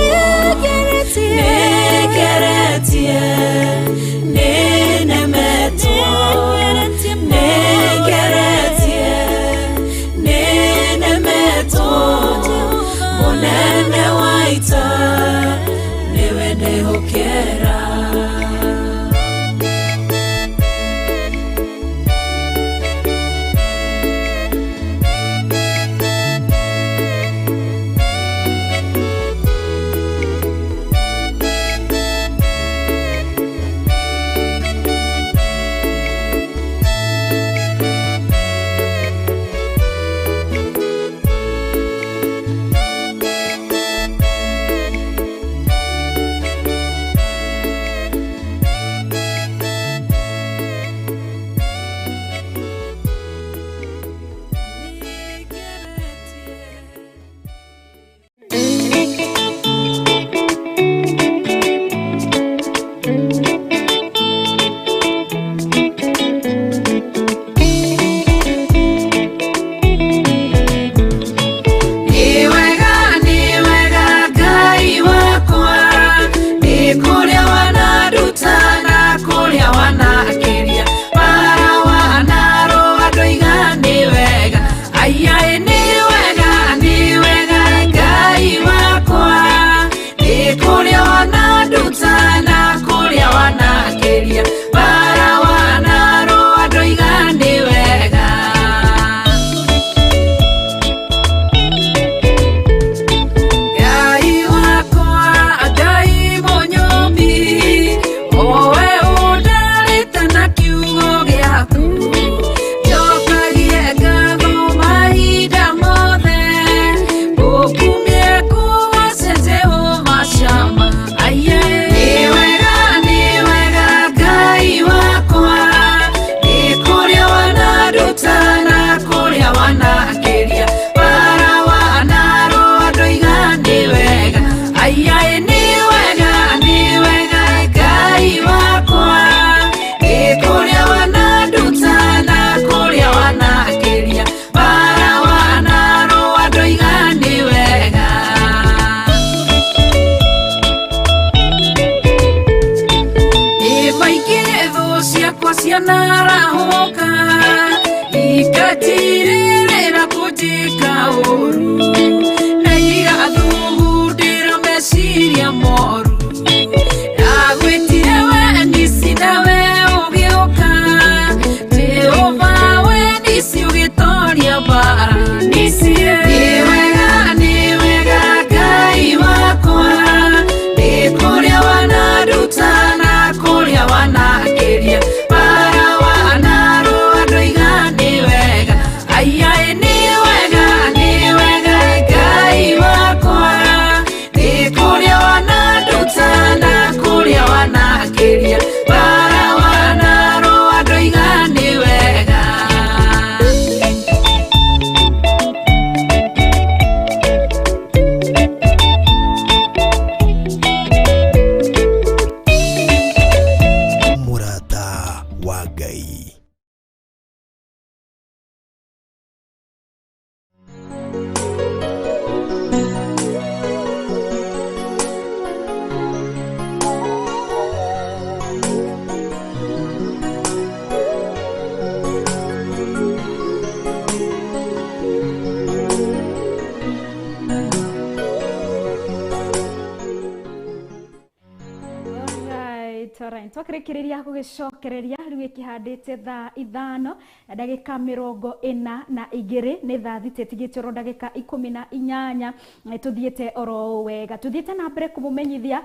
Alright. Twakĩrĩkĩrĩria gũgĩcokereria rĩu ĩkĩhandĩte thaa 5 na ndagĩka 42, nĩ thaa 6 ĩtigĩte oro ndagĩka 18. Tũthiĩte oro wega, tũthiĩte na mbere kũmũmenyithia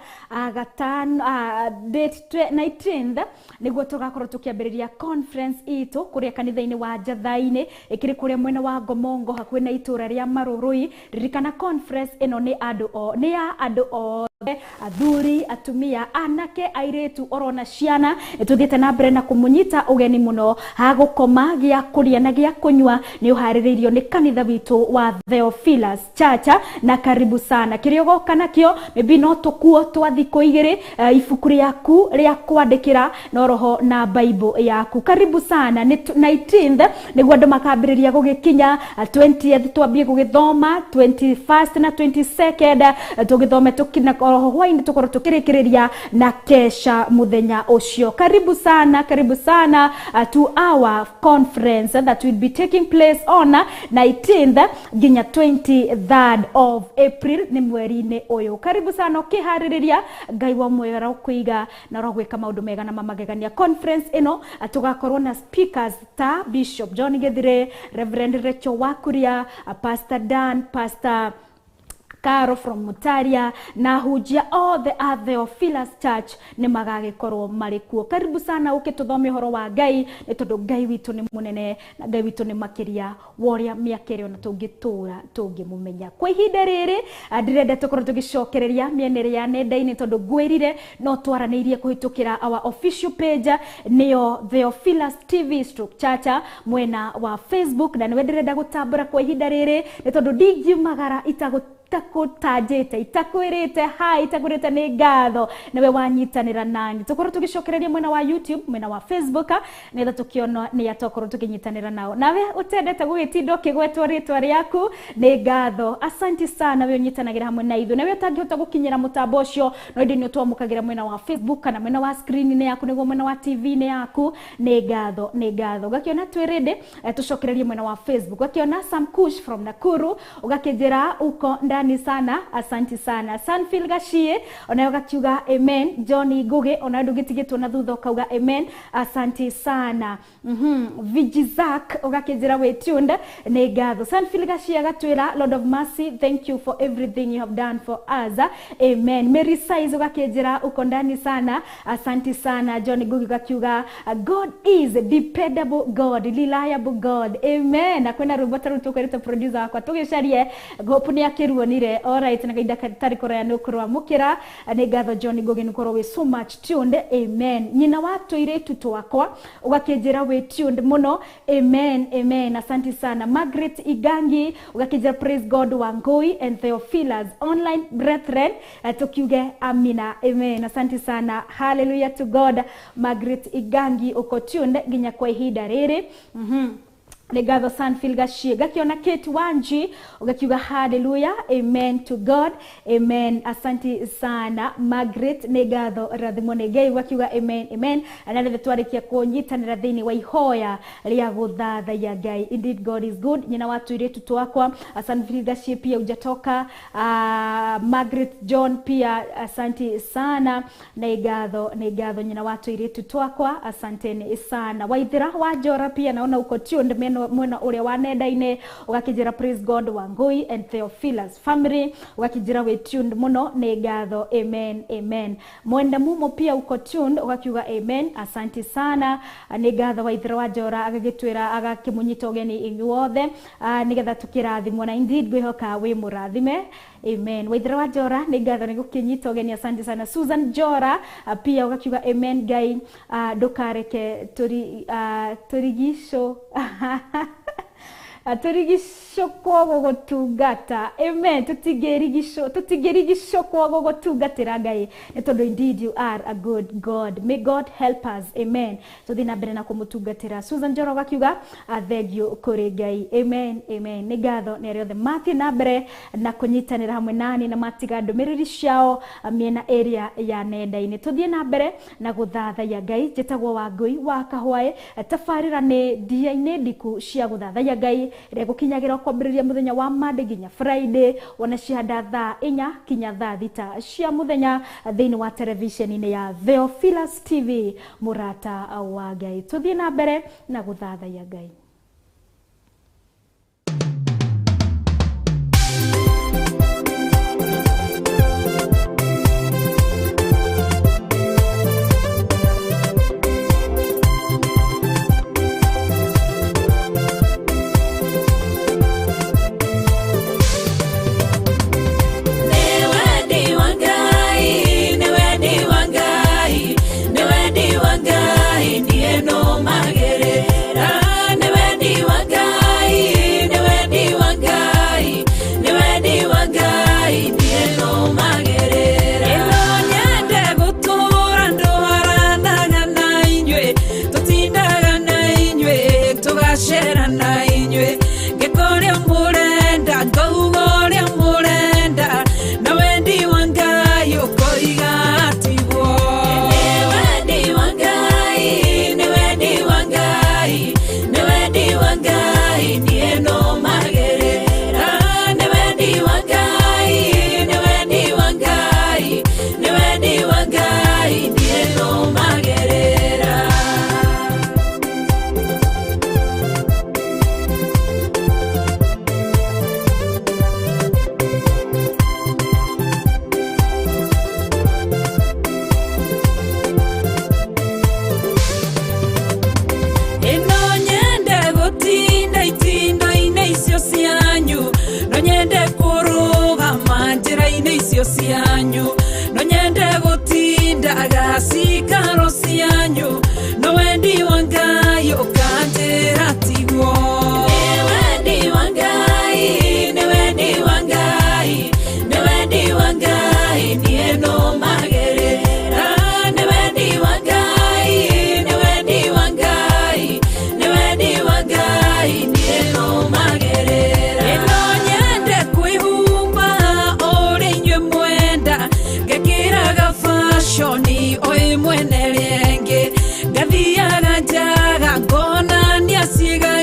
gatano date 19th nĩguo tũgakorwo tũkĩambĩrĩria conference itũ kũrĩa kanitha-inĩ wa Njatha-inĩ, ĩkĩrĩ kũrĩa mwena wa Ngomongo hakuhĩ na itũra rĩa Marũrũi. Ririkana conference ĩno nĩ ya andũ othe, athuri, atumia, anake, airĩtu orona ciana. Nĩtũthiĩte na mbere na kũmũnyita ũgeni mũno ha gũkoma, gĩa kũrĩa na gĩa kũnyua nĩ ũharĩrĩirio nĩ kanitha witũ wa Theophilus Church, na karibu sana. Kĩrĩa ũgoka nakĩo maybe no tũkuo twa thikũ 2, ibuku rĩaku rĩa kwandĩkĩra no roho na Bible yaku. Karibu sana. Nĩ 19th nĩguo andũ makambĩrĩria gũgĩkinya, 20th twambie gũgĩthoma, 21st na 22nd tũgĩthome tũkina oroho hwainĩ tũkorwo tũkĩrĩkĩrĩria na kesha mũthenya ũcio. Karibu sana, karibu sana to our conference that will be taking place on 19th nginya 23rd of April, nĩ mweri-inĩ ũyũ. Karibu sana ũkĩharĩrĩria, Ngai wa muoyo arokũiga na arogwĩka maũndũ mega na mamagegania. Conference ĩno tũgakorwo na speakers ta Bishop John Githire, Reverend Rachel Wakuria, Pastor Dan, Pastor Caro from Mutaria na hunjia othe a Theophilus Church nĩ magagĩkorwo marĩ kuo. Karibu sana ũke tũthome ũhoro wa Ngai, nĩ tondũ Ngai witũ nĩ mũnene na Ngai witũ nĩ makĩria wa ũrĩa mĩaka ĩrĩa ona tũngĩtũra tũngĩmũmenya. Kwa ihinda rĩrĩ ndĩrenda tũkorwo tũgĩcokereria mĩena ĩrĩa ya nenda-inĩ, tondũ ngwĩrire no twaranĩirie kũhĩtũkĩra our official page nĩyo Theophilus TV stroke Church mwena wa Facebook, na nĩwe ndĩrenda gũtambũra kwa ihinda rĩrĩ nĩ tondũ ndingiumagara itakũtanjĩte, itakwĩrĩte hi, itakwĩrĩte nĩ ngatho nĩwe wanyitanĩra nani. Tũkorwo tũgĩcokereria mwena wa YouTube, mwena wa Facebook, nĩgetha tũkĩona nĩ atokorwo tũkĩnyitanĩra nao. Nawe ũtendete gũgĩtinda ũkĩgwetwo rĩtwa rĩaku, nĩ ngatho, asanti sana we ũnyitanagĩra hamwe na ithuĩ. Nawe ũtangĩhota gũkinyĩra mũtambo ũcio, no ĩndĩ nĩ ũtwamũkagĩra mwena wa Facebook kana mwena wa screen-inĩ yaku, nĩguo mwena wa TV-inĩ yaku, nĩ ngatho, nĩ ngatho. Ũgakĩona twĩ ready tũcokererie mwena wa Facebook. Ũgakĩona Sam Kush from Nakuru, ũgakĩnjĩra uko ndani sana, asanti sana. Sanfil Gashie onayo gakiuga amen. Johnny Ngugi onayo ndũgĩtigĩtwo na thutha ũkauga amen, asanti sana. Vijizak ũgakĩnjĩra wĩ tuned, nĩ ngatho. Sanfil Gashie agatwĩra Lord of mercy, thank you for everything you have done for us, amen. Mary Size ũgakĩnjĩra uko ndani sana, asanti sana. Johnny Ngugi gakiuga God is dependable God, reliable God, amen. Na kwĩna rwĩmbo ta rũu tũkwĩrĩte producer wakwa tũgĩcarie, Hope nĩ akĩruonire. Alright, na kahinda gatarĩ kũraya nĩ ũkũrwamũkĩra. Nĩ ngatho John Ngugi nĩ ũkorwo wĩ so much tuned, amen. Nyina wa tũirĩtu twakwa ũgakĩnjĩra wĩ tuned mũno, amen, amen, asanti sana. Margaret Igangi ũgakĩnjĩra praise God Wangui and Theophilus online brethren, tukiuge amina, amen, asanti sana, hallelujah to God. Margaret Igangi uko tuned nginya kwa ihinda rĩrĩ. Nĩ ngatho Sanfil Gashie. Gakiona Kate Wanji ugakiuga hallelujah, amen to God, amen, asanti sana Margaret, nĩ ngatho, rathimwo nĩ Ngai, ugakiuga amen, amen. Na rĩrĩa twarĩkia kũnyitanĩra thĩinĩ wa ihoya rĩa gũthathaiya Ngai, indeed God is good. Nyina wa tũirĩtu twakwa Sanfil Gashie pia hujatoka, Margaret John pia asanti sana, nĩ ngatho, nĩ ngatho nyina wa tũirĩtu twakwa, asanteni sana. Waithira wa Njora pia naona uko tuned mwena ũrĩa wa nenda-inĩ, ũgakĩnjĩra praise God Wangui and Theophilus family, ũgakĩnjĩra wĩ tuned mũno, nĩ ngatho, amen, amen. Mwenda Mumo pia uko tuned, ũgakiuga amen, asanti sana, nĩ ngatho. Waithira wa Njora agagĩtwĩra agakĩmũnyita ũgeni inyuothe nĩgetha tũkĩrathimwo, na indeed ngwĩhoka wĩ mũrathime, amen. Waithira wa Njora nĩ ngatho nĩ gũkĩnyita ũgeni, asante sana. Susan Njora pia ũgakiuga amen, Ngai ndũkareke tũrigicũ tũrigicũkwo gũgũtungata, amen. Tũtingĩrigicũkwo gũgũtungatĩra Ngai, nĩ tondũ indeed you are a good God, may God help us, amen. Tũthiĩ na mbere na kũmũtungatĩra. Susan Njoro gakiuga thank you kũrĩ Ngai, amen, amen. Nĩ ngatho nĩ arĩa othe mathiĩ na mbere na kũnyitanĩra hamwe nani na matiga ndũmĩrĩri ciao mĩena ĩrĩa ya nenda-inĩ. Tũthiĩ na mbere na gũthathaiya Ngai. Njĩtagwo Wangui wa Kahwaĩ, tabarĩra nĩ ndia-inĩ ndiku cia gũthathaiya Ngai. Ngai ĩrĩa ĩgũkinyagĩra kwambĩrĩria mũthenya wa Monday nginya Friday wona cihanda thaa 4 kinya thaa 6 cia mũthenya thĩinĩ wa televisheni-inĩ ya Theophilus TV mũrata wa Ngai. Tũthiĩ na mbere na gũthathaiya Ngai. Mwene rĩngĩ ngathiaga njaga ngonania ciĩga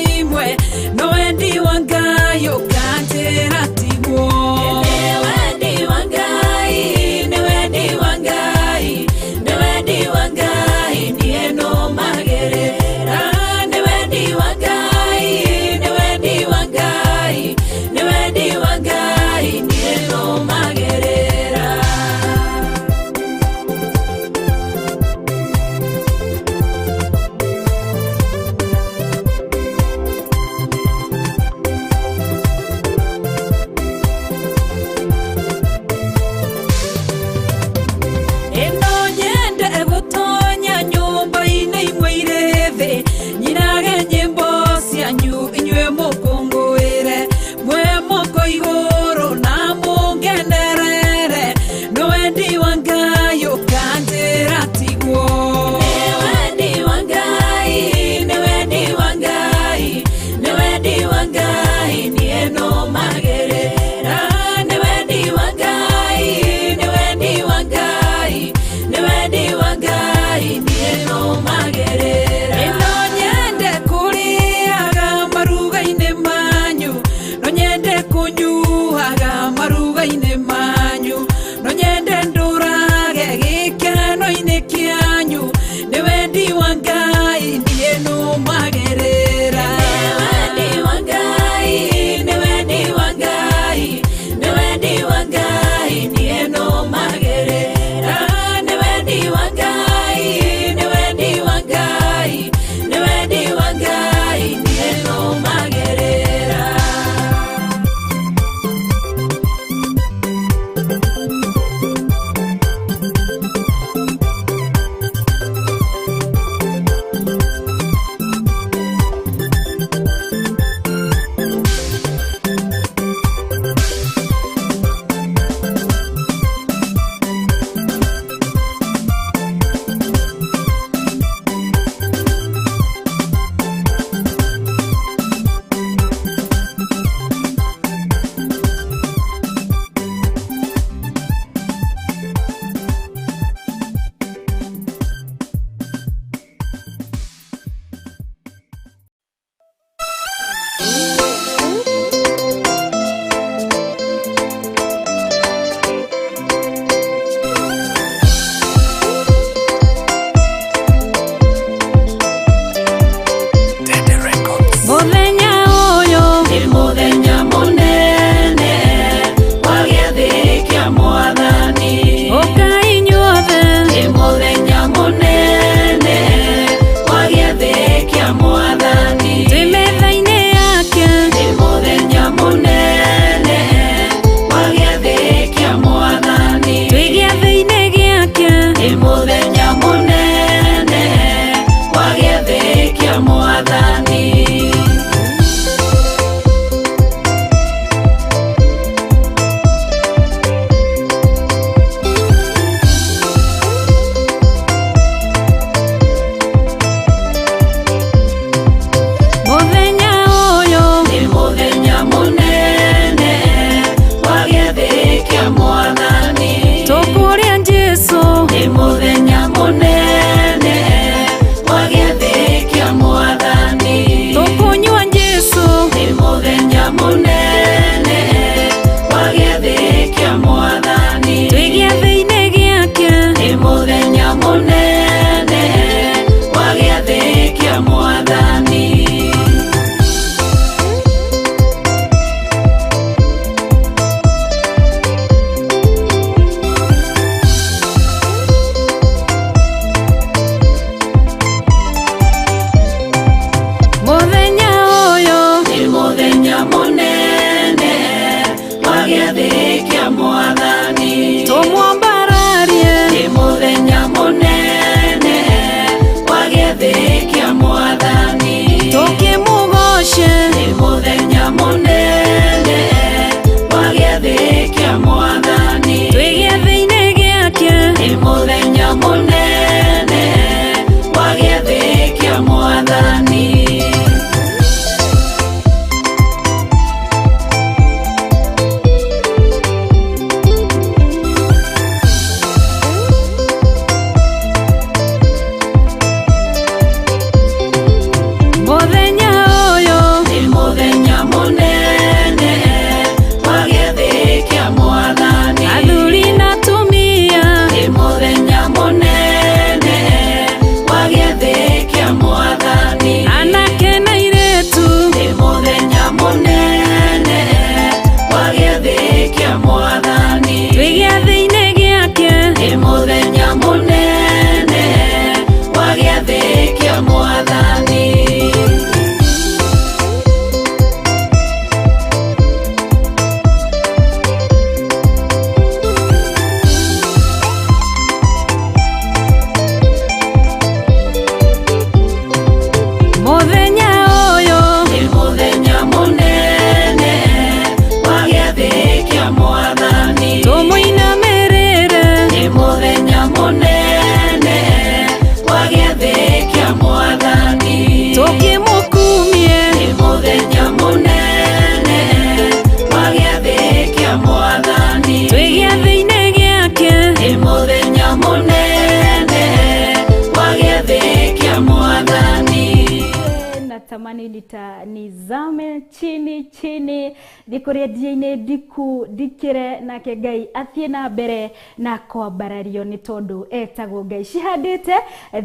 Natamani nizame chini chini thiĩ kũrĩa ndia-inĩ ndiku ndikĩre, nake Ngai athiĩ na mbere na kwambarario nĩ tondũ etagwo Ngai. Cihandĩte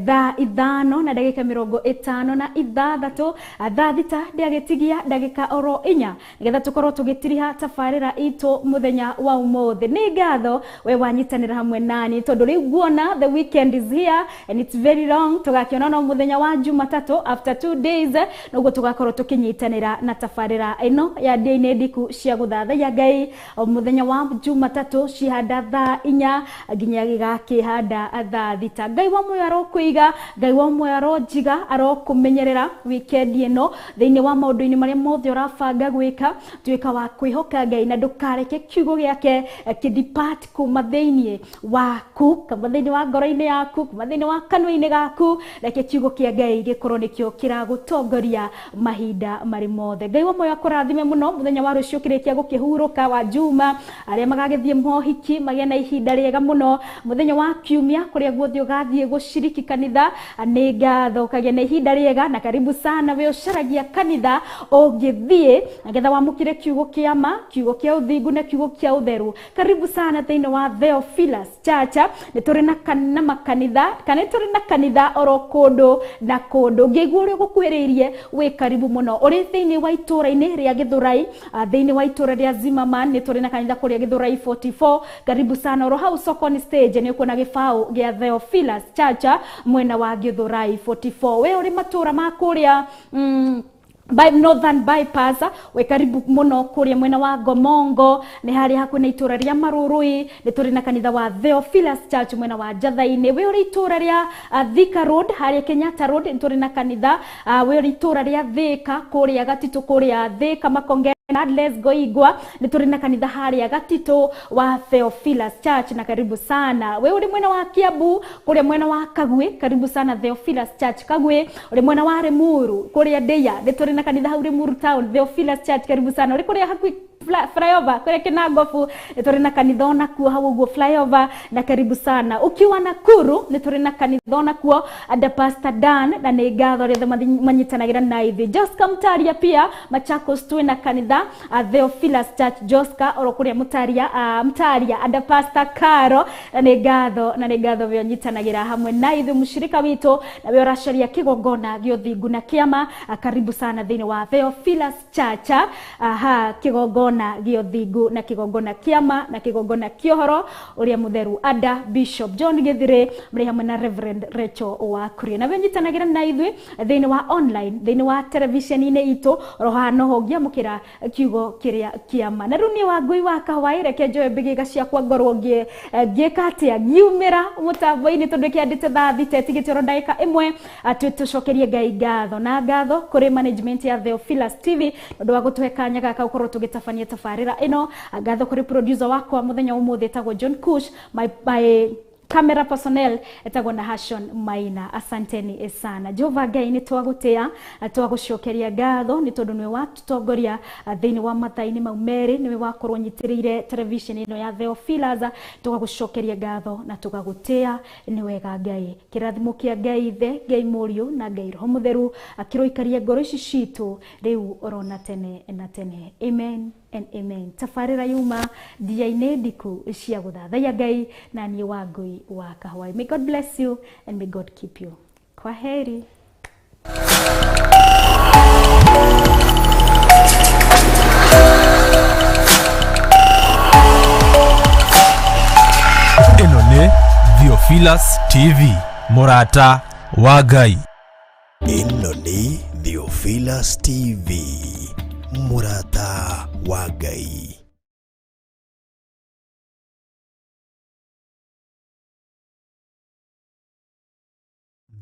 thaa 5 na ndagĩka 56, thaa 6 ndĩagĩtigia ndagĩka oro 4 nĩgetha tũkorwo tũgĩtiriha tabarĩra itũ mũthenya wa ũmũthĩ. Nĩ ngatho we wanyitanĩra hamwe nani tondũ rĩu nguona the weekend is here and it's very long. Tũgakĩona no mũthenya wa Jumatatũ after 2 days noguo tũgakorwo tũkĩnyitanĩra na tabarĩra ĩno ya ndia-inĩ ndiku cia gũthathaiya Ngai mũthenya wa Jumatatũ cihanda thaa 4 nginya gĩgakĩhanda thaa 6. Ngai wa muoyo arokũiga, Ngai wa muoyo aronjiga, arokũmenyerera weekend ĩno thĩinĩ wa maũndũ-inĩ marĩa mothe ũrabanga gwĩka. Tuĩka wa kwĩhoka Ngai na ndũkareke kiugo gĩake kĩdepart kuma thĩinĩ waku, kuma thĩinĩ wa ngoro-inĩ yaku, kuma thĩinĩ wa kanua-inĩ gaku. Reke kiugo kĩa Ngai gĩkorwo nĩkĩo kĩragũtongoria mahinda marĩ mothe. Ngai wa muoyo akũrathime mũno mũthenya wa rũciũ kĩrĩkia gũkĩhurũka wa Juma, arĩa magagĩthiĩ mohiki magĩe na ihinda rĩega mũno. Mũthenya wa Kiumia kũrĩa guothe ũgathiĩ gũciriki kanitha, nĩ ngatho ũkagĩa na ihinda rĩega, na karibu sana we ũcaragia kanitha ũngĩthiĩ nĩgetha wamũkĩre kiugo kĩa ma, kiugo kĩa ũthingu na kiugo kĩa ũtheru. Karibu sana thĩinĩ wa Theophilus Church. Nĩ tũrĩ na makanitha kana nĩ tũrĩ na kanitha oro kũndũ na kũndũ. Ũngĩigua ũrĩa ũgũkuhĩrĩirie wĩ karibu mũno. Ũrĩ thĩinĩ wa itũũra-inĩ rĩa Gĩthũrai, thĩinĩ wa itũũra rĩa Zimmerman nĩ tũrĩ na kanitha kũrĩa Gĩthũrai 44. Karibu sana oro hau Sokoni stage nĩ ũkuona gĩbaũ gĩa Theophilus Church mwena wa Gĩthũrai 44. We ũrĩ matũũra ma kũrĩa by Northern Bypass, we karibu muno kuria mwena wa Ngomongo, nĩ harĩa hakuhĩ na itũũra rĩa Marũrũi, nĩ tũrĩ na kanitha wa Theophilus Church mwena wa Njathai-inĩ. We ũrĩ itũũra rĩa Thika Road, harĩa Kenyatta Road, nĩ tũrĩ na kanitha. We ũrĩ itũũra rĩa Thika, kũrĩa Gatitũ, kũrĩa Thika Makonge Let's go Igwa, nĩ tũrĩ na kanitha harĩa Gatitũ wa Theophilus Church, na karibu sana. We ũrĩ mwena wa Kiambu, kũrĩa mwena wa Kagwe, karibu sana Theophilus Church Kagwe. Ũrĩ mwena wa Limuru, kũrĩa Ndeia, nĩ tũrĩ na kanitha hau Limuru Town, Theophilus Church, karibu sana. Ũrĩ kũrĩa hakuhĩ flyover kũrĩa Kinangofu, nĩ tũrĩ na kanitha onakuo hau ũguo flyover, na karibu sana. Ukiwa Nakuru nĩ tũrĩ na kanitha onakuo ada Pastor Dan, na nĩ ngatho arĩa othe manyitanagĩra na ithuĩ. Joska Mutaria pia Machakos twĩ na kanitha Theophilus Church Joska oro kũrĩa Mutaria, Mutaria ada Pastor Caro, na nĩ ngatho, na nĩ ngatho we ũnyitanagĩra hamwe na ithuĩ mũshirika witũ, na we ũracaria kĩgongona gĩa ũthingu na kĩama. Karibu sana thĩinĩ wa Theophilus Church, aha, kĩgongona gĩa ũthingu na kĩgongona kĩama na kĩgongona kĩa ũhoro ũrĩa mũtheru ada Bishop John Githire mũrĩ hamwe na Reverend Rachel Wakuria. Na we ũnyitanagĩra na ithuĩ thĩinĩ wa online, thĩinĩ wa television-inĩ itũ, oro haha noho ũngĩamũkĩra kiugo kĩrĩa kĩama. Na rĩu niĩ Wangũi wa Kahwaĩ, reke njoe mbĩgĩga ciakwa ngorwo ngĩka atĩa, ngiumĩra mũtambo-inĩ tondũ kĩandĩte thaa 6 ĩtigĩte oro ndagĩka 1. Tũcokerie Ngai ngatho, na ngatho kũrĩ management ya Theophilus TV ũndũ wa gũtũhe kanya gaka gũkorwo tũgĩtabania tabarĩra ĩno. Ngatho kũrĩ producer wakwa mũthenya ũmũthĩ etagwo John Kush, my camera personnel etagwo Nahashon Maina. Asanteni sana. Jehova Ngai nĩ twagũtĩa, twagũcokeria ngatho nĩ tondũ nĩwe watũtongoria thĩinĩ wa mathaa-inĩ mau merĩ, nĩwe wakorwo ũnyitĩrĩire television ĩno ya Theophilus. Tũgagũcokeria ngatho na tũgagũtĩa. Nĩ wega Ngai. Kĩrathimo kĩa Ngai Ithe, Ngai Mũriũ na Ngai Roho Mũtheru akĩroikaria ngoro ici citũ rĩu oro na tene na tene. Amen and amen. Tabarĩra yuma ndia-inĩ ndiku cia gũthathaiya Ngai, na niĩ Wangũi wa Kahwaĩ. May God bless you and may God keep you. Kwaheri. Ĩno nĩ Theophilus TV, mũrata wa Ngai. Ĩno nĩ Theophilus TV, mũrata wa Ngai.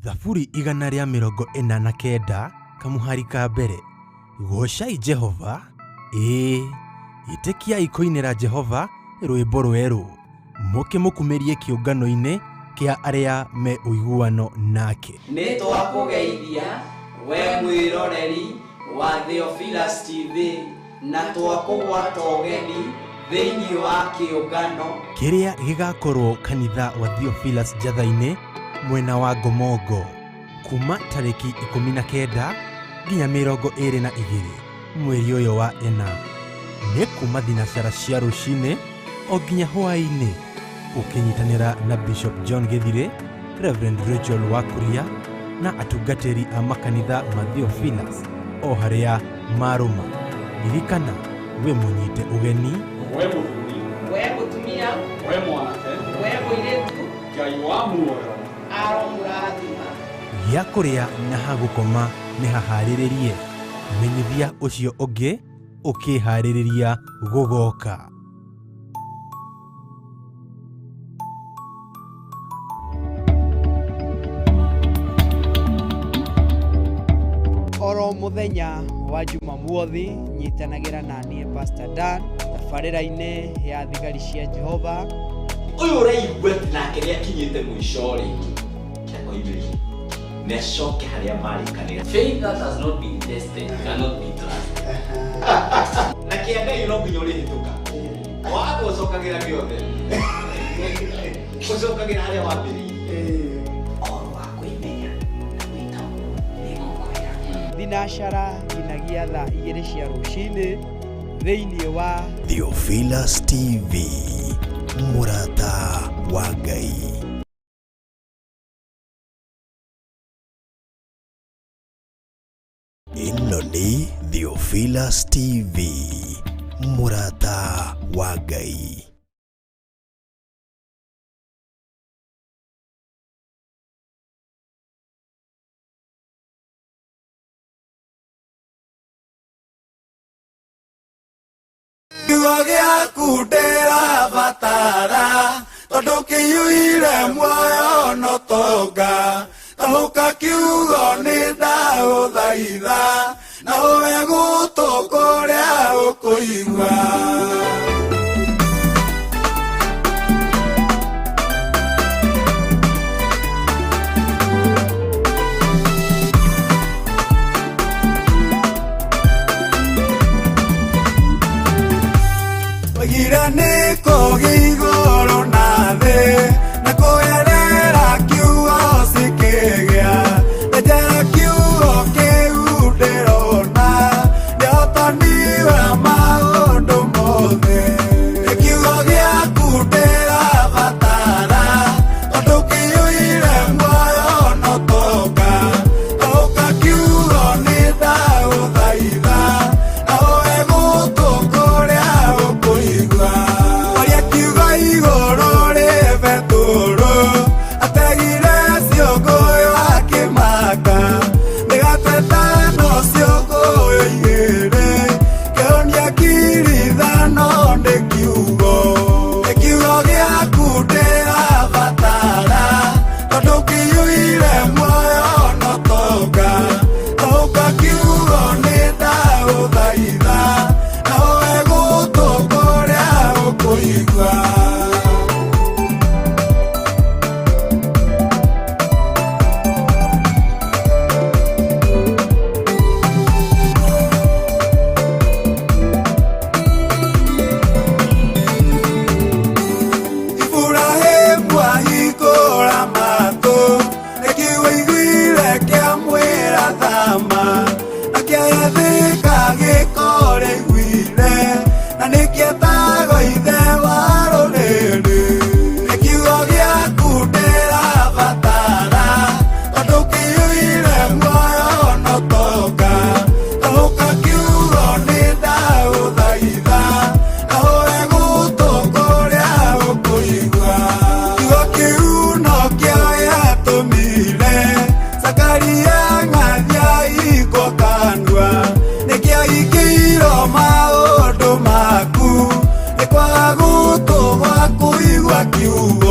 Thaburi 149 kamuhari ka mbere. Goocai Jehova, ĩĩ, ĩtĩkiai kũinĩra Jehova rwĩmbo rwerũ, mũkĩmũkumĩrie kĩũngano-inĩ kĩa arĩa me ũiguano nake. Nĩ twakũgeithia we mwĩroreri wa Theophilus TV, na twakũgwata ũgeni thĩinĩ wa kĩũngano kĩrĩa gĩgakorwo kanitha wa Theophilus Njathai-inĩ mwena wa Ngomongo kuma tarĩki 19 Nginya 22 mweri ũyũ wa ĩna. Nĩ kuma thinacara cia rũcinĩ o nginya hwaĩ-inĩ, ũkĩnyitanĩra na Bishop John Gĩthirĩ, Reverend Rachel Wakuria na atungatĩri a makanitha ma Theophilus o harĩa marũma. Ririkana wĩ mũnyite ũgeni. We mũthuri, we mũtumia, we mwanake, we mũirĩtu, Ngai wa muoyo aromũrathima. Gĩa kũrĩa na ha gũkoma nĩ haharĩrĩrie. Menyithia ũcio ũngĩ ũkĩharĩrĩria gũgoka. Oro muthenya wa Jumamothi nyitanagĩra na niĩ Pastor Dan tabarĩra-inĩ ya thigari cia Jehova. Ũyũ ũraigua atĩ nake nĩ akinyĩte mũico rĩ, akoimĩrie nĩ acoke harĩa marĩkanĩra. Faith that has not been tested cannot be trusted. Na kĩa Ngai no nginya ũrĩhĩtũka. Waga ũcokagĩra gĩothe, ũcokagĩra harĩa wambĩrĩirie. Ũhoro wa kwĩmenya na gwĩtaũkwo nĩngũkwĩra. Thinacara nginyagia thaa 2 cia rũcinĩ thĩinĩ wa Theophilus TV, mũrata wa Ngai. Ĩno nĩ Theophilus TV, mũrata wa Ngai. Kiugo gĩaku ndĩrabatara tondũ kĩiyũire muoyo na ũtonga. Tamũka kiugo nĩ ndagũthaitha na ũhe gũtũ kũrĩa ũkũigua. Oigire nĩ kũgĩa igũrũ na thĩ na kũgerera kiugo cikĩgĩa. Ndenjera kiugo kĩu ndĩrona nĩhotani wa maũndũ mothe. Nĩ kiugo gĩaku ndĩrabatara tondũ kĩiyũire muoyo na ũtonga. Tamũka kiugo nĩ ndagũthaitha na ũhe gũtũ kũrĩa ũkũigua. Aria kiugo igũrũ rĩ Betũrũ ategire ciũngũyũ akĩmaka. Mĩgate ĩtano ciũngũyũ igĩrĩ kĩhonia ngiri 5 nĩ kiugo. Nĩ kiugo gĩaku ndĩrabatara tondũ kĩiyũire muoyo na ũtonga. Tamũka kiugo nĩ ndagũthaitha na ũhe gũtũ kũrĩa ũkũigua. Iburahĩmu ahingũra matũ nĩkĩo aiguire kĩamwĩra thama na kĩayathĩka gĩkore aiguire na nĩkĩetagwo ithe wa rũrĩrĩ. Nĩ kiugo gĩaku ndĩrabatara tondũ kĩiyũire muoyo na ũtonga. Tamũka kiugo nĩ ndagũthaitha na ũhe gũtũ kũrĩa ũkũigua. Kiugo kĩu nokĩo gĩatũmire Zakaria ng'athia ahingwo kanua. Nĩkĩahingĩirwo maũndũ maku nĩ kwaga gũtũ gwa kũigua kiugo.